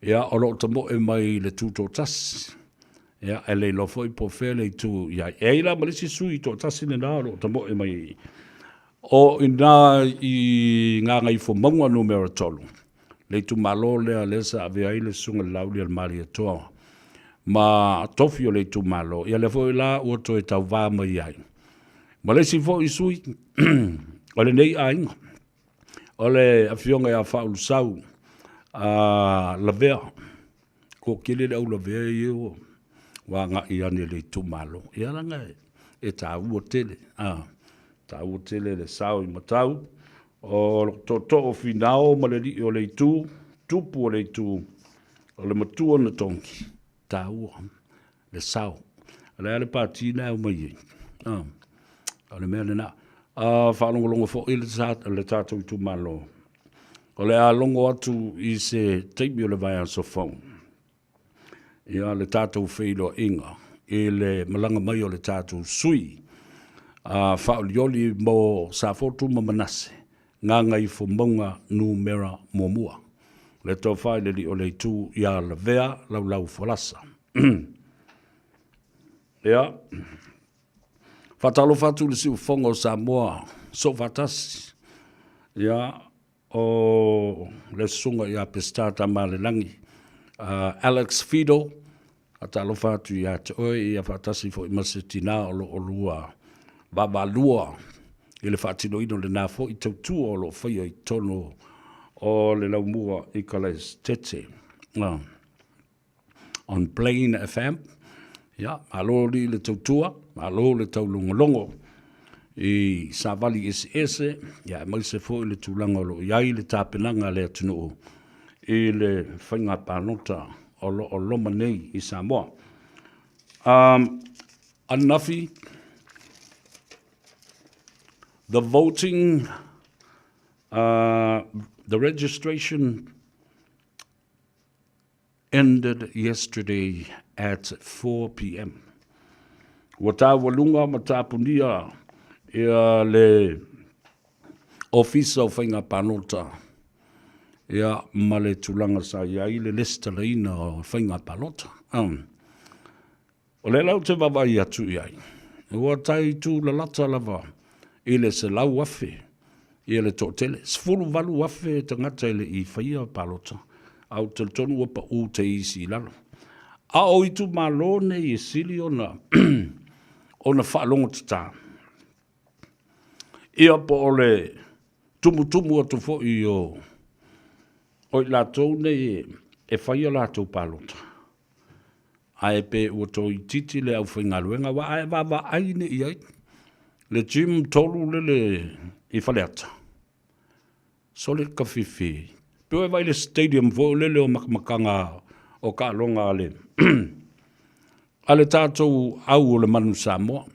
Ia, o lo o tamoe mai i le Tutoatasi. Ia, e le iloa foi po o fea le itu i ai. E ai la ma le isi sui toatasi lena o lo o tamoe mai o i ina i Gagaifomauga Numera 3, le itumalo lea lea sa avea ai le Susuga i le Laaulialemalietoa ma tofi o le itumalo. Ia lea foi la ua toe tauva mai ai. Ma le isi foi sui o lenei aiga, o le afioga ia Faaulusau a Lavea, toatele le au Lavea ia ua agai ane i le itumalo. Ia leaga e taua tele, a, taua tele le sao i Matau, o le tootoo o Finao ma le alii o le itu, tupu o le itu, o le matua na togi, taua le sao. O le a le pati na e omai ai? A, o le mea lena. A faalogologo foi le, le tatou itumalo, o le a logo atu i se taimi o le vaiaso fou, ia le tatou feiloaiga i le malaga mai o le tatou sui a faaolioli mo Safotu ma Manase, Gagaifomauga Numera Muamua. Le tofa i le alii o le itu ia Lavea Laulau Folasa. Ia, faatalofa atu i le siufofoga o Samoa soofaatasi. Ia, o le susuga ia Peseta Tamalelagi, Alex Fido, faatalofa atu ia te oe, ia faatasi foi ma se tina o lo o lua vaavaalua i le faatinoina o lena foi tautua o lo o faia i totonu o le laumua i Kalaestete. On Plain FM. Ia, malo li le tautua, malo le taulogologo i savali eseese, ia aemaise foi le tulaga o lo o i ai le tapenaga a le atunuu i le faiga palota o lo o loma nei i Samoa. Ananafi, the voting, the registration ended yesterday at 4 pm. Ua taualuga ma tapunia ia le Ofisa o Faiga Palota ia ma le tulaga sa i ai le lesitalaina o Faiga Palota. Um. O lea la ou te vaavaai atu i ai, ua tai tūlalata lava i le 100,000 ia le toatele, 18,000 tagata e le i faia palota, a ou te talitonu ua pau te isi i lalo. A o itumalo nei e sili ona ona faalogotatā, ia po o le tumutumu atu foi o o i latou nei e faia latou palota, Ae pe ua toaitiiti le aufaigaluega aua a e vaavaai nei i ai le gym tolu lele i Faleata, sole kafifi. Pe ua e vaai i le stadium foi lele o makamakaga o taaloga a le a le tatou au o le manu Samoa.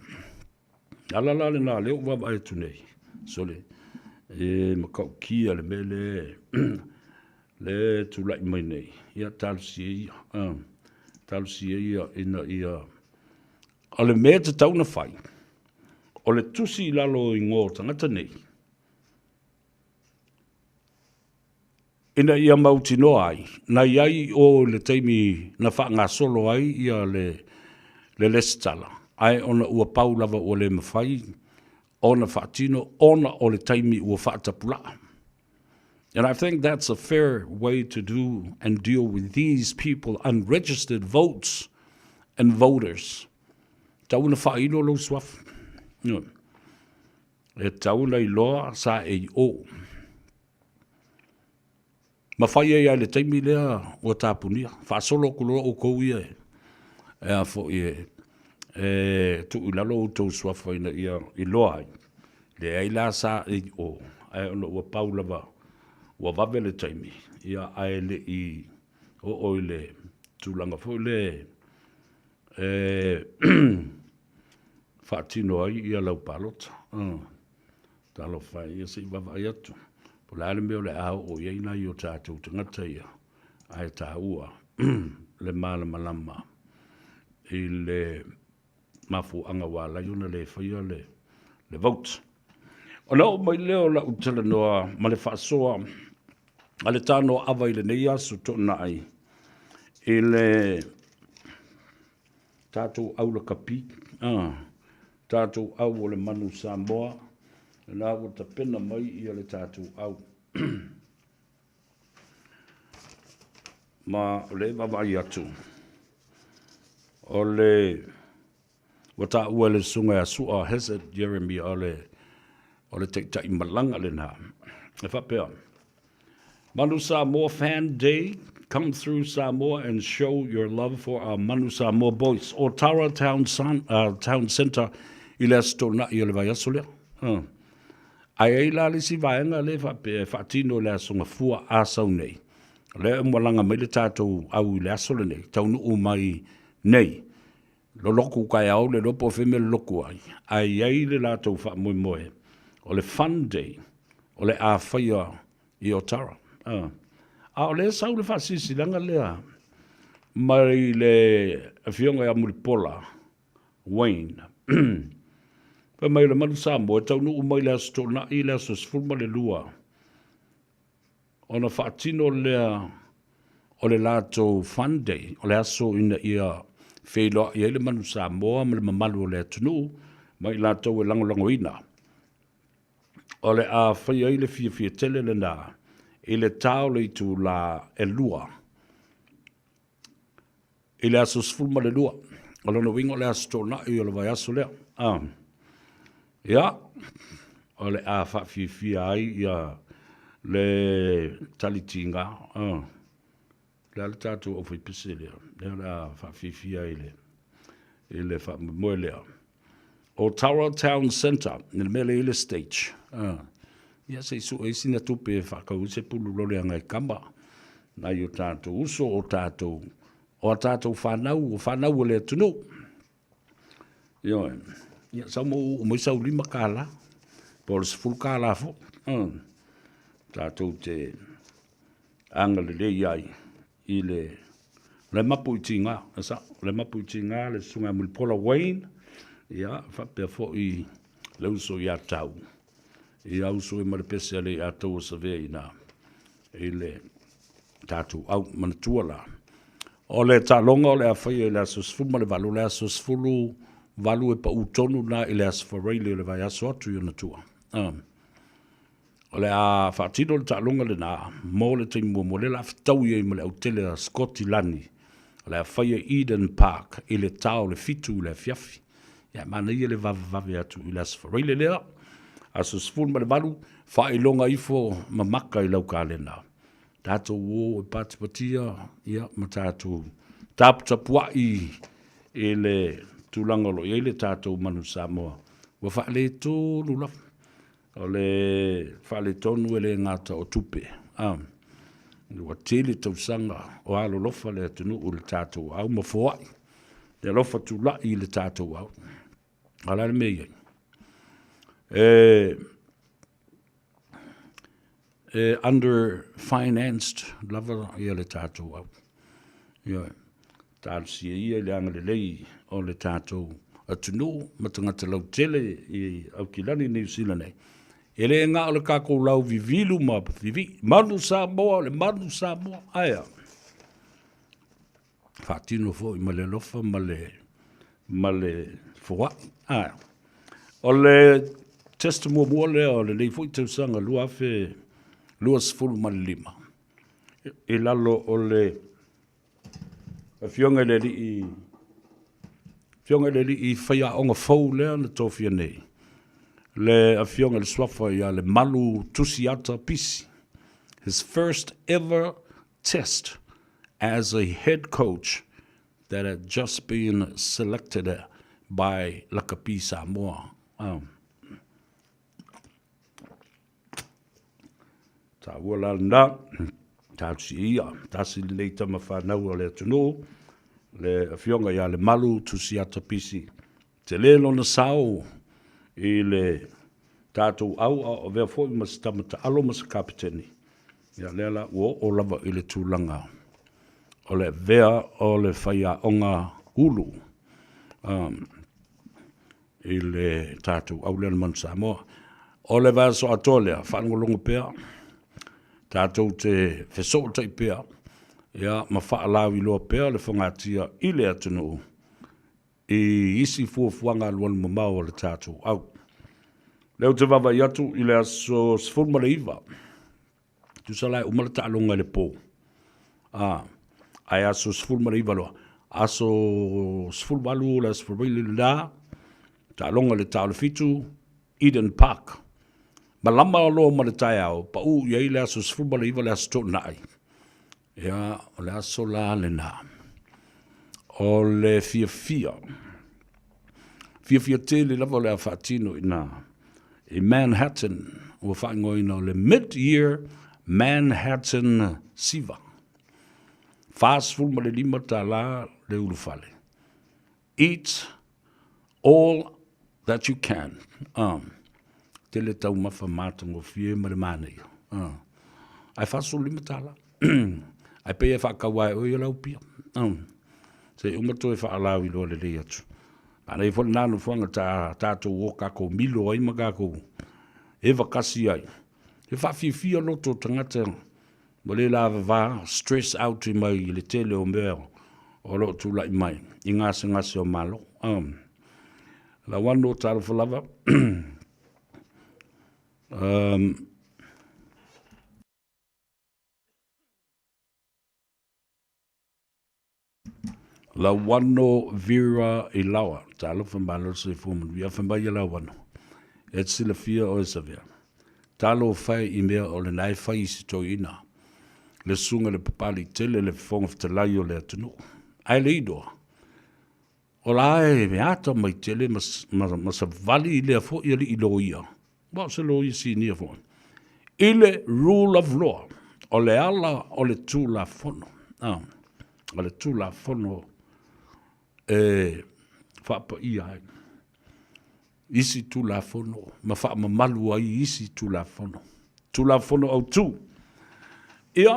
Ala la lena lea ua vaavaai atu nei, sole, e matautia le mea lea le tulai mai nei, ia talosia ia, talosia ia ina ia, o le mea e tatau ona fai, o le tusi i lalo o igoa o tagata nei, Ina ia mautinoa ai, na i ai i o i le taimi na faagasolo ai ia le le lesitala, ae ona ua pau lava ua le mafai ona faatino ona o le taimi ua faatapulaa. And I think that's a fair way to do and deal with these people unregistered votes and voters. Tau ina faailo lou suafa. E tau ina iloa sa e i o. Ma fai ai lava i le taimi lea ua tapunia. Faasolo atu loa outou ia e a foi e, e tuu i lalo outou suafa ina ia iloa ai. Leai la sa e i o, ae ona ua pau lava, ua vave le taimi, ia ae le i oo i le tulaga foi lea e faatino ai ia lau palota. Talofa e, ia se i vaavaai atu po o le a le mea o le a oo i ai nai o tatou tagata ia, ae taua le malamalama i le mafuaaga ua ala ai ona le faia le, le vote. Ona oo mai lea o lau talanoa ma le faasoa a le tanoaava i lenei aso toonai i le tatou au lakapi, tatou au o le manu Samoa, lena ua tapena mai ia le tatou au. Ma o lea e vaavaai atu, o le Ua taua e le Susuga ia Su'a Hazard Jeremy o le o le taitai malaga lena. E faapea, Manu Samoa Fan Day, come through Samoa and show your love for our Manu Samoa boys. Otara Town, San, Town Centre i le Aso Toonai o le vaiaso lea. Ae ai la le isi vaega lea e faapea e faatino i le Aso Gafua a sau nei. O lea ua malaga mai le tatou au i le aso lenei, taunuu mai nei. Loloku taeao le iloa po o fea mea loloku ai, ae i ai le latou faamoemoe o le fun day o le a faia i Otara. A o lea e sau le faasilasilaga lea mai le Afioga ia Mulipola Wayne, fai mai o le Manu Samoa e taunuu mai le Aso Toonai i le aso 12 ona faatino lea o le latou Fun Day, o le aso ina ia feiloai ai le Manu Samoa ma le mamalu o le atunuu ma i latou e lagolagoina. O le a faia ai le fiafia tele lena i le ta o le itulā e 2 i le aso 12. O lona uiga o le aso Toonai o le vaiaso lea. Ah. Ia, o le a faafiafia ai ia le talitiga. Ah. Le a le tatou aufaipese lea, lea o le a faafiafia ai le, i le faamoemoe lea. O Tara Town Centre, i le mea lea i le stage. Ah. Ia se i sue ai sina tupe e faatau ai se pulu lole a nai tama, nai o tatou uso, o tatou, o a tatou fanau, o fanau a le atunuu. Ioe. Ia sau mo uu mai sau $5, po o le $10 foi. Tatou te agalelei ai i le le mapu i tiga, e sao, le mapu i tiga le Susuga ia Mulipola Wayne, ia faapea foi le uso ia Tau, ia uso i ma le pese a le ia tou o Savea i ina i le tatou au manatua la. O le taaloga o le a faia i le aso 18, le aso 18 e pau tonu na i le aso Faraile o le vaiaso atu i ona tua. O le a faatino le taaloga lena mo le taimi muamua, lea o le a fetaui ai ma le autele a Sikotilani. O le a faia i Eden Park i le ta o le 7 i le afiafi. Ia, e manaia le vavevave atu i le Aso Faraile lea, aso 18, faailoga ifo ma maka i lau kalena. Tatou o e patipatia, ia, ma tatou taputapuai i le tulaga o lo o i ai le tatou Manu Samoa. Ua faaletonu lava. O le faaletonu e le gata o tupe, a. Ua tele tausaga o alolofa le atunuu i le tatou au ma foai le alofa tulai i le tatou au. A o le a le mea e i ai? E, e under financed lava ia le tatou au. Ioe. Talosia ia i le agalelei o le tatou atunuu ma tagata lautele i Aukilani, Niu Sila nei. E le na o le tatou lauvivilu ma vivii, Manu Samoa, o le Manu Samoa, ae a? Faatino foi ma le alofa ma le, ma le foai. Ae. O le test muamua lea o lenei foi tausaga 2025 i lalo o le Afioga i le Alii, Afioga i le Alii Faiaoga fou lea na tofia nei, le Afioga i le Suafa ia Lemalu Tusiata Pisi, his first ever test as a head coach that had just been selected by Lakapi Samoa. Taua la lena, talosia ia, tasi lenei tama fanau a le atunuu, le Afioga ia Lemalu Tusiata Pisi. Tele lona sao i le tatou au a o avea foi ma se tama taalo ma se kapeteni. Ia lea la ua oo lava i le tulaga o le avea o le faiaoga ulu. I le tatou au lea o le Manu Samoa. O le vaiaso atoa lea, faalogologo pea, tatou te fesootai pea, ia, ma faalauiloa pea le fogatia i le atunuu i isi fuafuaga alualu mamao a le tatou au. Lea ou te vaavaai atu i le aso 19, Tusa la e uma le taaloga i le po. A, ae aso 19 loa. Aso 18 o le aso Faraile lena. Taaloga i le ta o le 7, Eden Park. Malama loa ma le taeao, paū i ai le aso 19 le Aso Toonai. Ia, o le aso la lena. O le fiafia. Fiafia tele lava o le a faatino i ina i Manhattan, ua faaigoaina o le Mid-Year Manhattan Siva. 45 tala le ulufale. Eat all that you can. Um, tele taumafa matagofie ma le manaia. Uh. Ae 45 tala. Ae pei e faakau e oe o lau pia. Um. Se uma toe faalau i loa lelei atu. Manaia foi lena nofoaga ta tatou o kakou milo ai ma kakou eva kasi ai. E faafiafia loto o tagata ua le lavava, stress out mai i le tele o mea o lo o tulai mai i gasegase o Malo. Um, Lauano talofa lava. um, Lauano Vera Ilaoa, talofa malo le soifua manuia, fai mai ia Lauano, e te silafia oe Savea, talofa e i mea o lena e fai i si toeaina, le susuga i le Papaliitele le Fofoga Fetalai o le atunuu. Ae le iloa, o la e ata mai tele ma, ma, ma savali i lea foi alii loia, Aua o se loia sinia foi. I le rule of law, o le ala o le Tulafono, ah, o le Tulafono e faapaia ai isi Tulafono ma faamamalu ai isi Tulafono. Tulafono autu. Ia,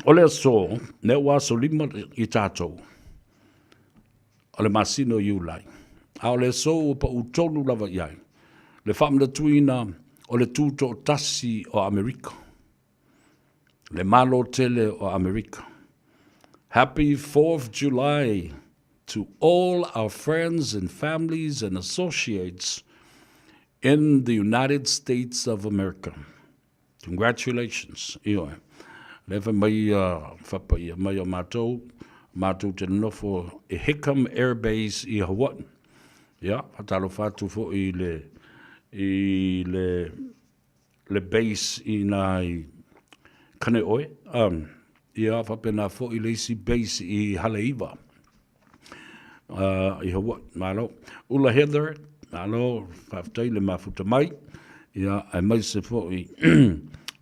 o le aso, lea ua aso 5 i tatou, o le masina o Iulai, a o le aso ua pau tonu lava i ai le faamanatuina o le Tutoatasi o Amerika, le Malo tele o Amerika. Happy 4th July to all our friends and families and associates in the United States of America. Congratulations, ioe. Lea fai mai ia whapaia mai o mātou, mātou te nofo i Hickam Air Base i Hawaii. Ia, whatalofa atu foi i le, i le, le base i nā i Kaneohe. Um, ia, whapena foi le isi base i Haleiwa. I Hawaii. Malo. Ula Heather, malo, faafetai le mafuta mai. Ia, aemaise foi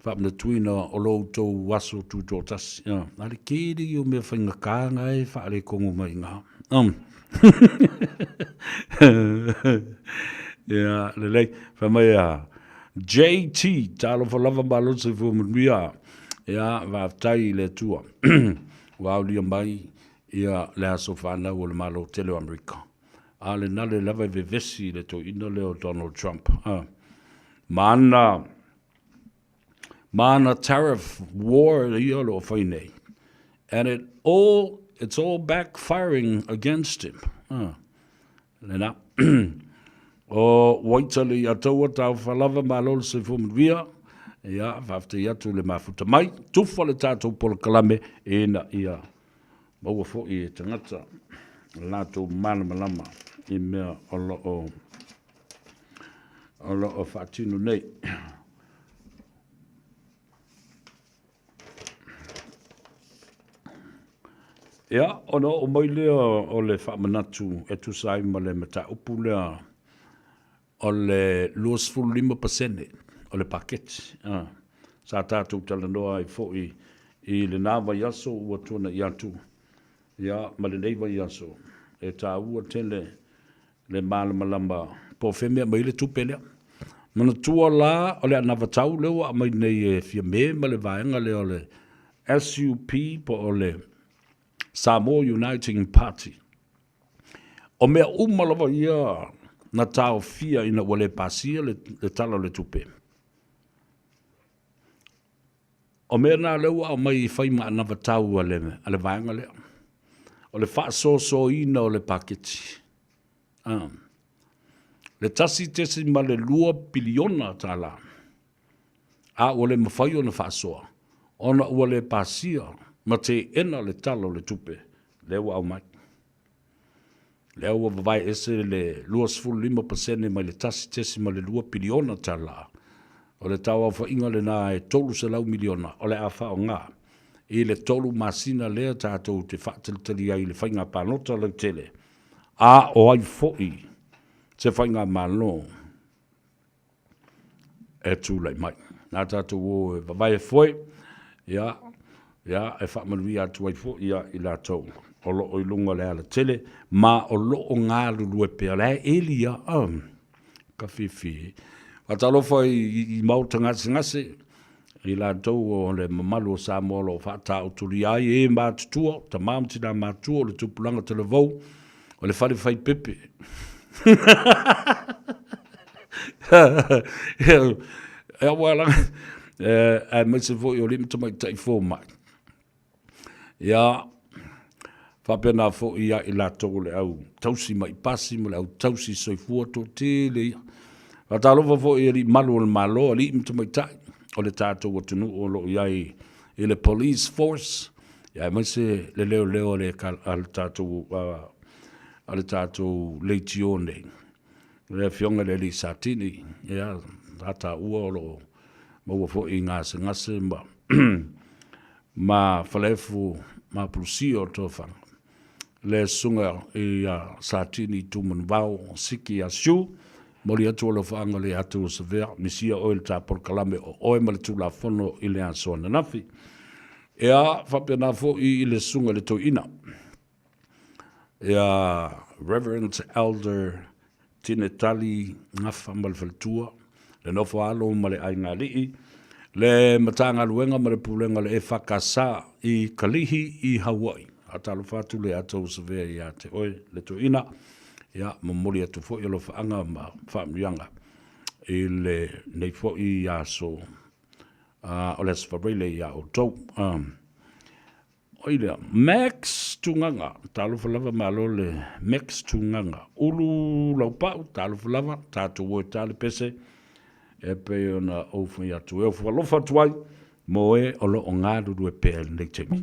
faamanatuina o lo outou aso tutoatasi. Ia, a le tele ia o mea faigata na e faaletonu mai i ina. Ia, lelei. Fai mai a JT, talofa lava malo le soifua manuia. Ia, faafetai i le Atua. Ua aulia mai Ia le aso fanau o le Malo tele o Amerika. A le nale lava e vevesi i le toeaina lea o Donald Trump. A. Ma ana, ma ana tariff war ia o lo o fai nei. And it all, it's all backfiring against him. A. Lena. O Waitale i a taua taufa lava malo le soifua manuia. Ia, faafetai atu le mafuta mai. Tufa le tatou polokalame ina ia maua foi e tagata latou malamalama i mea o lo o o lo o faatino nei. Ia, ona oo mai lea o le faamanatu e tusa ai ma le mataupu lea o le 25% o le paketi. Ah, sa tatou talanoa ai foi i lena vaiaso ua tuanai atu, ia, ma lenei vaiaso, e taua tele le malamalama po o fea mea aumai ai le tupe lea. Manatua la o le anavatau lea ua aumai nei e Fiame ma le vaega lea o le SUP po o le Samoa Uniting Party. O mea uma lava ia na taofia ina ua le pasia le, le Tala o le Tupe. O mea na lea ua aumai e fai ma anavatau a le, a le vaega lea. O le faasoasoaina o le paketi. Ah. Le 1.2 piliona tālā. A ua le mafai ona faasoa, ona ua le pasia ma teena le Tala o le Tupe lea ua aumai. Lea ua vavae ese le 25% mai le $1.2 piliona tala. O le tauaofaiga lena e $300 miliona o le a faaaoga i le tolu masina lea tatou te faatalitali ai i le faiga palota lautele, a o ai foi se faigamalo e tulai mai. Na tatou o e vavae foe, ia, ia, e faamanuia atu ai foi ia i latou o lo o i luga o le alatele, ma o lo o galulue pea. O la e eli ia, um, ka fifi. Faatalofa i, i maota gasegase, i latou o le mamalu o Samoa o lo o faataotolia ai e matutua, tama ma tina matua o le tupulaga talavou, o le fale fai pepe. E aua la, aemaise foi o alii ma tamaitai fomai. Ia, faapena foi ia i latou o le au tausi mai pasi ma le au tausi soifua toatele ia. Faatalofa foi i alii malu o le Malo, alii ma tamaitai o le tatou atunuu o lo o i ai i le Police Force, ia aemaise le leoleo a le, a le tatou, a le tatou leitio nei. Le afioga i le alii Satini, ia, sa taua o lo o maua foi i gasegase ma ma Falefu ma Pulusia o Tofaga, le susuga ia Satini Tumanuvao Siki Asiu, momoli atu alofaaga le atu o Savea, misia oe le ta polokalame o oe ma le Tulafono i le aso ananafi. Ia faapena foi i le susuga i le Toeaina ia Reverend Elder Tinetali Gafa ma le faletua, le nofo alo ma le aigaalii, le Matagaluega ma le Pulega o le EFKS i Kalihi i Haua'i. Faatalofa atu le ata ua savea ia te oe le toeaina. Ia, momoli atu foi alofaaga ma faamanuiaga i lenei foi aso o le Aso Faraile ia outou. Oi lea, Max Tugaga, talofa lava malo le Max Tugaga. Ulu Laupau, talofa lava, tatou o e ta le pese, e pei ona ou fai atu. E ofo alofa atu ai mo e o lo o galulue pea i lenei taimi.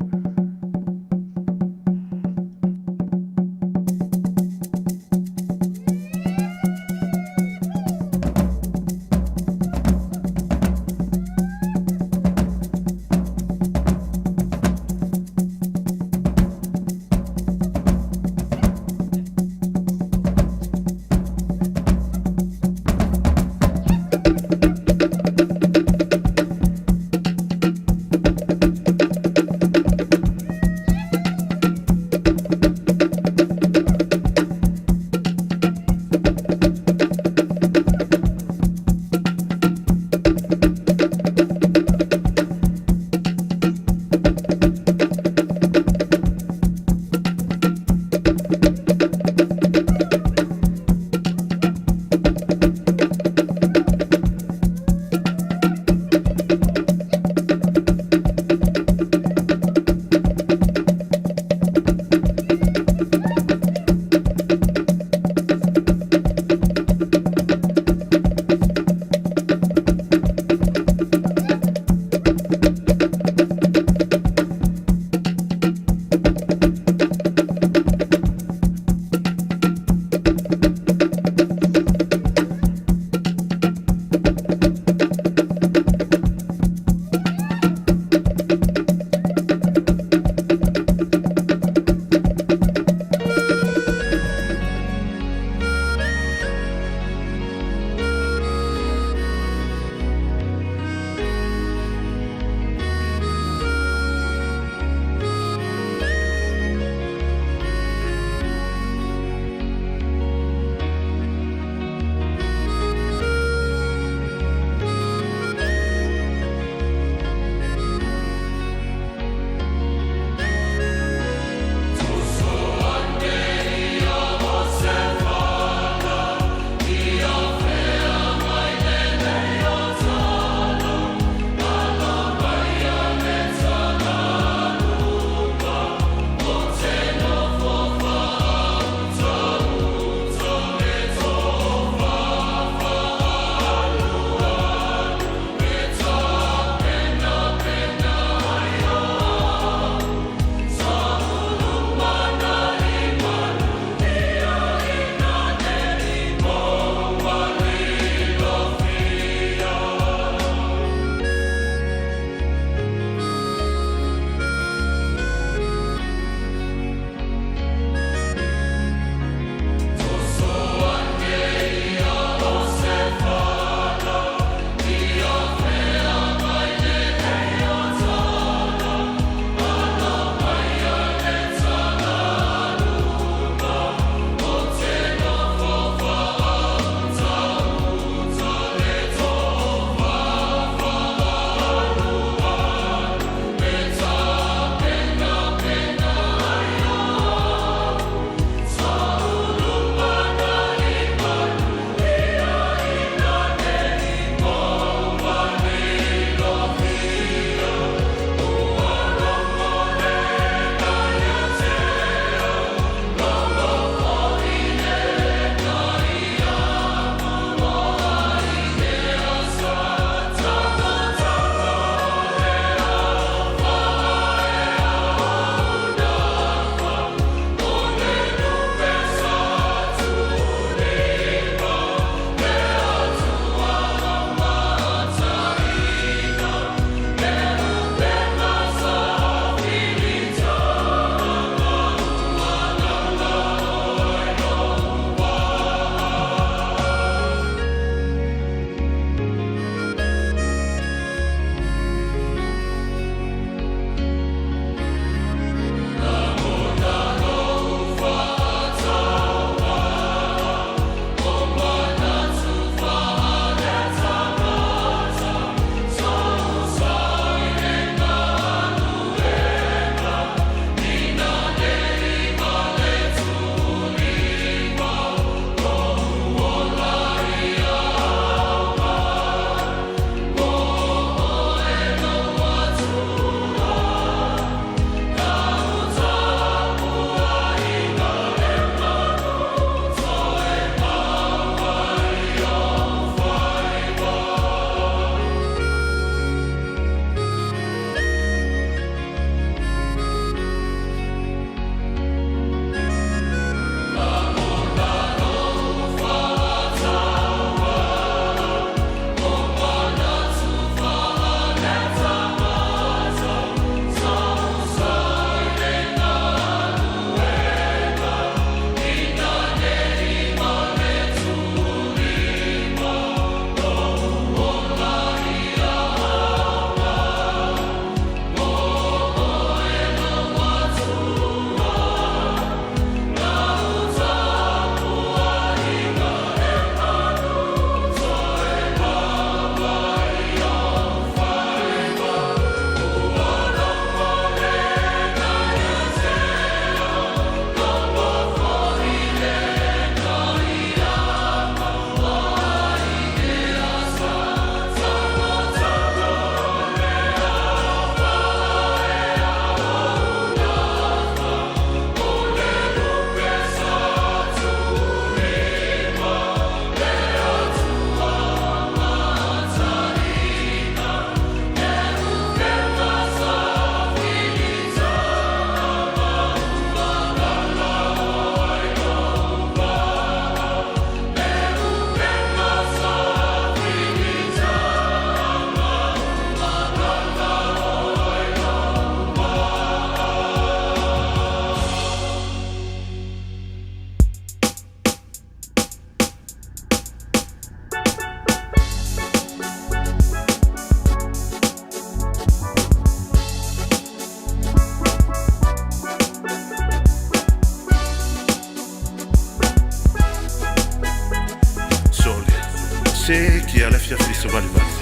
Sekia le afiafi savalivali.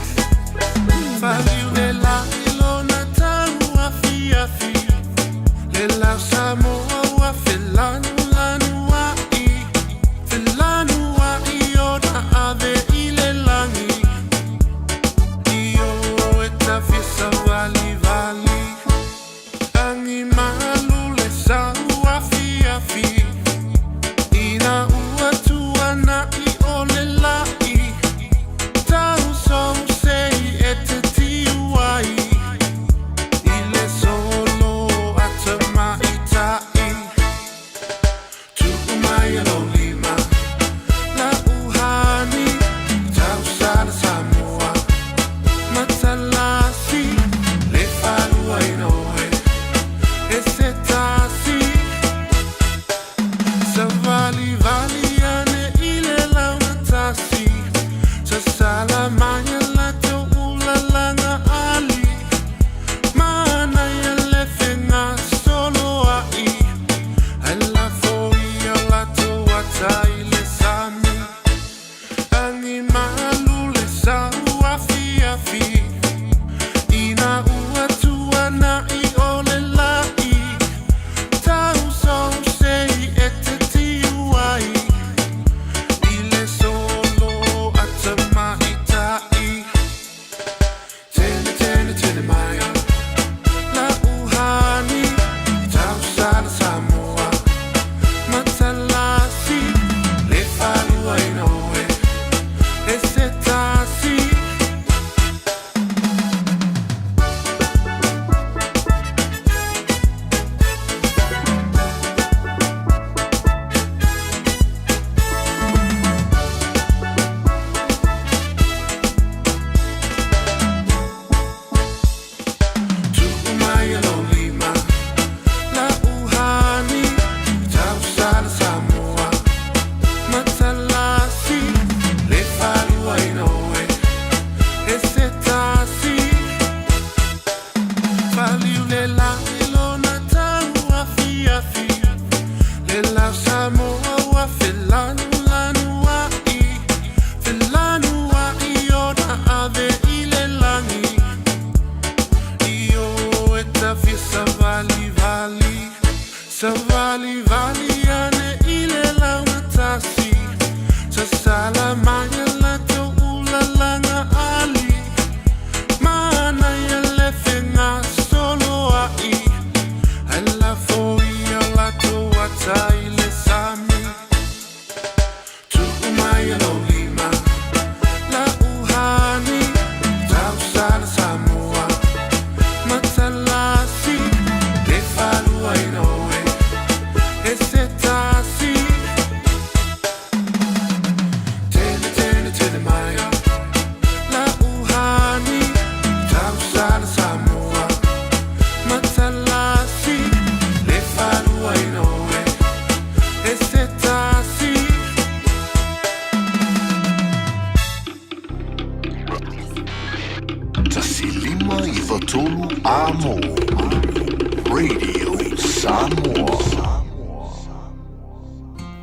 Faliu le lai lona tau afiafi Le lau Samoa ua felanuanua'i Felanua'i ona ave i le lagi I o e tafia savalivali Agi malu le sau afiafi Ina ua tuana'i o le la'i Tau sousei e te tiu ai I le solo a tamaita'i Tuu mai lou lima La'u hani Tausala Samoa Matalasi Le faluaina oe E se tasi Savalivali ane i le laugatasi Sasala mai a latou ulalaga ali Manaia le fegasoloai Ae lafo ia latou ata i le sami Agi malu le sau afiafi Ina ua tuana'i o le la'i Tau sousei e te tiu ai I le solo a tamaita'i Tene tene tene mai La'u hani Tausala Samoa Matalasi Le faluaina oe E se tasi Tuu mai lou lima La'u hani Tausala Samoa Matalasi Le faluaina oe E se tasi Faliu le lai lona tau afiafi Le lau Samoa ua felanuanua'i Felanua'i ona ave i le lagi I o e tafia savalivali Savalivali ane i le laugatasi Sasala mai a latou ulalaga ali Manaia le fegasoloai Ae lafo ia latou ata i le sami Tuu mai lou lima La'u hani Tausala Samoa Matalasi Le faluaina oe E se tasi Tene tene tene mai La'u hani Tausala Samoa Matalasi Le faluaina oe E se tasi 1 5 93 Amo Radio Samoa.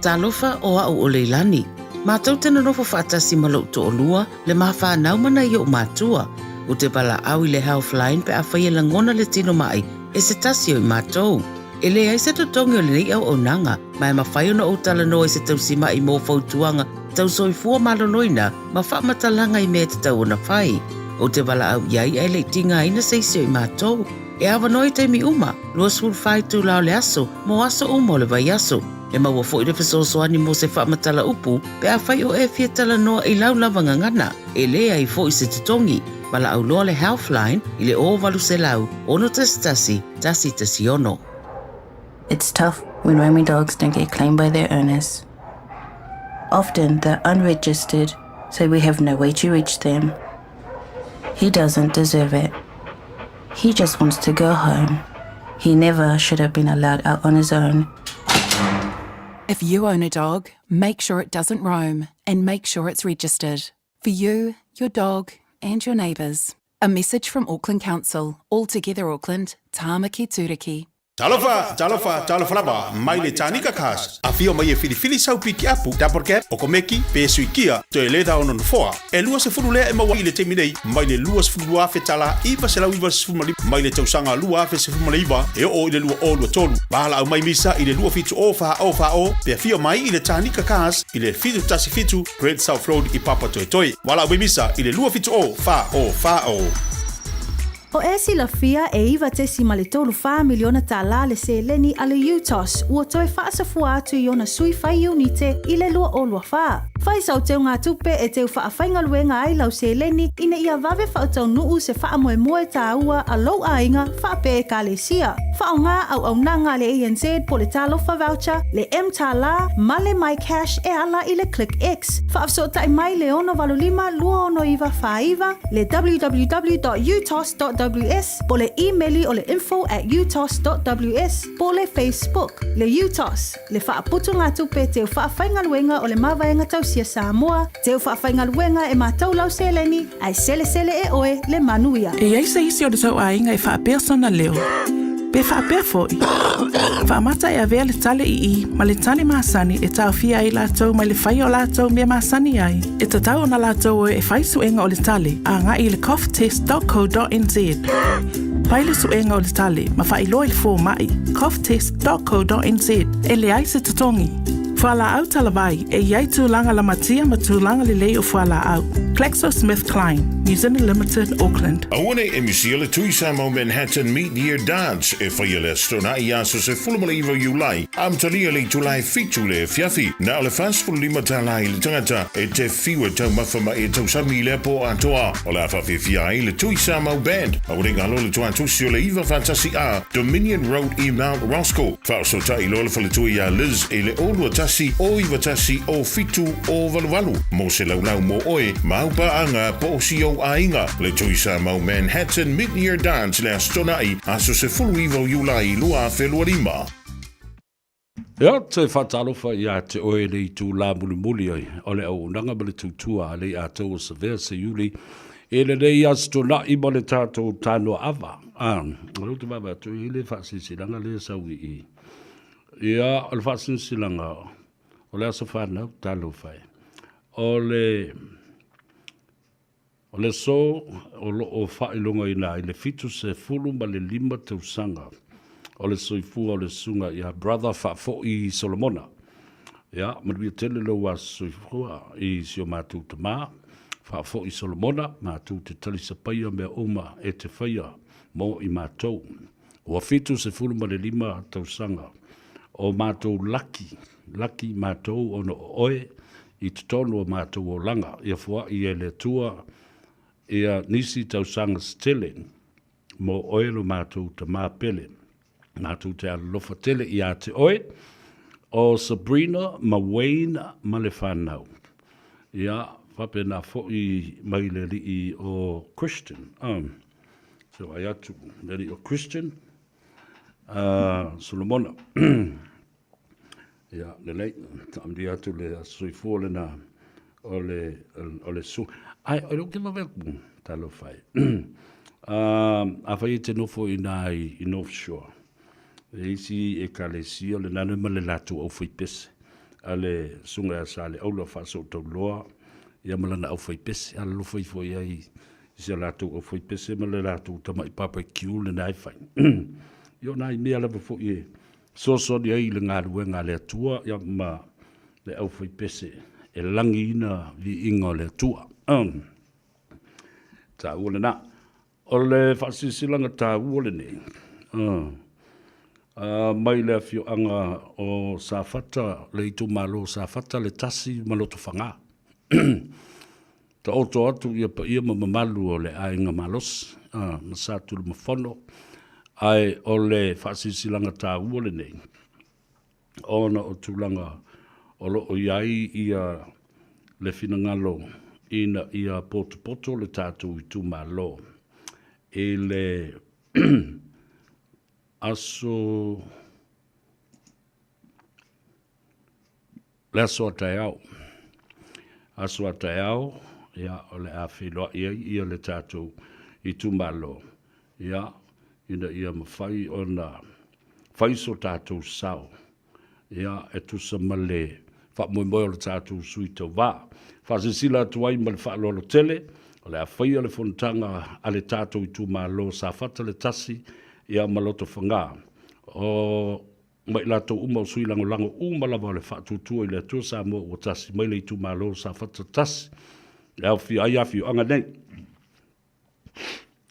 Talofa o a'u o Leilani. Matou te nonofo faatasi ma lo'u to'alua, le ma fanau ma nai o'u matua. Ou te valaau i le Healthline pe afai e lagona le tino ma'i e se tasi o i matou. E leai se totogi o lenei auaunaga, ma e mafai ona ou talanoa i se tausima'i mo fautuaga tau soifua maloloina ma faamatalaga i mea e tatau ona fai. Ou te valaau i ai ae le i tigaina se isi o i matou. E avanoa i taimi uma, 24 itula o le aso, mo aso uma o le vaiaso. E maua foi le fesoasoani mo se faamatala upu pe afai o e fia talanoa i lau lava gagana. E leai foi se totogi. Valaau loa le Healthline i le 0800 611 116. It's tough when roaming dogs don't get claimed by their owners. Often they're unregistered, so we have no way to reach them. He doesn't deserve it. He just wants to go home. He never should have been allowed out on his own. If you own a dog, make sure it doesn't roam and make sure it's registered. For you, your dog, and your neighbours. A message from Auckland Council. All together, Auckland. Tāmaki Tūraki. Talofa, talofa, talofa lava, mai le Tanika Cars. Afio mai e filifili sau pikiapu, double cab, okomeki, pe suikia, toe le ona nofoa. E 20 lea e maua i le taimi nei, mai le $22,000 995 mai le tausaga 2019 e oo i le 2023. Valaau mai misa i le 27 o 4 o 4 o, pe afio mai i le Tanika Cars i le 717 Great South Road i Papatoetoe. Valaau mai misa i le 27 o 4 o 4 o. O e silafia e $9.34 miliona tālā le seleni a le UTOS ua toe faasafua atu i ona sui fai iunite i le 2024. Fai sau teugatupe e teu faafaigaluega ai lau seleni ina ia vave faataunuu se faamoemoe tāua a lou aiga faapea ekalesia. Faaaoga auaunaga a le ANZ po o le Talofa Voucher, le mTālā ma le MyCash e ala i le ClickX. Faafesootai mai le 685 269 49, le www.utos.ws po o le imeli o le info at utos.ws po o le Facebook. Le UTOS, le faaputugatupe teu faafaigaluega o le Mavaega Tausia Samoa, teu faafaigaluega e matou lau seleni, ae selesele e oe le manuia. E i ai se isi o le tou aiga e faapea sona leo, pe faapea foi, faamata e avea le tale ii ma le tale masani e taofia ai latou mai le faia o latou mea masani ai, e tatau ona latou o e fai suega o le tale agai i le coughtest.co.nz. Fai le suega o le tale ma faailoa i le fomai, coughtest.co.nz, e leai se totogi. Fualaau talavai, e i ai tulaga lamatia ma tulaga lelei o fualaau. GlaxoSmithKline, New Zealand Limited, Auckland. Aua nei e misia le Tui Samoa Manhattan Mid-Year Dance e faia le Aso Toonai i aso 19 o Iulai, amatalia i le itula e 7 le afiafi. Na o le $45 tala i le tagata e te fiu e taumafa ma e tausami i lea po atoa. O le a faafiafia ai le Tui Samoa Band. Aua nei galo le tuatusi o le 9 faatasi A, Dominion Road i Mount Roskill. Faasotai loa le faletua iā Liz i le 0 21 o 91 o 7 o 88 mo se laulau mo oe ma au paaga po o si ou aiga. Le Tui Samoa Manhattan Mid-Year Dance le Aso Toonai, aso 19 o Iulai 2025. Ia, toe faatalofa ia te oe le itulā mulimuli ai o le auaunaga ma le tautua a le Atou o Savea Seiuli i lenei Aso Toonai ma le tatou tanoa ava. A, o lea ou te vaavaai atu i le faasilasilaga lea e sau i i. Ia, o le faasilasilaga o le aso fanau, talofa e. O le O le aso o lo o faailogaina ai le 75 tausaga o le soifua o le Susuga ia Brother Faafoi Solomona. Ia, manuia tele lou aso soifua i si o matou tama, Faafoi Solomona, matou te talisapaia mea uma e te faia mo i matou. Ua 75 tausaga o matou laki, laki matou ona o oe i totonu o matou olaga, ia foai e le Atua ia nisi tausaga se tele mo oe lo matou tama pele. Matou te alolofa tele ia te oe, o Sabrina ma Wayne ma le whanau. Ia, faapena foi mai le alii o Christian. So ai atu le alii o Christian, Solomona. Ia, lelei, taamdi atu le aso soifua lena o le, o le su. Ai, o leo ke wawe aku, talofa e. Afai e te nofo i nā i, i North Shore, e isi ekalesia le nane ma le latou aufaipese, a le susuga ia Saleaula Faasootauloa, ia ma lana aufaipese, alolofa ifo i ai i si a latou aufaipese ma le latou tamai barbecue lena e fai. Ia o nai mea lava foi e fesoasoani ai i le galuega a le Atua ia ma le aufaipese e lagiina viiga o le Atua. Um, taua lena. O le faasilasilaga taua lenei, uh, uh, mai le afioaga o Safata, le itumalo o Safata le tasi ma Lotofaga. Taoto atu ia paia ma mamalu o le aiga malosi uh, ma Satunumafono, ae o le faasilasilaga taua lenei, ona o tulaga o lo o i ai ia le finagalo ina ia potopoto le tatou itumalo i le aso le aso a taeao. Aso a taeao, ia, o le a feiloai ai ia le tatou itumalo, ia, ina ia mafai ona. fai so tatou sao ia e tusa ma le faamoemoe o le tatou sui tauvā. Faasilasila atu ai ma le faaaloalo tele, o le a faia le fonotaga a le tatou itumalo Safata le tasi ia ma Lotofaga o ma i latou uma o sui lagolago uma lava o le Faatuatua i le Atua Samoa ua tasi mai le itumalo Safata 1 e aofia ai afioaga nei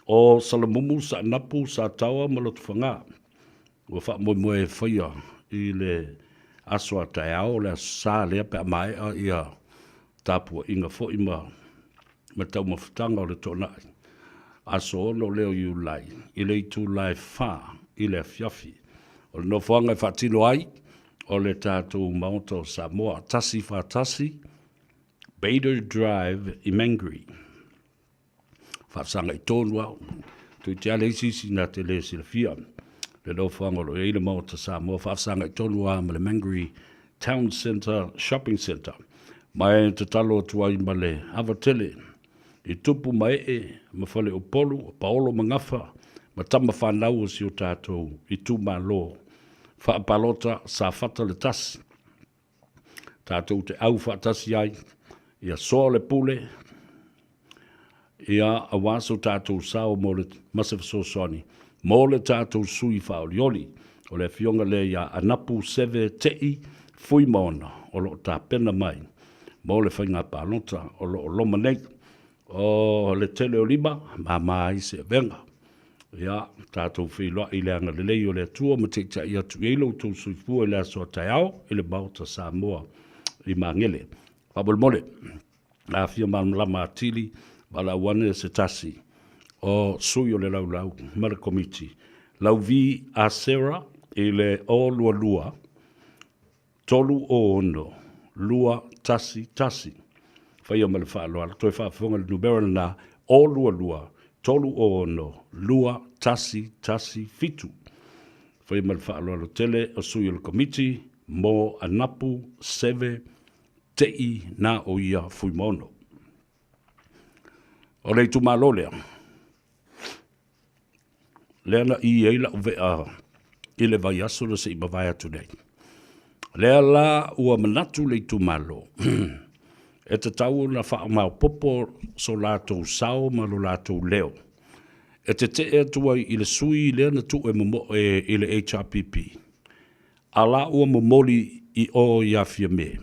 o Salamumu, Saanapu, Sataoa ma Lotofaga ua faamoemoe e faia i le aso a taeao, le aso Sa lea pe a maea ia tapuaiga foi ma ma taumafataga o le toanai, aso 6 lea o Iulai i le itula e 4 i le afiafi. O le nofoaga e faatino ai o le tatou Maota o Samoa, 141 Bader Drive i Mangere. Faasagai tonu au. Toeitiiti lava leai se isi na te le silafia le nofoaga o lo o i ai le Maota Samoa. Faasagai tonu lava ma le Mangere Town Centre Shopping Centre. Ma e tatalo atu ai ma le ava tele i tupu ma ee ma faleupolu, o paolo ma gafa ma tama fanau o si o tatou itumalo faapalota Safata le tasi. Tatou te au faatasi ai, ia soa le pule, ia aua so tatou sao mo le, ma se fesoasoani mo le tatou sui faaolioli, o le afioga lea ia Anapu Seve Te'i Fuimaona o lo o tapena mai mo le faiga palota o lo o loma nei. O le tele o lima, mama ai se avega. Ia, tatou feiloai i le agalelei o le Atua ma taitai atu i ai lo outou soifua i le aso a taeao i le Maota Samoa i Magele. Faamolemole, a fia malamalama atili, valaau ane se tasi o sui o le laulau ma le komiti, Lauvi Asera i le 022 306 211. Faia ma le faaaloalo, toe faafofoga i le numera lena, 022 306 2117. Faia ma le faaaloalo tele o sui o le Komiti mo Anapu Seve Te'i na o ia Fuimaono. O le itumalo lea, lea na i ai lau vea i le vaiaso na se i mavae atu nei. Lea la ua manatu le itumalo, e tatau ona faamaopoopo so latou sao ma lo latou leo e tetee atu ai i le sui lea na tuu e momoe i le HRPP, a la ua momoli i o ia Fiame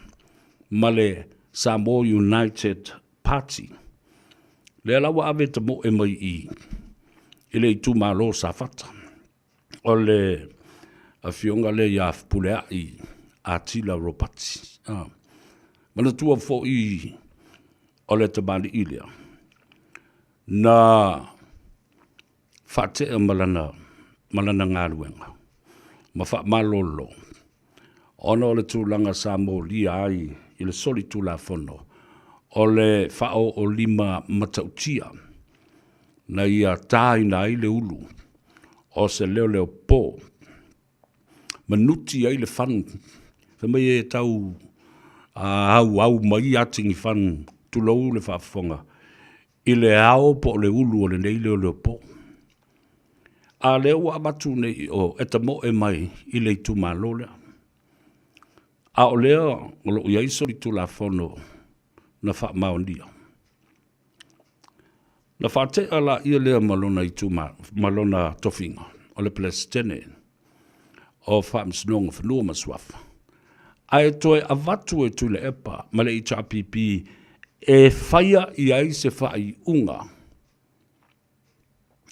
ma le Samoa United Party. Lea la ua ave tamoe mai i i le itumalo o Safata. O le afioga lea ia Fepuleai Atila Ropati. Ah. Manatua foi o le tamalii lea na faatea ma lana, ma lana galuega ma faamalolo ona o le tulaga sa molia ai i le solitulafono o le faaoolima matautia na ia taina ai le ulu o se leoleopo manuti ai le fanu. Fai mai e tau auau mai atigi fanu, tulou le faafofoga, i le ao po o le ulu o lenei leoleopo. A lea ua avatu nei i o e tamoe mai i le itumalo lea. A o lea o lo o i ai solitulafono na faamaonia. Na faatea laia lea ma lona ituma, ma lona tofiga o le Peresetene o Faamasinoga o Fanua ma Suafa, ae toe avatu e Tuilaepa ma le HRPP e faia i ai se faaiuga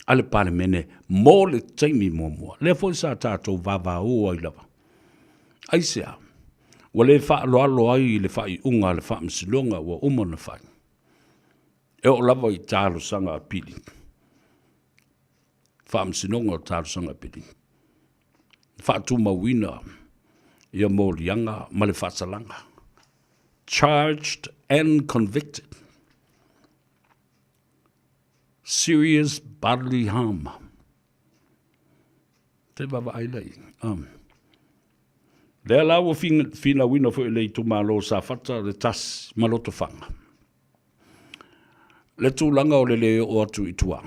a le Palemene mo le taimi muamua. Lea foi sa tatou vavao ai lava. Aisea? Ua le faaaloalo ai i le faaiuga a le Faamasinoga ua uma ona fai. E oo lava i talosaga apili, Faamasinoga o Talosaga Apili, faatumauina ia moliaga ma le faasalaga, charged and convicted, serious bodily harm. Te vaavaai lea i. Lea la ua finauina foi le itumalo o Safata le tasi ma Lotofaga. Le tulaga o le le oo atu i tua.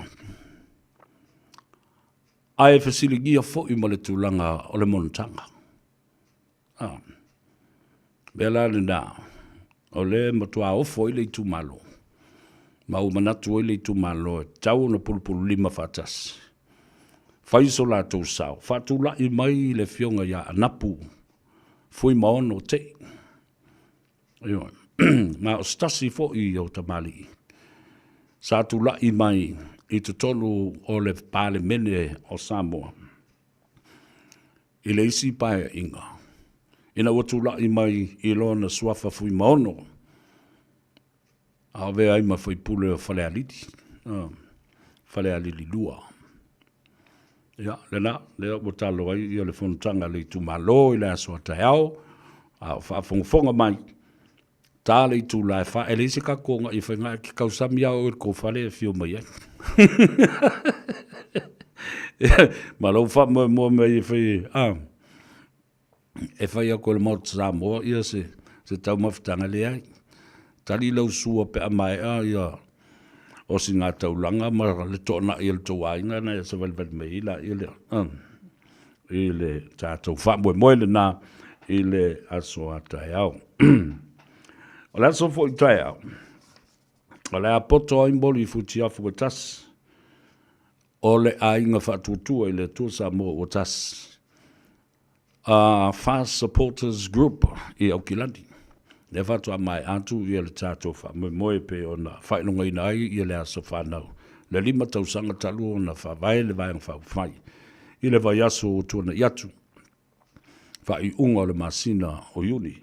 Ae fesiligia foi ma le tulaga o le monotaga. A, mea la lena, o lea e matua ofo ai le itumalo, ma ua manatu ai le itumalo e tatau ona pulupululima faatasi, fai so latou sao, faatulai mai le Afioga ia Anapu Fuimaono Tei. Ioe. Ma o se tasi foi o tamalii sa tulai mai i totonu o le Palemene o Samoa i le isi paeaiga ina ua tulai mai i lona suafa Fuimaono a o avea ai ma faipule o Falealili, Falealili 2. Ia, lena, lea ua talo ai ia le fonotaga a le itumalo i le aso a taeao, a o faafogafoga mai, ta le itula e fa, e leai se tatou agai e fai na e te tausami lava oe i le tou fale e afio mai ai. Ma lou faamoemoe mai e fai, a, e fai atu e le Maota Samoa ia se, se taumafataga, leai. Tali lau sua pe a maea ia osigataulaga ma le toanai o le tou aiga na e savalivali mai ai laia lea i le tatou faamoemoe lena i le aso a taeao. O le aso foi taeao, o le a poto ai moli i Futiafu e tasi, o le aiga faatuatua i le Atua Samoa ua tasi. FAST Supporters Group i Aukilani. Lea faatoa maea atu ia le tatou faamoemoe pei ona faailogaina ai ia le aso fanau, le 5 tausaga talu ona faavae le Vaega Faaupufai i le vaiaso ua tuanai atu, faaiuga o le masina o Iuni.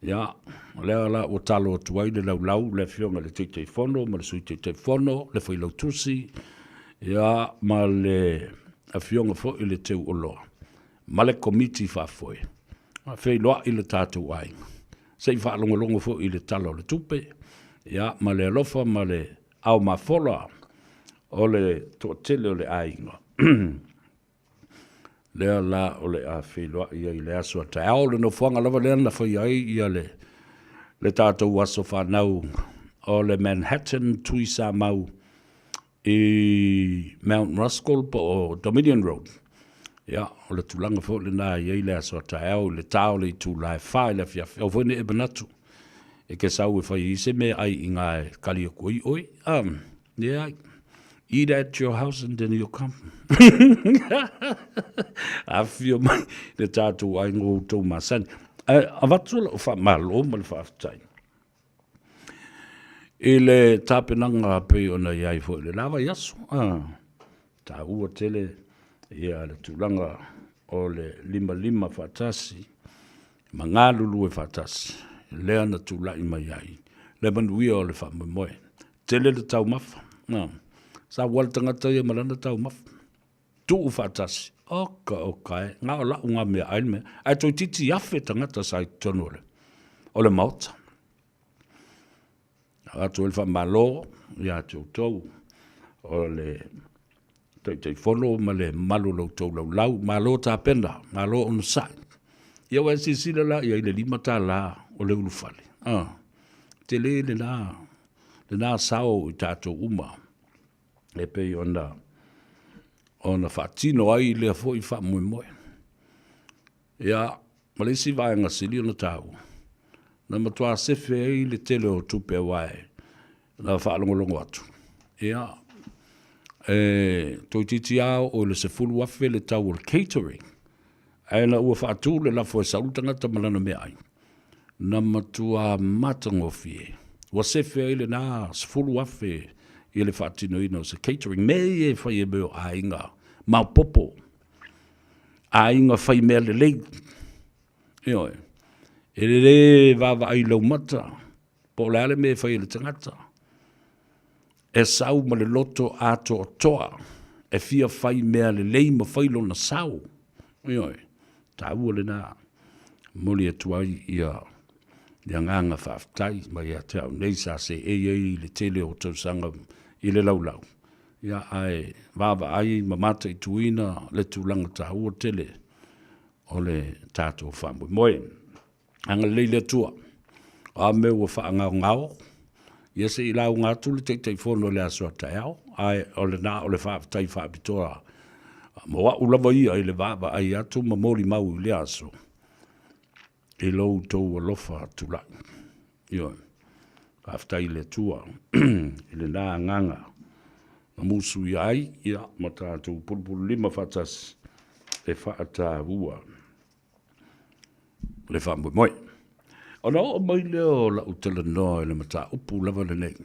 Ia, o lea la ua talo atu ai le laulau le Afioga i le Taitaifono ma le Sui Taitaifono, le Failautusi, ia, ma le Afioga foi i le Teu Oloa ma le Komiti Faafoe, a feiloai le tatou aiga, se i faalogologo foi i le Tala o le Tupe, ia, ma le alofa ma le ao mafola o le toatele o le aiga. Lea la o le a feiloai ai i le aso a taeao, le nofoaga lava lea na faia ai ia le, le tatou aso fanau o le Manhattan Tui Samau i Mount Roskill po o Dominion Road. Ia, o le tulaga foi lena e i ai le aso a taeao i le ta o le itula e 4 i le afiafi. Aua foi ne i e manatu e te sau e fai ai se meaai i ina e kali atu ai oe. Leai. Eat at your house and then you'll come. Afifio mai le tatou aiga o outou masani. Ae avatu lau faamalo ma le faafetai i le tapenaga pei ona i ai foi i le la vaiaso. Ah, taua tele ia le tulaga o le limalima faatasi ma galulue faatasi lea na tulai mai ai le manuia o le faamoemoe. Tele le taumafa. Sa ua le tagata ia ma lana taumafa. Tuu faatasi. Oka, oka e. Nga o lau nga mea ai le mea. Ae toeitiiti afe tagata sa i totonu o le, o le maota. Avatu ai le faamalo ia te outou o le Taitaifono ma le mamalu o la outou laulau. Malo tapena, malo onosai. Ia ua e silasila la i ai i le $5 o le ulufale. Ah, tele lena, lena sao i tatou uma e pei ona ona faatino ai lea foi faamoemoe. Ia, ma le isi vaega sili ona taua, na matua sefe ai le tele o tupe aua e na faalogologo atu, ia, e toeitiiti lava oo i le $10,000 le tau o le catering, ae ina ua faatu le lafo e sau le tagata ma lana meaai, na matua matagofie. Ua sefe ai lena $10,000 i le faatinoina o se catering. Mea ia e fai e mea o aiga maopoopo, aiga fai mea lelei. Ioe. E le vaavaai i laumata po o le a le mea e fai e le tagata. E sau ma le loto atoatoa e fia fai mea lelei ma fai lona sao. Ioe. Taua lena. Momoli atu ai ia le agaga faafetai mai ia te au nei sa seei ai i le tele o tausaga i le laulau. Ia, ae vaavaai ma mataituina le tulaga taua tele o le tatou faamoemoe. Agalelei le Atua, o a mea ua faagaogao, ia se i lauga atu le Taitaifono i le aso a taeao, ae o lena o le faafetai faapitoa. Mo a'u lava ia i le vaavaai atu ma molimau i lea aso, i lo outou alofa tulai. Ioe. Faafetai i le Atua i lena agaga na musuia ai ia ma tatou pulupululima faatasi e faataua le faamoemoe. Ona oo mai lea o lau talanoa i le mataupu lava lenei.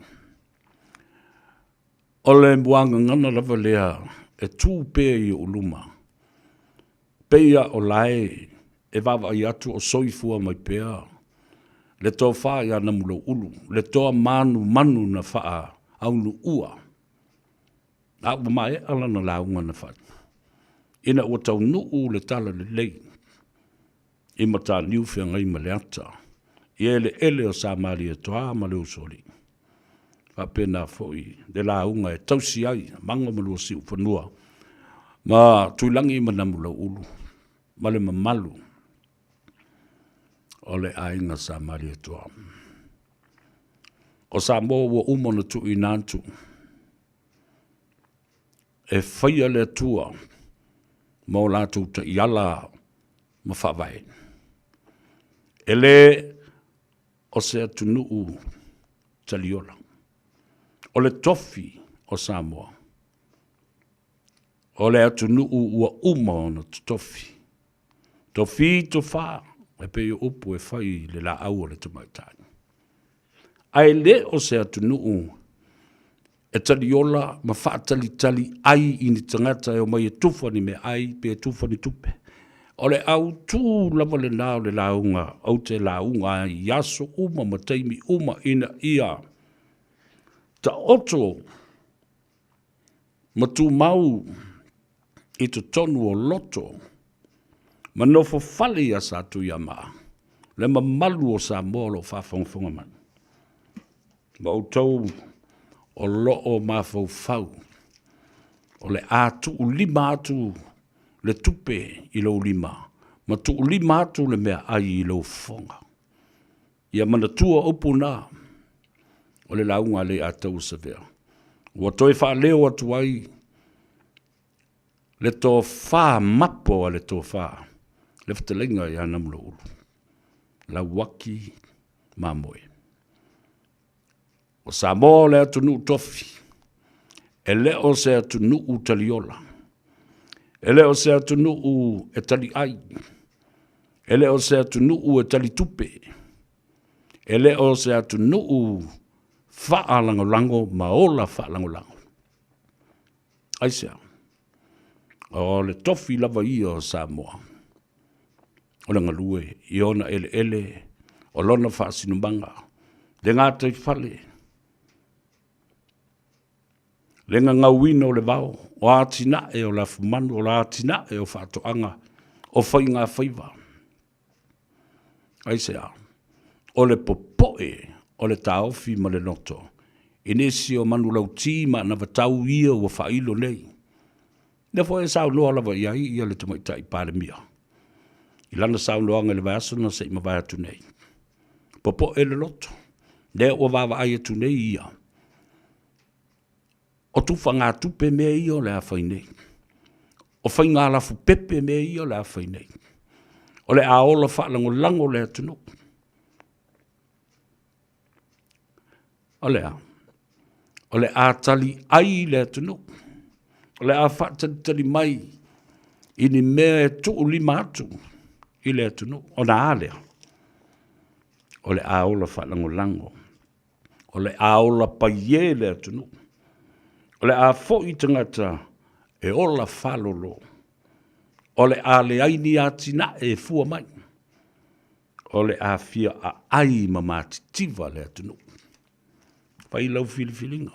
O le muagagana lava lea e tu pea i ou luma, pei a o lae e vaavaai atu o soifua mai pea le tofa ia Namulauulu, le toa manumanu na faaaunuua, a ua maea lana lauga na fai, ina ua taunuu le talalelei i Mataniu Feagaimaleata, i eleele o Sa Malietoa ma le Usoalii. Faapena foi le lauga e tausi ai Mago ma Luasiufanua ma Tuilagi ma Namulauulu ma le mamalu o le aiga Sa Malietoa. O Samoa ua uma ona tuuina atu e faia le Atua ma o latou taiala ma faavae. E le o se atunuu taliola. O le tofi o Samoa, o le atunuu ua uma ona totofi. Tofi tofa, e pei o upu e fai i le laau o le tamaitai. Ae le o se atunuu e taliola ma faatalitali ai i ni tagata e omai e tufa ni meaai pe tufa ni tupe. O le autu lava lena o le lauga ou te lauga ai i aso uma ma taimi uma ina ia taoto ma tumau i totonu o loto ma nofo fale ia Satuiamaa le mamalu o Samoa o lo o faafogafoga mai. Ma outou o lo o mafaufau o le a tuulima atu le tupe i lou lima ma tuulima atu le meaai i lou fofoga. Ia manatua upu na o le lauga a Leiataua Savea, ua toe faaleo atu ai le tofa mapo a le tofa, le fetalaiga ia Namulauulu, Lauaki Mamoe. O Samoa o le atunuu tofi, e le o se atunuu taliola, e le o se atunuu e taliai, e le o se atunuu e talitupe, e le o se atunuu faalagolago ma ola faalagolago. Aisea? O le tofi lava ia o Samoa, o le galue i ona eleele, o lona faasinomaga, le gataifale, le gagauina o le vao, o atinae o lafumanu, o atinae o faatoaga, o faigafaiva. Aisea? O le popoe o le taofi ma le loto i nisi o manulauti ma anavatau ia ua faailo nei. Lea foi e saunoa lava i ai ia le Tamaitai Palemia i lana saunoaga i le vaiaso na se i mavae atu nei. Popoe le loto, lea ua vaavaai atu nei ia, o tufagatupe mea ia o le a fai nei. O faiga lafupepe mea ia o le a fai nei. O le a ola faalagolago le atunuu. O le a? O le a tali ai le atunuu. O le a faatalitali mai i ni mea e tuulima atu i le atunuu. Ona a lea? O le a ola faalagolago. O le a ola paie le atunuu. O le a foi tagata e ola faalolo. O le a leai ni atinae e fua mai. O le a fia aai ma matitiva le atunuu. Fai lau filifiliga.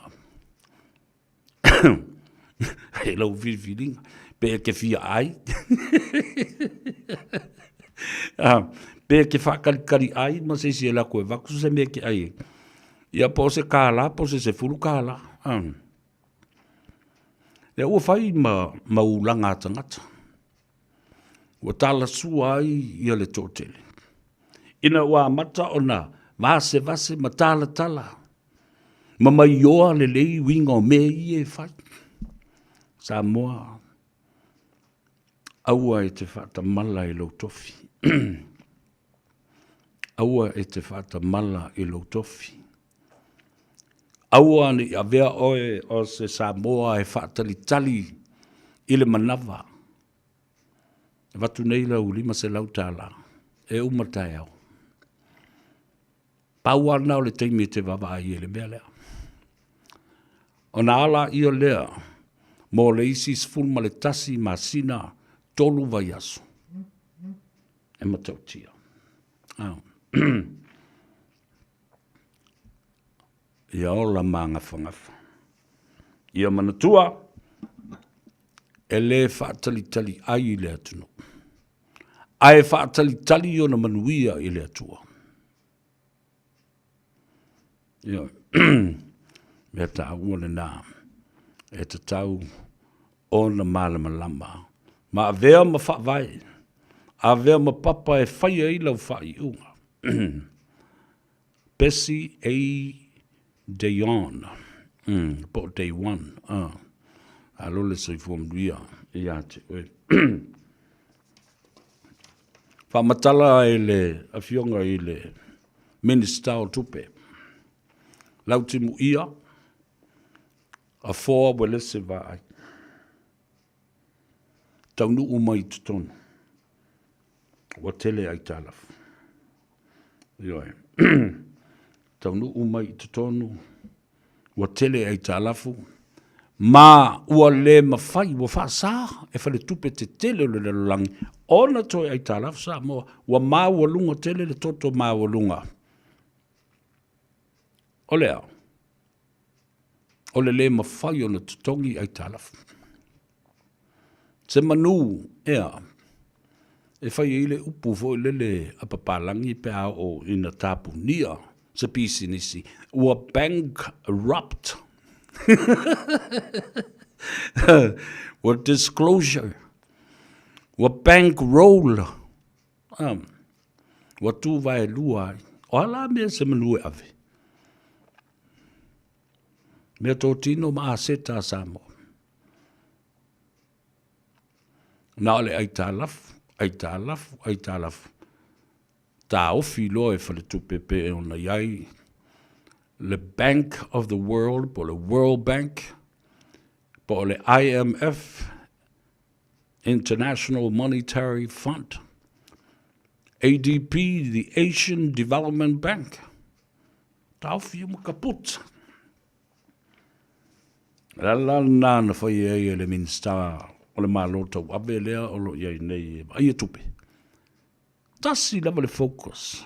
Fai lau filifiliga. Pe e te fia ai. Ah, pe e te whakalikali ai ma se isi e lako e vaku se mea ke ai. Ia po o se kālā, po o se sefulu kālā. Ah. Ia ua whai ma, ma ulaga a tangata. Ua talasua ai ia le toatele. Ina ua amata ona vasevase ma talatala ma maioa lelei uiga o mea ia e fai. Samoa, Aua e te faatamala i lou tofi. Aua e te faatamala i lou tofi. Aua ne i avea oe o se Samoa e faatalitali i le manava. E avatu nei lau $500 e uma taeao. Pau lava lena o le taimi e te vaavaai ai i le mea lea. Ona ala ia lea mo le isi 11 masina, 3 vaiaso e matautia. Ah. Ia ola magafagafa. Ia manatua, e lē faatalitali ai i le atunuu, ae faatalitali ona manuia i le Atua. Ioe. Mea taua lena e tatau ona malamalama ma avea ma faavae, avea ma papa e fai ai lau faaiuga. Bessie A. Dayon, po o Day One, alo le soifua manuia ia te oe. Faamatala e le Afioga i le Minisita o Tupe, Lautimuia Afoa Uelese Vaai, taunuu mai i totonu, ua tele aitalafu. Ioe. Taunuu mai i totonu, ua tele aitalafu, ma ua le mafai, ua faasa e faletupe tetele o le lalolagi ona toe aitalafu Samoa, ua maualuga tele le toto maualuga. O le a? O le le mafai ona totogi aitalafu. Se manu ea e fai ai le upu foi lele a papalagi pe a oo ina tapunia se pisinisi, ua bankrupt. Ua disclosure, ua bankroll, ua tuvaelua ai. O a la mea se manu e ave? Meatotino ma aseta a Samoa. Na o le aitalafu, aitalafu, aitalafu. Taofi loa e faletupe pe ona i ai le Bank of the World, po o le World Bank, po o le IMF, International Monetary Fund, ADP, the Asian Development Bank. Taofi uma kaput. O le ala lena na fai ai e le Minisita o le Malo Tauave lea o lo o i ai nei e vaaia tupe. Tasi lava le focus.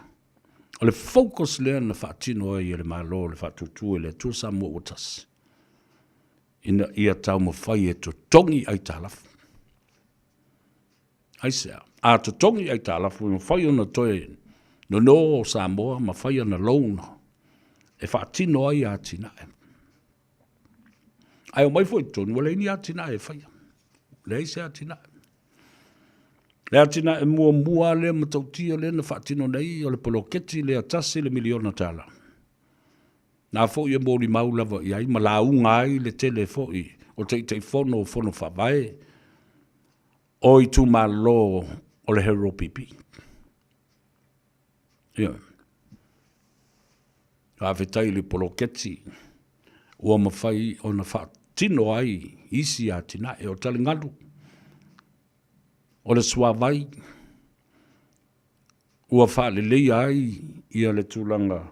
O le focus lea na faatino ai e le Malo le faatuatua i le Atua Samoa ua tasi, ina ia taumafai e totogi aitalafu. Aisea? A totogi aitalafu, e mafai ona toe nono Samoa ma fai ana loan e faatino ai atinae. Ae omai foi i totonu, ua leai ni atinae e faia. Leai se atinae. Le atinae muamua lea matautia lea na faatino nei o le poloketi lea $1 miliona. Na foi e molimau lava i ai ma lauga ai le tele foi o Taitaifono o Fono Faavae o itumalo o le HRPP. Ioe. Faafetai i le poloketi ua mafai ona faatino ai isi atinae o taligalu, o le suavai, ua faaleleia ai ia le tulaga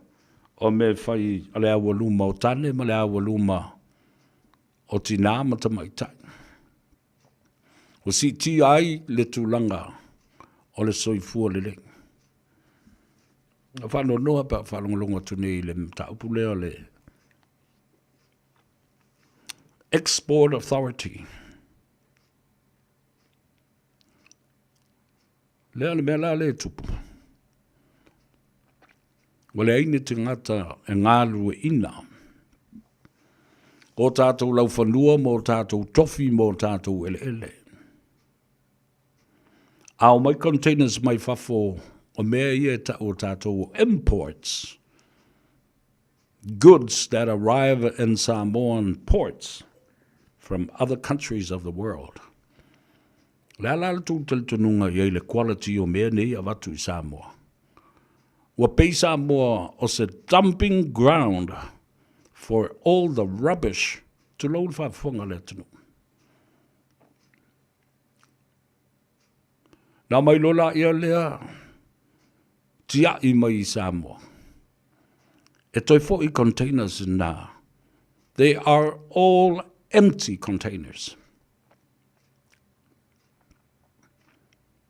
o mea e fai a le aualuma o tane ma le aualuma o tinā ma tamaitai. Ua siitia ai le tulaga o le soifua lelei. Na faanoanoa pe a faalogologo atu nei i le mataupu lea o le Export Authority. Lea le mea la lea e tupu. Ua leai ni tagata e galueaiina o tatou laufanua ma o tatou tofi ma o tatou eleele. A omai containers mai fafo o mea ia e tau o tatou imports, goods that arrive in Samoan ports from other countries of the world. Le a la le tou talitonuga i ai le quality o mea nei e avatu i Samoa? Ua pei Samoa o se dumping ground for all the rubbish, tulou le faafofoga a le atunuu. Na mai loa laia lea tiai mai i Samoa. E toe foi containers na. They are all empty containers.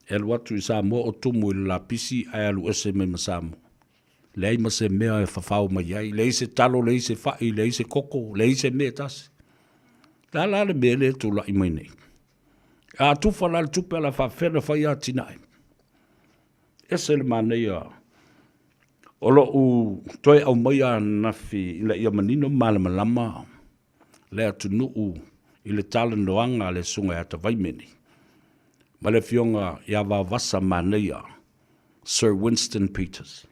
E alu atu i Samoa o tumu i le lapisi ae alu ese mai ma Samoa. Leai ma se mea e fafao mai ai, leai se talo, leai se fai, leai se koko, leai se mea e tasi. Le a la le mea lea e tulai mai nei? A tufa la le tupe ala faafefea ona fai atinae. Ese le manaia o lou toe aumaia ananafi ina ia manino ma malamalama le atunuu i le talanoaga a le Susuga ia Tavaimene ma le Afioga ia Vaovasa Manaia Sir Winston Peters.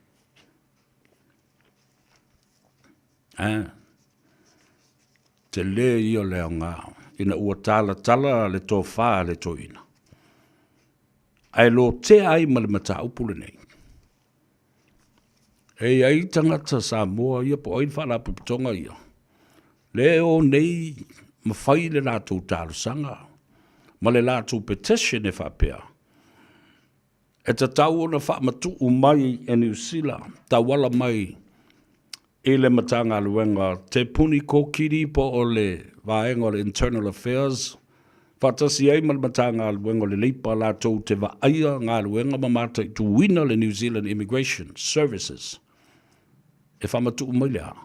A, tele ia o le aoga ina ua talatala le tofa a le toeaina, ae lotea ai ma le mataupu lenei. E i ai tagata Samoa ia po o ai le faalapotopotoga ia, le o nei ma fai le latou talosaga ma le latou petition e faapea, e tatau ona faamatuu mai e Niu Sila tauala mai i le Matagaluega Te Puni Kōkiri po o le Vaega o le Internal Affairs faatasi ai ma le Matagaluega o le Leipa latou te vaaia galuega ma mataituina le New Zealand Immigration Services e faamatuu mai le a?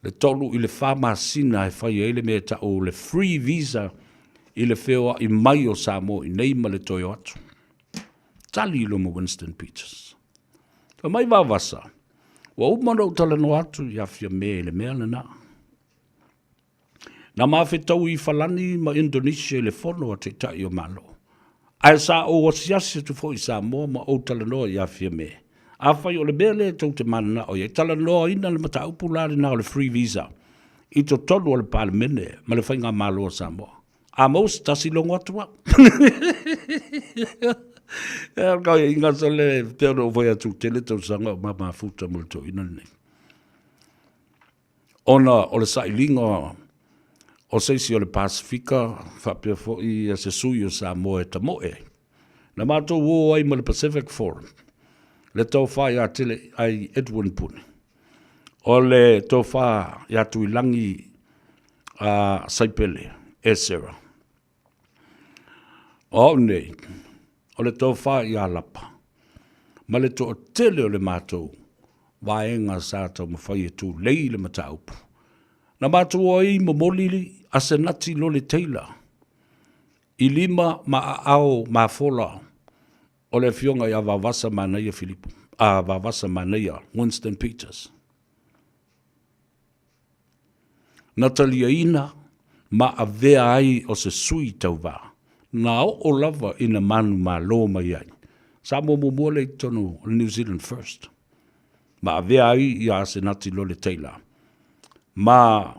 Le 3 i le 4 masina e fai ai le mea e tau o le free visa i le feoai mai o Samoa i nei ma le toe o atu. Tali loa ma Winston Peters. Fai mai Vaovasa, ua uma ona ou talanoa atu ia Fiame i le mea lena. Na ma fetaui i Falani ma Indonesia i le fono a Taitai o Malo. Ae sa ou asiasi atu foi i Samoa ma ou talanoa ia Fiame. Afai o le mea lea tou te mananao i ai, talanoaina le mataupu la lena o le free visa i totonu o le Palemene ma le Faigamalo a Samoa. A maua se tasi logo atu au. Inga sole pei ona ou fai atu tele tausaga o ma mafuta ma le toeaina lenei. Ona o le sailiga o se isi o le Pasefika faapea foi se sui o Samoa e tamoe ai. Na matou o ai ma le Pacific Forum, le tofa ia Tele ai Edwin Puni. O le tofa ia Tuilagi a Saipele Esera. O au nei, o le tofa ia Lapa, ma le toatele o le matou vaega sa taumafai e tulei le mataupu. Na matou o ai momoli Asenati Lole Taylor i lima ma aao mafola o le afioga ia Vaovasa Manaia Filipo, a Vaovasa Manaia Winston Peters. Na taliaina ma avea ai o se sui tauva, na oo lava ina manumalo mai ai Samoa muamua lea i totonu o le New Zealand First, ma avea ai ia Asenati Lole Taylor ma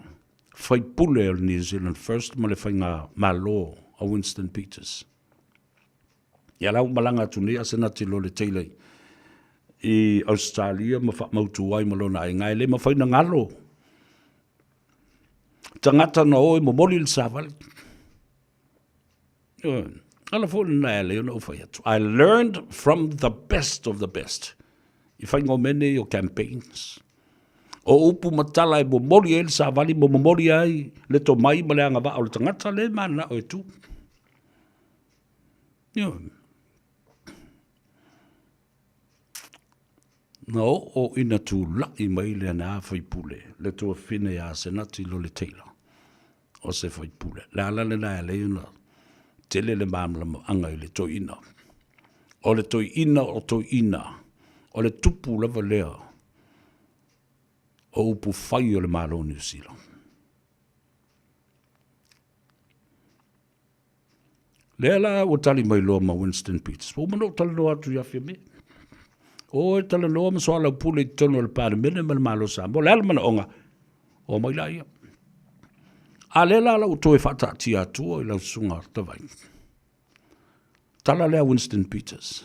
faipule o le New Zealand First ma le faigamalo a Winston Peters. Ia la ua malaga atu nei Asenati Lole Taylor i Ausetalia ma faamautu ai ma lona aiga, e le mafai ona galo tagata na o e momoli le savali. Ala foi lena e ala ai ona ou fai atu. I learned from the best of the best i faiga o mea nei o campaigns. O upu ma tala e momoli ai le savali ma momoli ai le tomai ma le agavaa o le tagata lea e mananao e tu. Ioe. Na oo ina tulai mai lena faipule, le tuafafine ia Asenati Lole Taylor, o se faipule. Le ala lena e ala ai ona tele le malamalamaga i le toeaina. O le toeaina o toeaina, o le tupu lava lea o upufai o le Malo o Niu Sila. Lea la ua tali mai loa ma Winston Peters. Ua uma ona ou talanoa atu ia Fiame. O e talanoa ma soalaupule i totonu o le Palemene ma le Malo o Samoa. O le a le manaoga? O mai laia. A lea la la ua toe faataatia atua i lau susuga Tavai. Tala lea Winston Peters.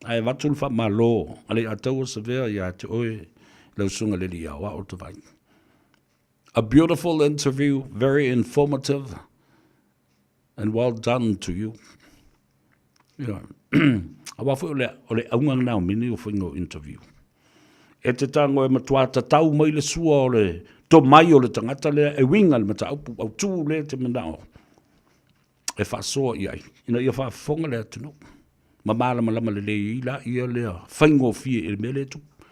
Ae avatu le faamalo a le Ataua Savea ia te oe lau susuga le Alii Aoao Tavai. A beautiful interview, very informative and well done to you. You know, aua foi o le, o le auga lena o mea nei o faiga o interview. E te tago e matua tatau mai le sua o le tomai o le tagata lea e uiga i le mataupu autu lea e te manao e faasoa i ai, ina ia faafofoga le atunuu ma malamalama lelei ai laia lea faigofie i le mea lea e tupu.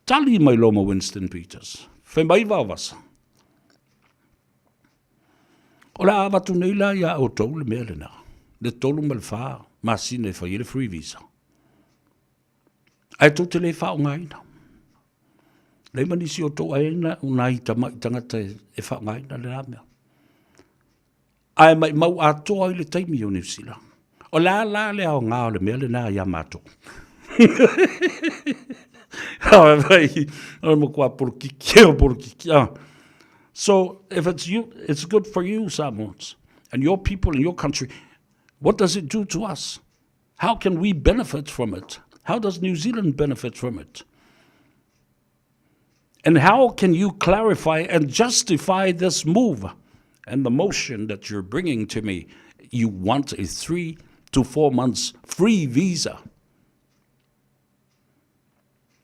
Tali mai loa ma Winston Peters, fai mai Vaovasa, o le a avatu nei la iā outou le mea lena, le 3 ma le 4 masina e fai ai le free visa. Ae tou te le faaaogaina. Leai ma nisi o outou ae i ai nai tamai tagata e faaaogaina lena mea. Ae maimau atoa ai le taimi o Niu Sila. O le a la le aoga o le mea lena iā matou? O le matua polokiki o polokiki. Ah. So if it's you, it's good for you, Samoans, and your people in your country. What does it do to us? How can we benefit from it? How does New Zealand benefit from it? And how can you clarify and justify this move and the motion that you're bringing to me? You want a 3 to 4 months free visa.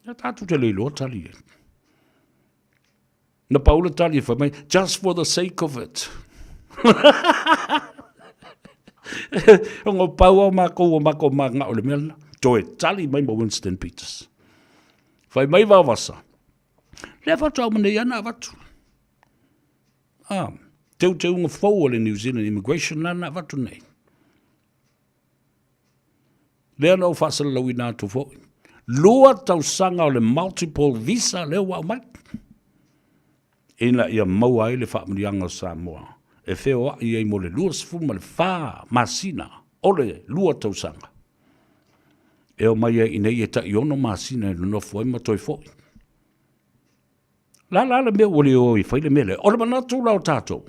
Ia tātou te le iloa tali e. Na pau le tali e fai mai, just for the sake of it. Ona pau au mākou o mākou māngao le mea lena. Toe tali mai ma Winston Peters. Fai mai Vaovasa, lea faatoa uma nei ana avatu. Ah, teuteuga fou a le New Zealand Immigration lana avatu nei. Lea na ou faasalalauina atu foi. 2 tausaga o le multiple visa lea ua aumai ina ia maua ai le faamanuiaga o Samoa e feoai ai mo le 24 masina o le 2 tausaga. E omai ai i nei e tai 6 masina e nonofo ai ma toe foi. La la le mea ua le o e fai le mea lea. O le manatu la o tatou,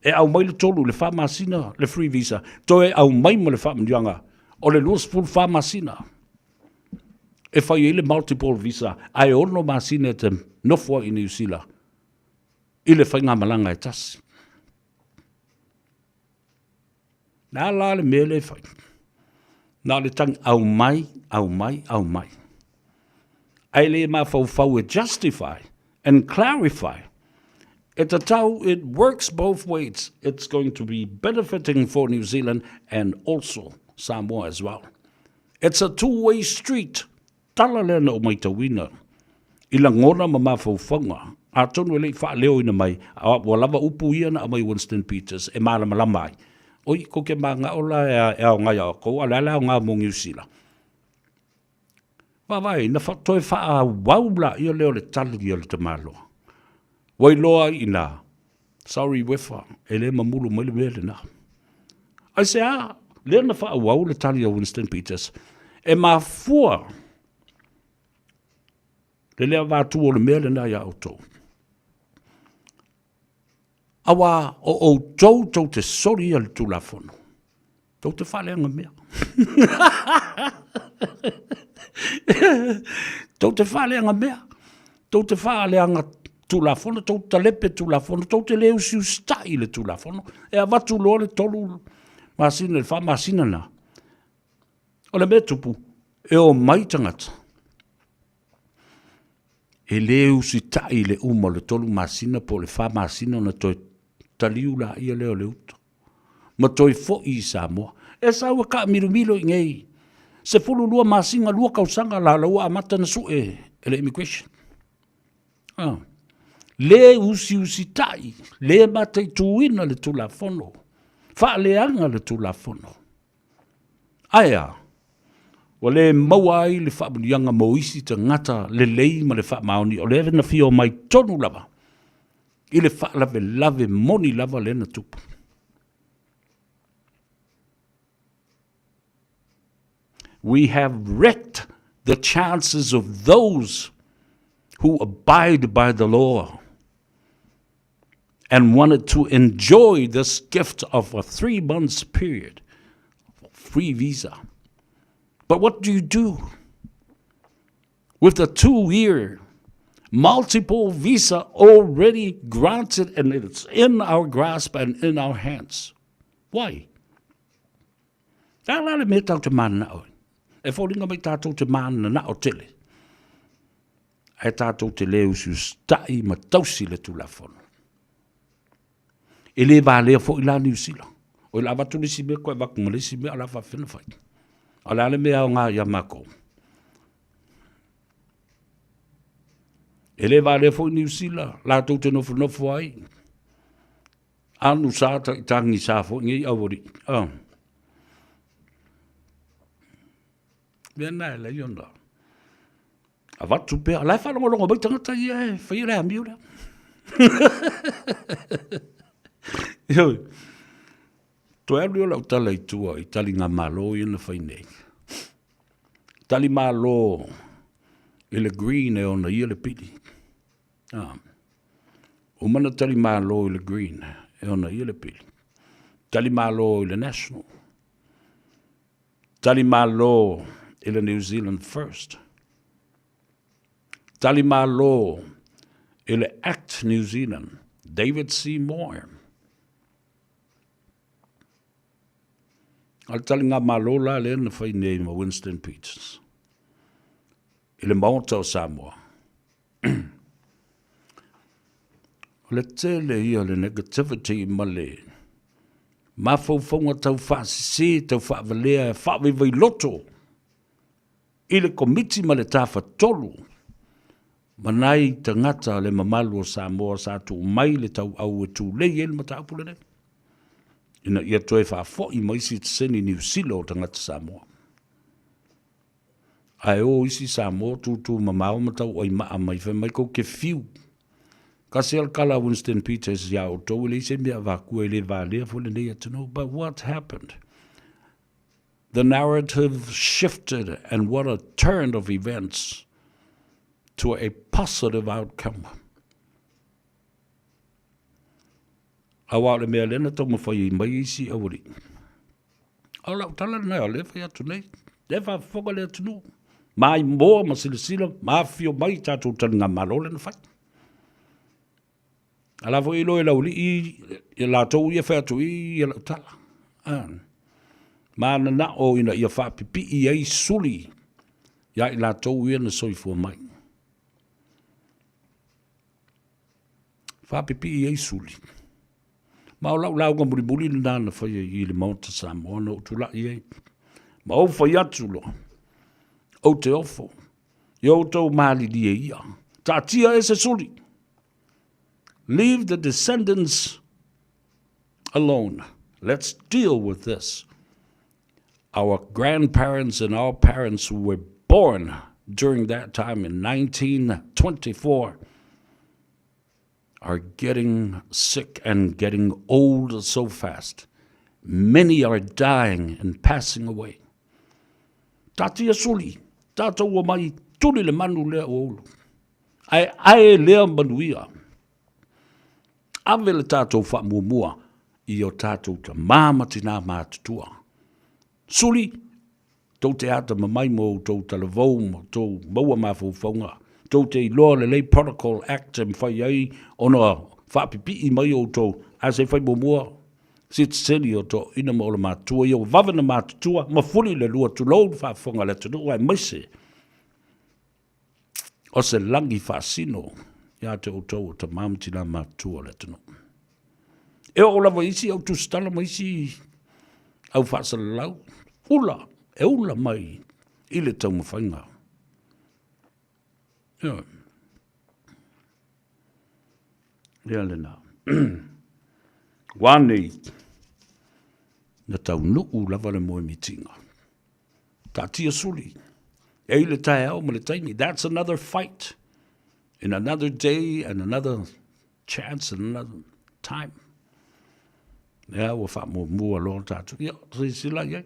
e aumai le 3 i le 4 masina le free visa, toe aumai ma le faamanuiaga o le 24 masina e fai ai le multiple visa, ae 6 masina e te nofo ai i Niu Sila i le faigamalaga e tasi. Le a la le mea lea e fai? Na o le tagi aumai, aumai, aumai. Ae le mafaufau e justify and clarify. E tatau, it works both ways. It's going to be benefiting for New Zealand and also Samoa as well. It's a two-way street. Tala lea na ou maitauina i lagona ma mafaufauga, atonu e le i faaleoina mai, a ua lava upu ia na aumai Winston Peters e malamalama ai. Oi, ko ke magao la e aoga ia oukou, a o le a le aoga mo Niu Sila? Vaavaai, na toe faaauau laia lea o le tali a le tamaloa. Ua iloa ai i ina, sorry Wefa, e le mamulu mai le mea lena. Aisea, lea na faaauau le tali a Winston Peters, e mafua le le avatu o le mea lena iā outou. Auā o outou tou te soli ia le Tulafono. Tou te faaleaga mea. Tou te faaleaga mea. Tou te faaleaga Tulafono, tou te talepe Tulafono, tou te le usiusitai i le Tulafono. E avatu loa le 3 masina, le 4 masina lena. O le mea e tupu, e omai tagata e le usitai i le uma o le 3 masina po o le 4 masina ona toe taliu laia lea o le uta ma toe foi i Samoa. E sau e taamilomilo i inei 12 masina, 2 tausaga la la ua amata ona sue e le immigration. Ah. Le usiusitai, le mataituina le Tulafono, faaleaga le Tulafono. Ae a? Ua le maua ai le faamanuiaga mo isi tagata lelei ma le faamaoni o lea na fia omai tonu lava i le faalavelave moni lava lea na tupu. We have wrecked the chances of those who abide by the law and wanted to enjoy this gift of a 3 months period. Free visa. But what do you do with the two-year multiple visa already granted and it's in our grasp and in our hands? Why? A la le mea tau te mananao. E foliga mai tātou te mananao tele. Ae tātou te le usiusitai ma tausi le Tulafono. E le valea foi la Niu Sila. O le avatu le isi mea, koe avatu ma le isi mea, o le a faapefea ona fai. A o le a le mea aoga ia makou? E le valea foi Niu Sila, latou te nofonofo ai. Anu sa ta i tangi sa foi nei aualii. Ah. Mea na e lai ona. Avatu pea, la e faalogologo mai tagata ia e faia le amio lea. Ioe. Toe alu lea o lau tala i tua i taligamalo ia na fai nei. Tali malo i le green e ona ia le pili. Ah. Uma na tali malo i le green e ona ia le pili. Tali malo i le national. Tali malo i le New Zealand First. Tali malo i le Act New Zealand, David C. Moore. A le taligamalo la lea na fai nei ma Winston Peters i le Maota o Samoa. O le tele ia o le negativity ma le mafaufauga tau faasese, tau faavalea e faavaivailoto i le Komiti ma le Tafatolu ma nai tagata o le mamalu o Samoa sa tuu mai le tauau e tulei ai le mataupu lenei ina ia toe faafoi mai sitiseni Niu Sila o tagata Samoa. Ae o isi Samoa tūtū mamao ma tauaimaa mai fai mai kou ke fiu. Kasi a le kala a Winston Peters iā outou e leai se mea avakua e le valea foi lenei atunuu. But what happened? The narrative shifted and what a turn of events to a positive outcome. Aua o le mea lea na taumafai ai mai isi aualii. O lau tala lena o lea e fai atu nei, lea e faafofoga le atunuu, maimoa ma silasila ma afifio mai i tatou taligamalo lea na fai. A la foi iloa e le aualii ia latou ia fai atu i ia lau tala. Ah. Mananao ina ia faapipii ai suli ia i latou ia na soifua mai. Faapipii ai suli. Ma o lau lauga mulimuli lena na faia i le Maota Samoa na ou tulai ai. Ma ou fai atu loa, ou te ofo, ia outou malilie ia, taatia e se suli. Leave the descendants alone. Let's deal with this. Our grandparents and our parents who were born during that time in 1924 are getting sick and getting old so fast. Many are dying and passing away. Taatia suli, tātou ua mai tuli le manu lea ua ulu. Ae ae lea manuia. Ave le tātou faamuamua i o tātou tamā ma tinā mātutua. Suli, tou te atamamai mo outou talavou ma outou maua mafaufauga, tou te iloa lelei Protocol Act e mafai ai ona faapipii mai outou, ae se i fai muamua sitiseni o toeaiina ma olamatua ia ua vave ona matutua ma fuli le lua, tulou le faafofoga a le atunuu aemaise o se lagi faasino ia te outou o tamā ma tinā matutua o le atunuu. E oo lava i isi au tusitala ma isi au faasalalau, ula, e ula mai i le taumafaiga. Ioe. Ia lena. Wā nei, na taunuu lava le moemitiga. Taatia suli. E i le taeao ma le taimi. That's another fight. In another day and another chance and another time. Ea ua faamuamua loa tatou. Ia, silasila i ai.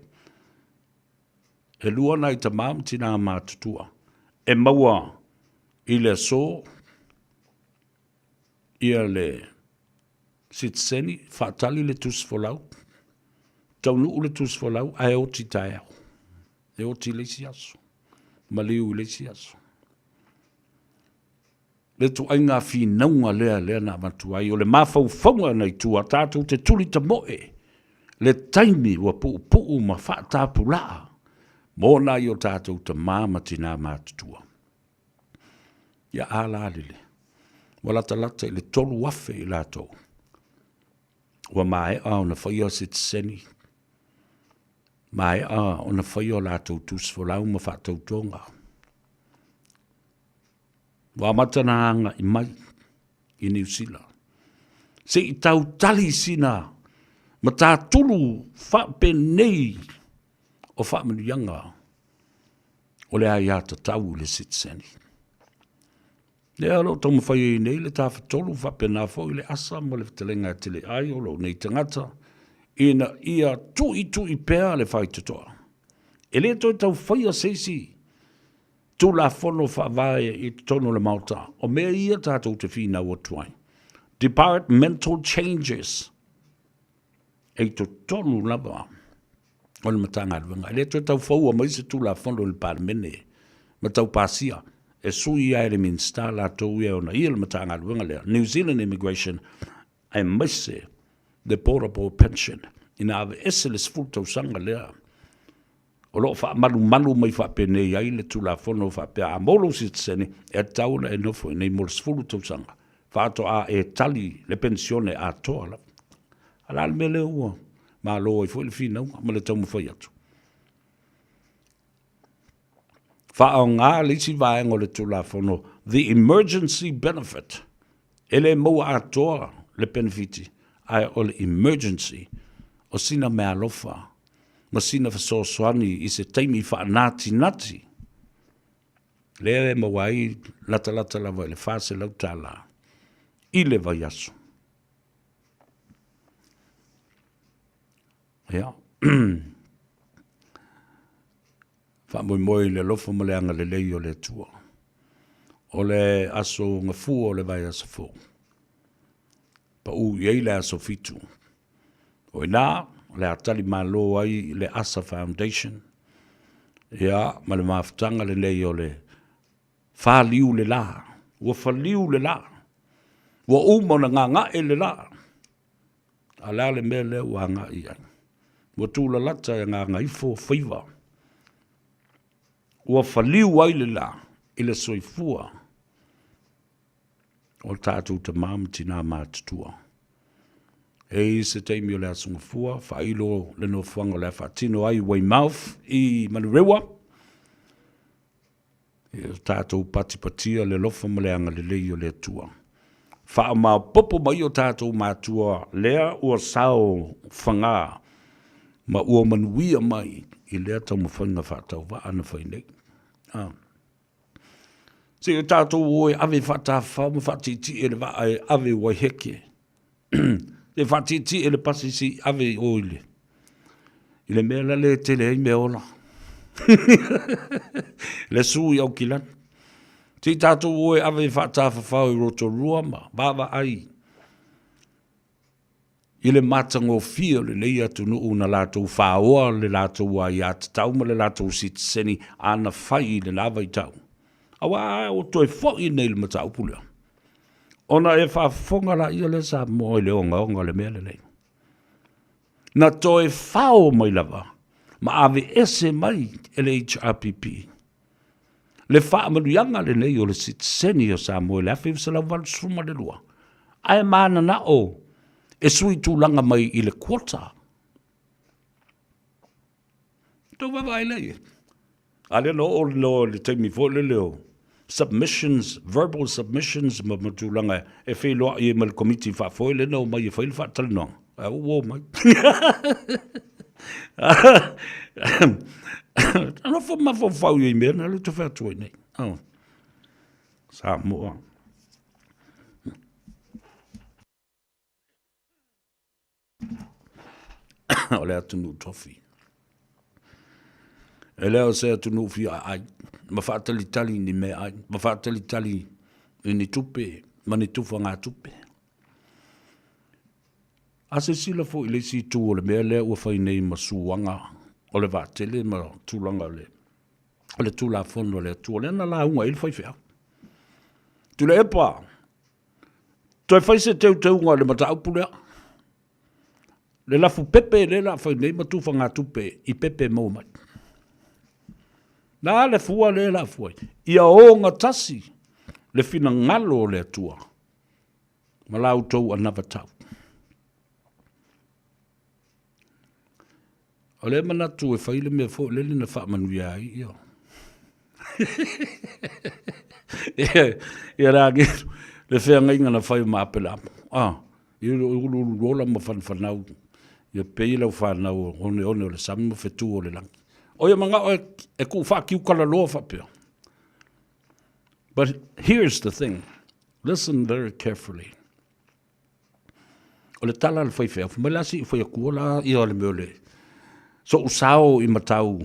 E lua nai tamā ma tinā matutua. E maua i le aso ia le sitiseni, faatali le tusi folau. Taunuu le tusi folau ae oti taeao. E oti i le isi aso. Maliu i le isi aso. Le ituaiga finauga lea lea na avatu ai, o le mafaufauga nai tua tatou te tuli tamoe le taimi ua puupuu ma faatapulaa mo nai o tatou tama ma tina matutua. Ia a la lele, ua latalata i le 3,000 i latou ua maea ona faia sitiseni, maea ona faia o latou tusi folau ma faatautoga. Ua amata ona agai mai i Niu Sila se i tautali sina matatulu faapenei o faamanuiaga o le aiatatau i le sitiseni. Lea o lo o taumafai ai nei le Tafatolu faapena foi le asa ma le fetalaiga e tele ai o lou nei tagata ina ia tuitui pea le faitotoa. E le toe tau faia se isi Tulafono Faavae i totonu o le Maota, o mea ia tatou te finau atu ai. Departmental changes e i totonu lava o le Matagaluega. E le toe tau foua mai se Tulafono i le Palemene ma tau pasia e sui ai le Minisita latou ia e ona ia le Matagaluega lea, New Zealand Immigration aemaise le Portable Pension ina aveese le 10 tausaga lea o lo o faamalumalu mai faapenei ai le Tulafono faapea a maua lou sitiseni, e tatau ona e nofo i inei mo le 10 tausaga faatoa e tali le penisione atoa lava. A o le a le mea lea ua malo ai foi le finauga ma le taumafai atu? Faaaoga le isi vaega o le Tulafono, the emergency benefit, e le maua atoa le penefiti, ae o le emergency, o sina meaalofa ma sina fesoasoani i se taimi faanatinati, lea e maua ai latalata lava i le $400 i le vaiaso. Ia. Faamoemoe i le alofa ma le agalelei o le Atua. O le aso gafua o le vaiaso fou. Pau i ai le aso 7. O i ina o le a tali malo ai le ASA Foundation ia ma le mafutaga lenei o le faliu le la. Ua faliu le la. Ua uma ona gaga'e le la. A o le a le mea lea ua agai i ai? Ua tulalata e gagaifo faiva. Ua faliu ai le la i le soifua o tatou tama ma tina matutua. E i se taimi o le Aso Gafua, faailo le nofoaga o le a faatino ai Weymouth i Manurewa. Ia tatou patipatia le alofa ma le agalelei o le Atua. Faamaopopo mai o tatou matua lea ua sao fagā ma ua manuia mai i lea taumafaiga faatauvaa na fai nei. Ah. Se i o tatou o e ave faatafafao ma faatietie le vaa e ave i Waiheke. E faatietie le pasi se i ave i o i le, i le mea la le tele ai mea ola. Le su i Aukilani. Se i tatou o e ave faatafafao i Rotorua ma vaavaai i le matagofie o lenei atunuu na latou faoa le latou aiatatau ma le latou sitiseni a na fai i lena vaitau. Aua ua toe foi nei le mataupu lea, ona e faafofoga laia lea Samoa i le ogaoga o le mea lenei. Na toe fao mai lava ma aveese mai e le HRPP le faamanuiaga lenei o le sitiseni o Samoa i le 1982, ae mananao e sui tulaga mai i le quota. Tou vaavaai lea i ai. A lea na oo loa i le taimi foi lele o submissions, verbal submissions ma ma tulaga e feiloai ai ma le Komiti Faafoe lea na omai e fai le faatalanoaga, ae ua omai. Nofo mafaufau i mea na lea ou te fai atu ai nei. Oh. Samoa. O le atunuu tofi. E le o se atunuu fia ai, ma faatalitali i ni meaai, ma faatalitali i ni tupe ma ni tufagatupe. A silasila foi i le isi itu o le mea lea ua fai nei ma suaga o le vaatele ma tulaga o le, o le Tulafono a le Atua, lea na lauga ai le faifeau. Tuilaepa, toe fai se teuteuga o le mataupu lea. Le lafu pepe lea la fai nei ma tufagatupe i pepe e maua mai. Na le fua lea la fua ai. Ia ogatasi le finagalo o le Atua ma la outou anavatau. O lea manatu e fai le mea foi lele na faamanuia ai ia. Ia le agelu, le feagaiga na fai ma Apelamo. Ah, i uluulu ola ma whanwhanau, ia pei lau whanau o one one o le sami ma whetū o le langi. O ia mangao e, e ku whaakiukala loa whapea. But here's the thing, listen very carefully. O le tala a le faifeau, fai mai la se i fai atu la ia le mea o le so'u sao i matau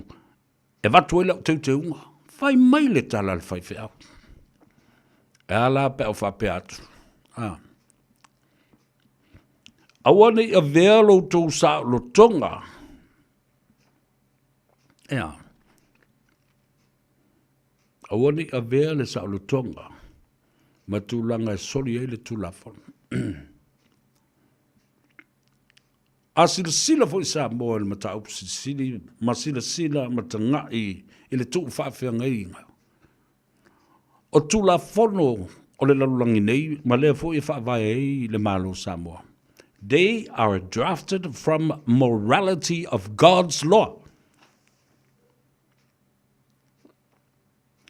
e avatu ai lau teuteuga. Fai mai le tala a le faifeau. E a la pe a ou faapea atu? A. Aua ne i avea lo outou saolotoga. Ea. Aua ne i avea le saolotoga ma tulaga e soli ai le Tulafono. A silasila foi Samoa i le mataupu silisili ma silasila ma tagai i le tuu faafeagaiga o Tulafono o le lalolagi nei ma lea foi e faavae ai le Malo o Samoa. They are drafted from morality of God's law.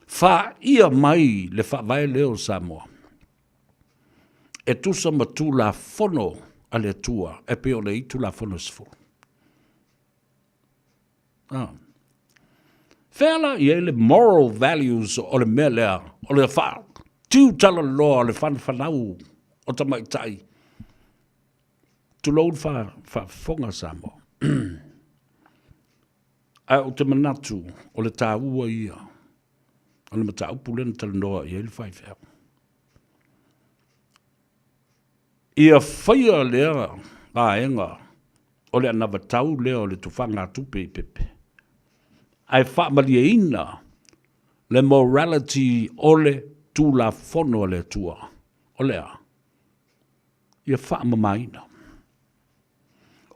Faia mai le faavae lea o Samoa e tusa ma Tulafono a le Atua e pei ona i ai Tulafono e 10. Ah. Fea la i ai le moral values o le mea lea, o le faatiu talaloa o le whanwhanau o tamaitai. Tulou le faafofoga Samoa. Ae ou te manatu o le taua ia o le mataupu lea na talanoa i ai le faifeau. Ia faia lea vaega o le anavatau lea o le tufagatupe i pepe, ae faamalieina le morality o le Tulafono a le Atua, o le a? Ia faamamaina.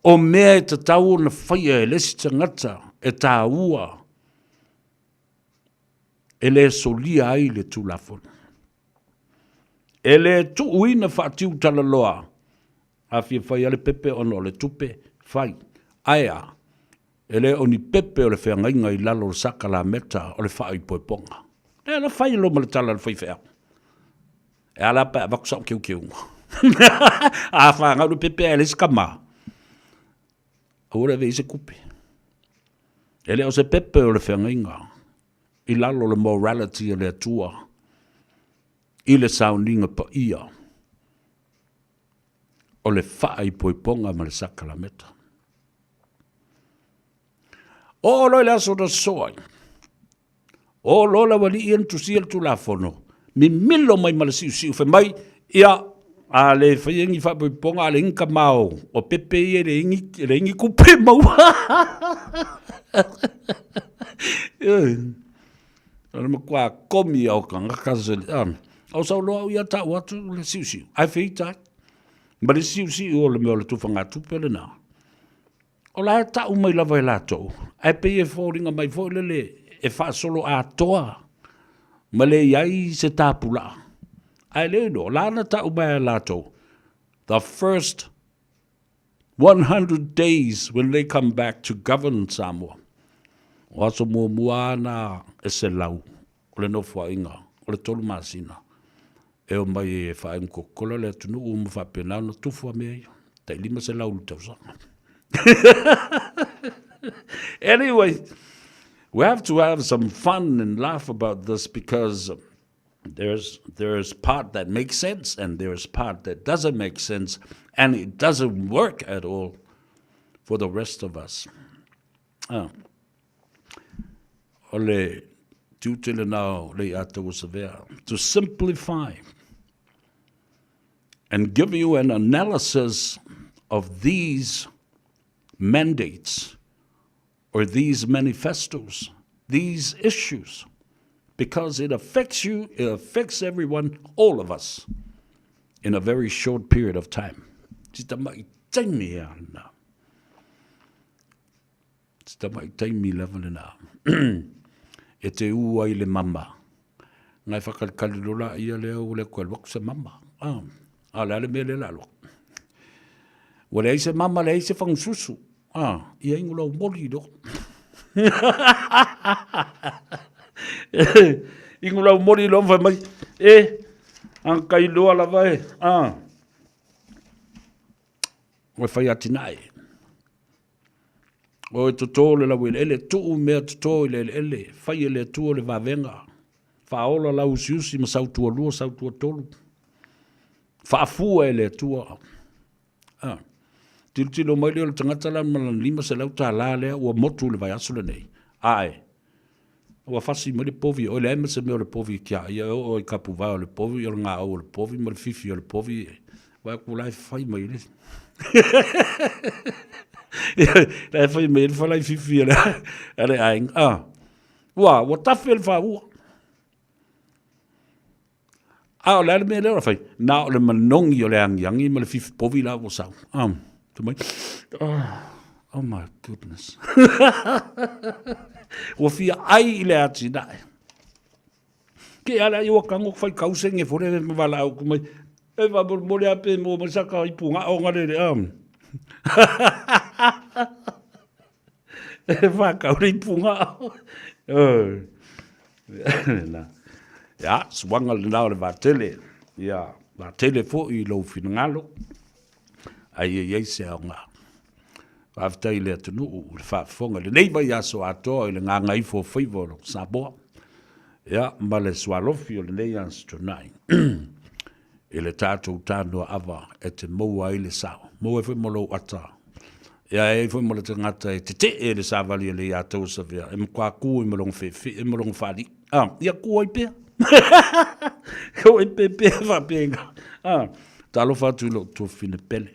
O mea e tatau ona faia e le isi tagata e taua e le solia ai le Tulafono. E le tuuina faatiutalaloa, a fia fai lava le pepe ona o le tupe, fai. Ae a? E le o ni pepe o le feagaiga i lalo o le sakalameta o le faaipoipoga. Lea la fai loa ma le tala a le faifeau. E a la pe a avatu sau teuteuga? A fanau le pepe ae leai se tama, aua le ave i ai se tupe. E le o se pepe o le feagaiga i lalo o le morality a le Atua i le sauniga paia o le faaipoipoga ma le sakalameta. Oo loa i le aso na sosoo ai, oo loa le aualii ia na tusia le Tulafono, mimilo mai ma le siusiu, fai mai, ia, a le faia ni faaipoipoga, a leai ni tama o Pepe ia, e leai ni tupe e maua. O le matua komi lava o tagata, a o sau loa au ia tau atu le siusiu, ae feita ai. Ma le siusiu o le mea o le tufagatupe lena, o la e tau mai lava e latou, ae pei e foliga mai foi lele e faasolo atoa ma le i ai se tapulaa. Ae le iloa, o la na tau mai e latou, the first 100 days when they come back to govern Samoa. O aso muamua na e 100 o le nofoaiga o le 3 masina e omai ai e faainu Coca-Cola le atunuu ma faapena ona tufa mea ia, tai 500 i le tausaga. Anyway, we have to have some fun and laugh about this because there's there's part that makes sense and there's part that doesn't make sense and it doesn't work at all for the rest of us. Ah. O le tiute lena o Leiataua Savea, to simplify and give you an analysis of these mandates or these manifestos, these issues, because it affects you, it affects everyone, all of us, in a very short period of time. Si tamai taimi e ana. Si tamai taimi lava le na. E te u ai le mama. Ngai whakalikali lola ia lea o le koe luaku se mama. Ah, a le ale mea le la luaku. Ua leai se mama, leai se fagususu. Ah, ia ingo lau moli lo. Ingo lau moli lo fai mai. E, ang kai loa lava e. Ah. Oe fai atinae. Oe totō le laueleele, tuu mea totō i le eleele, fai e le Atua le vavega, faaola lau usiusi ma sautualua, sautuatolu, faafua e le Atua. Ah. Tilotilo mai lea o le tagata la ma lana $500 lea ua motu i le vaiaso lenei. Ae, ua fasi mai le povi, oi leai ma se mea o le povi e kia ia, e oo i kapuvae o le povi, o le gaou o le povi ma le fifi o le povi, vaai atu la e fai mai le la e fai mai le falai fifi a le, a le aiga. Ah. Ua, ua tafe le faua. A o le a le mea lea o le fai? Na o le manogi o le agiagi ma le fifi povi la ua sau. Ah, tu mai. Oh, oh my goodness. ua fia ai i le atinae. Ke ala i ua kango fai kausenge fore me wala au kumai. E va mo mo le ape mo mo saka i punga o ngare le am. E whakaure i punga. Na. Ia, suanga lena o le vatele. Ia, vatele foi i lou finagalo. Ai e iai se aoga. Faafetai i le atunuu i le faafofoga i lenei vaiaso atoa i le gagaifo o faiva o Samoa. Ia, ma le sualofi o lenei Aso Toonai. I le tatou tanoa ava e te maua ai le sao. Maua ai foi ma lou ata. Ia e ai foi ma le tagata e tetee le savali a le ia tou savea, e matua ku ai ma lona feefee ma lona faalii. Ah, ia ku ai pea. Ku ai pea pea faapena. Ah, talofa atu i lou tuafafine pele.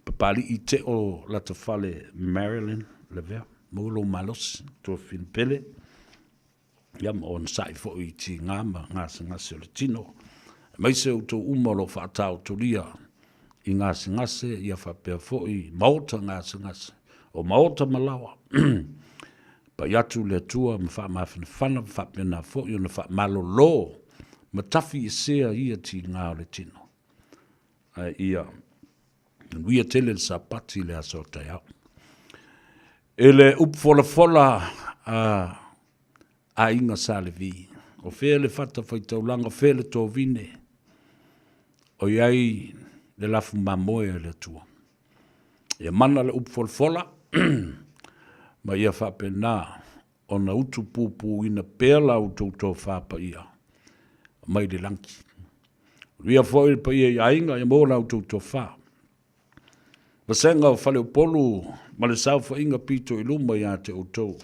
Papalii Teo Latafale Marilyn Lavea. Maua lou malosi, tuafafine pele. Ia ma onosai foi i tigā ma gasegase o le tino, aemaise outou uma o lo o faataotolia i gasegase, ia faapea foi maota gasegase, o maota ma laoa. Pai atu le Atua ma faamafanafana ma faapena foi ona faamalolo ma tafiesea ia tigā o le tino. Ae ia manuia tele le Sapati i le aso o taeao. I le upu folafola a Aiga Sa Levi, o fea le fatafaitaulaga, o fea le tovine, o i ai le lafu mamoe a le Atua. Ia mana le upu folafola, ma ia faapena ona utu pupūina pea la outou tofa paia mai le lagi. Manuia foi le paia i aiga, ia maua la outou tofa. Vasega o Faleupolu ma le saofaiga pito i luma ia te outou,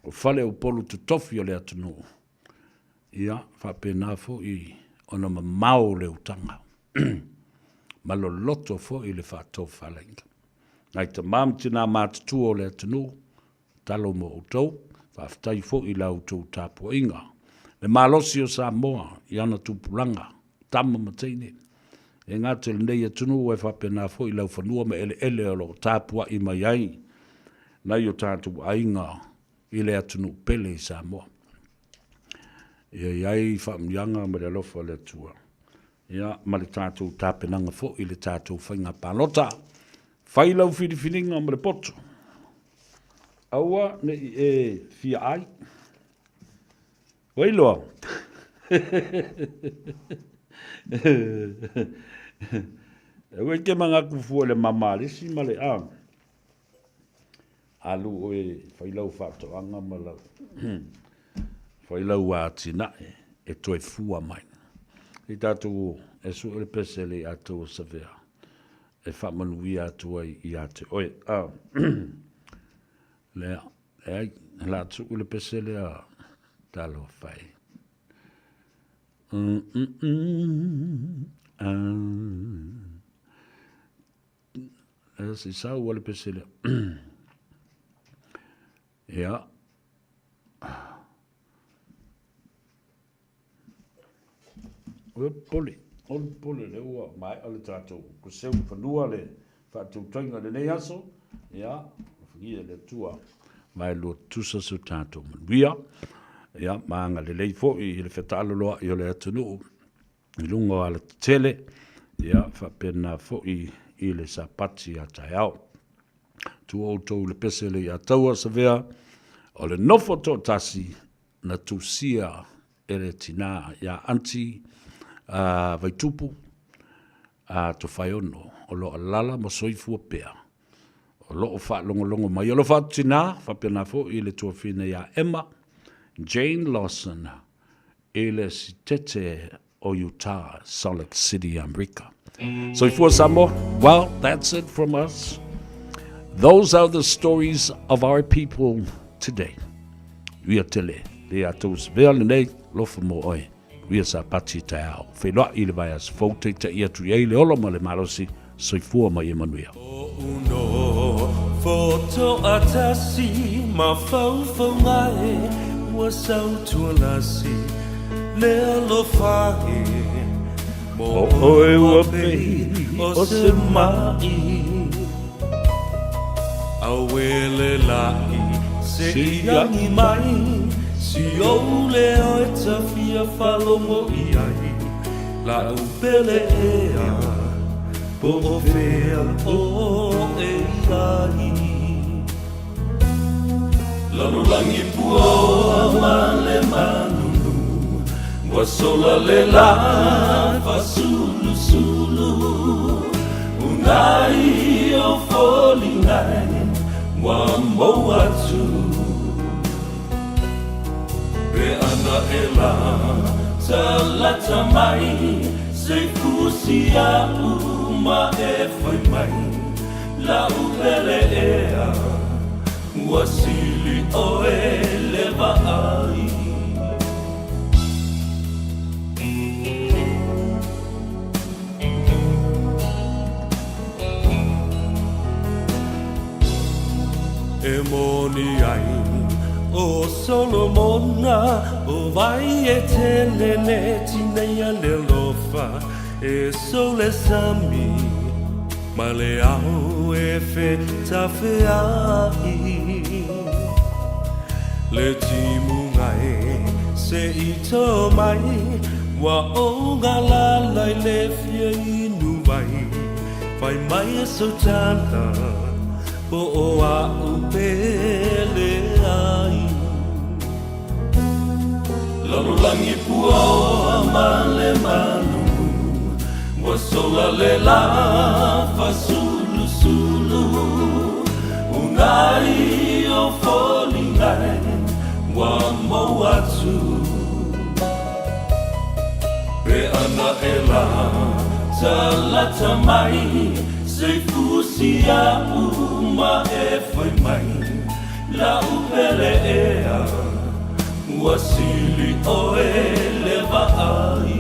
o Faleupolu totofi o le atunuu. Ia, faapena foi ona mamao le utaga ma loloto foi le faatofalaiga. Nai tama ma tina matutua o le atunuu, Talo mo outou, faafetai foi i la outou tapuaiga. Le malosi o Samoa i ana tupulaga, tama ma teine, e gata i lenei atunuu ae faapena foi i laufanua ma eleele o lo o tapuai mai ai nai o tatou aiga i le atunuu pele i Samoa. Ia i ai faamanuiaga ma le alofa o le Atua. Ia, ma le tatou tapenaga foi i le tatou faiga palota. Fai lau filifiliga ma le poto. Aua ne i e fia ai. Ua iloa. Aua e te manatu fua i le mama a le isi ma le a. Alu oe fai lau faatoaga ma lau fai lau atinae e toe fua mai. I tatou e sue le pese le ia tou o Savea e faamanuia atu ai ia te oe. A, lea, leai, la tuu le pese lea talofa e. Mm, mm, mm, ah. Ia, se i sau a le pese lea. Ia. O le pole, o le pole lea ua maea le tatou kuseu fanua le faatautaiga i lenei aso. Ia, alofagia e le Atua vaelua tutusa so tatou manuia. Ia, ma agalelei foi i le fetaaloloai o le atunuu i luga o alatetele, ia, faapena foi i le Sapati a taeao. Tuu outou i le pese le Iataua Savea, o le nofo toatasi na tusia e le tinā iā Aunty Vaitupu a Tofaeono o lo o alaala ma soifua pea, o lo o faalogologo mai. Alofa atu tinā, faapena foi i le tuafine iā Emma Jane Lawson i le sitete o Utah, Salt Lake City, Amerika. Soifua Samoa, well, that's it from us. Those are the stories of our people today. Uia tele, le a tou sevea lenei, lofa mo oe. Uia sa pati te ao. Whenua i le vai as fou te te ia tu i le olo ma le malosi, soifua ma ia manuia. Uno foto atasi ma faufauga e ua sautualasi le alofa e mo oe ua pei o se ma'i Auele la'i se i agi mai si ou leo e tafia faalogo i ai La'u pele ea Po o fea oe i ai Lalolagi puaoa ma le malulu Ua sola le lā fa'asulusulu Unai o foliga e ua mou atu Pe ana e la talata mai Se i fusi a'u ma e fai mai La'u pele ea Ua sili ʻoe le vaai. E moni ai ʻo Solomona ʻO wai e tele le tineia le alofa E sou le sami ma le ao e fetafeaʻi Le timuga e se i tō mai Ua ou galala i le fia inu wai Fai mai e sau tala Po o a'u pele ai Lalolagi puaoa ma le malulu Ua sola le lā fa'asulusulu Unai o foliga e ua mou atu Pe ana e la talata mai Se i fusi a'u ma e fai mai La'u pele ea Ua sili ʻoe le vaai.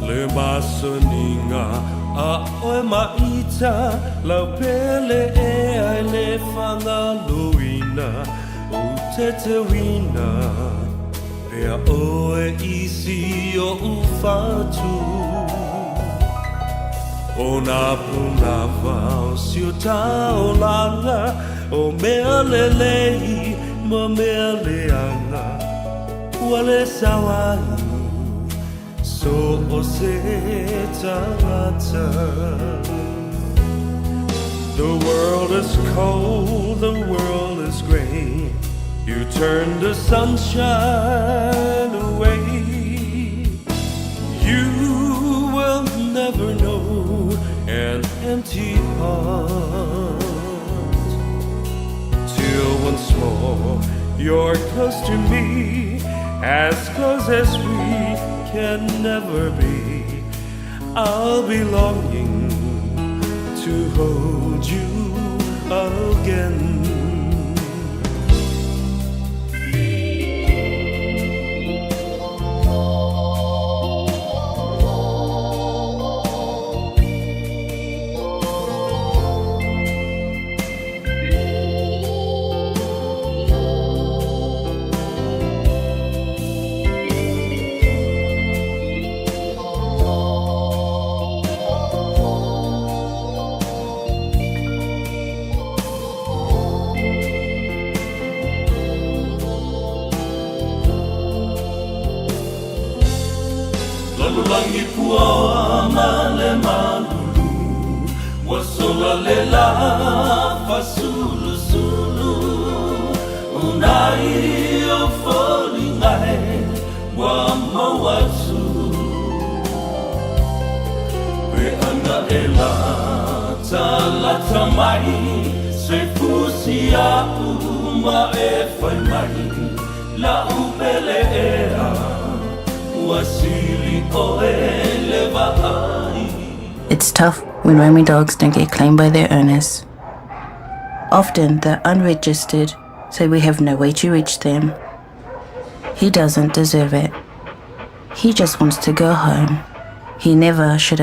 Le masaniga a ʻoe maʻita Lau pele ea e le fagaloina Ou tetewina Pea ʻoe i si oʻu fatu O nā pūnawa o si o taolaga O mea lelei ma mea leaga Ua le sao ai so o se tagata The world is cold, the world is gray You turn the sunshine away You will never know an empty heart Till once more you're close to me As close as we can never be I'll be longing to hold you again. Ua sola le lā fāsulusulū Unai o foliga e ua maua atu Pe ana e latalata mai Se fusi a'u ma e fai mai La'u pele ea Ua sili oe le vaai It's tough when roaming dogs don't get claimed by their owners. Often they're unregistered, so we have no way to reach them. He doesn't deserve it. He just wants to go home. He never should have.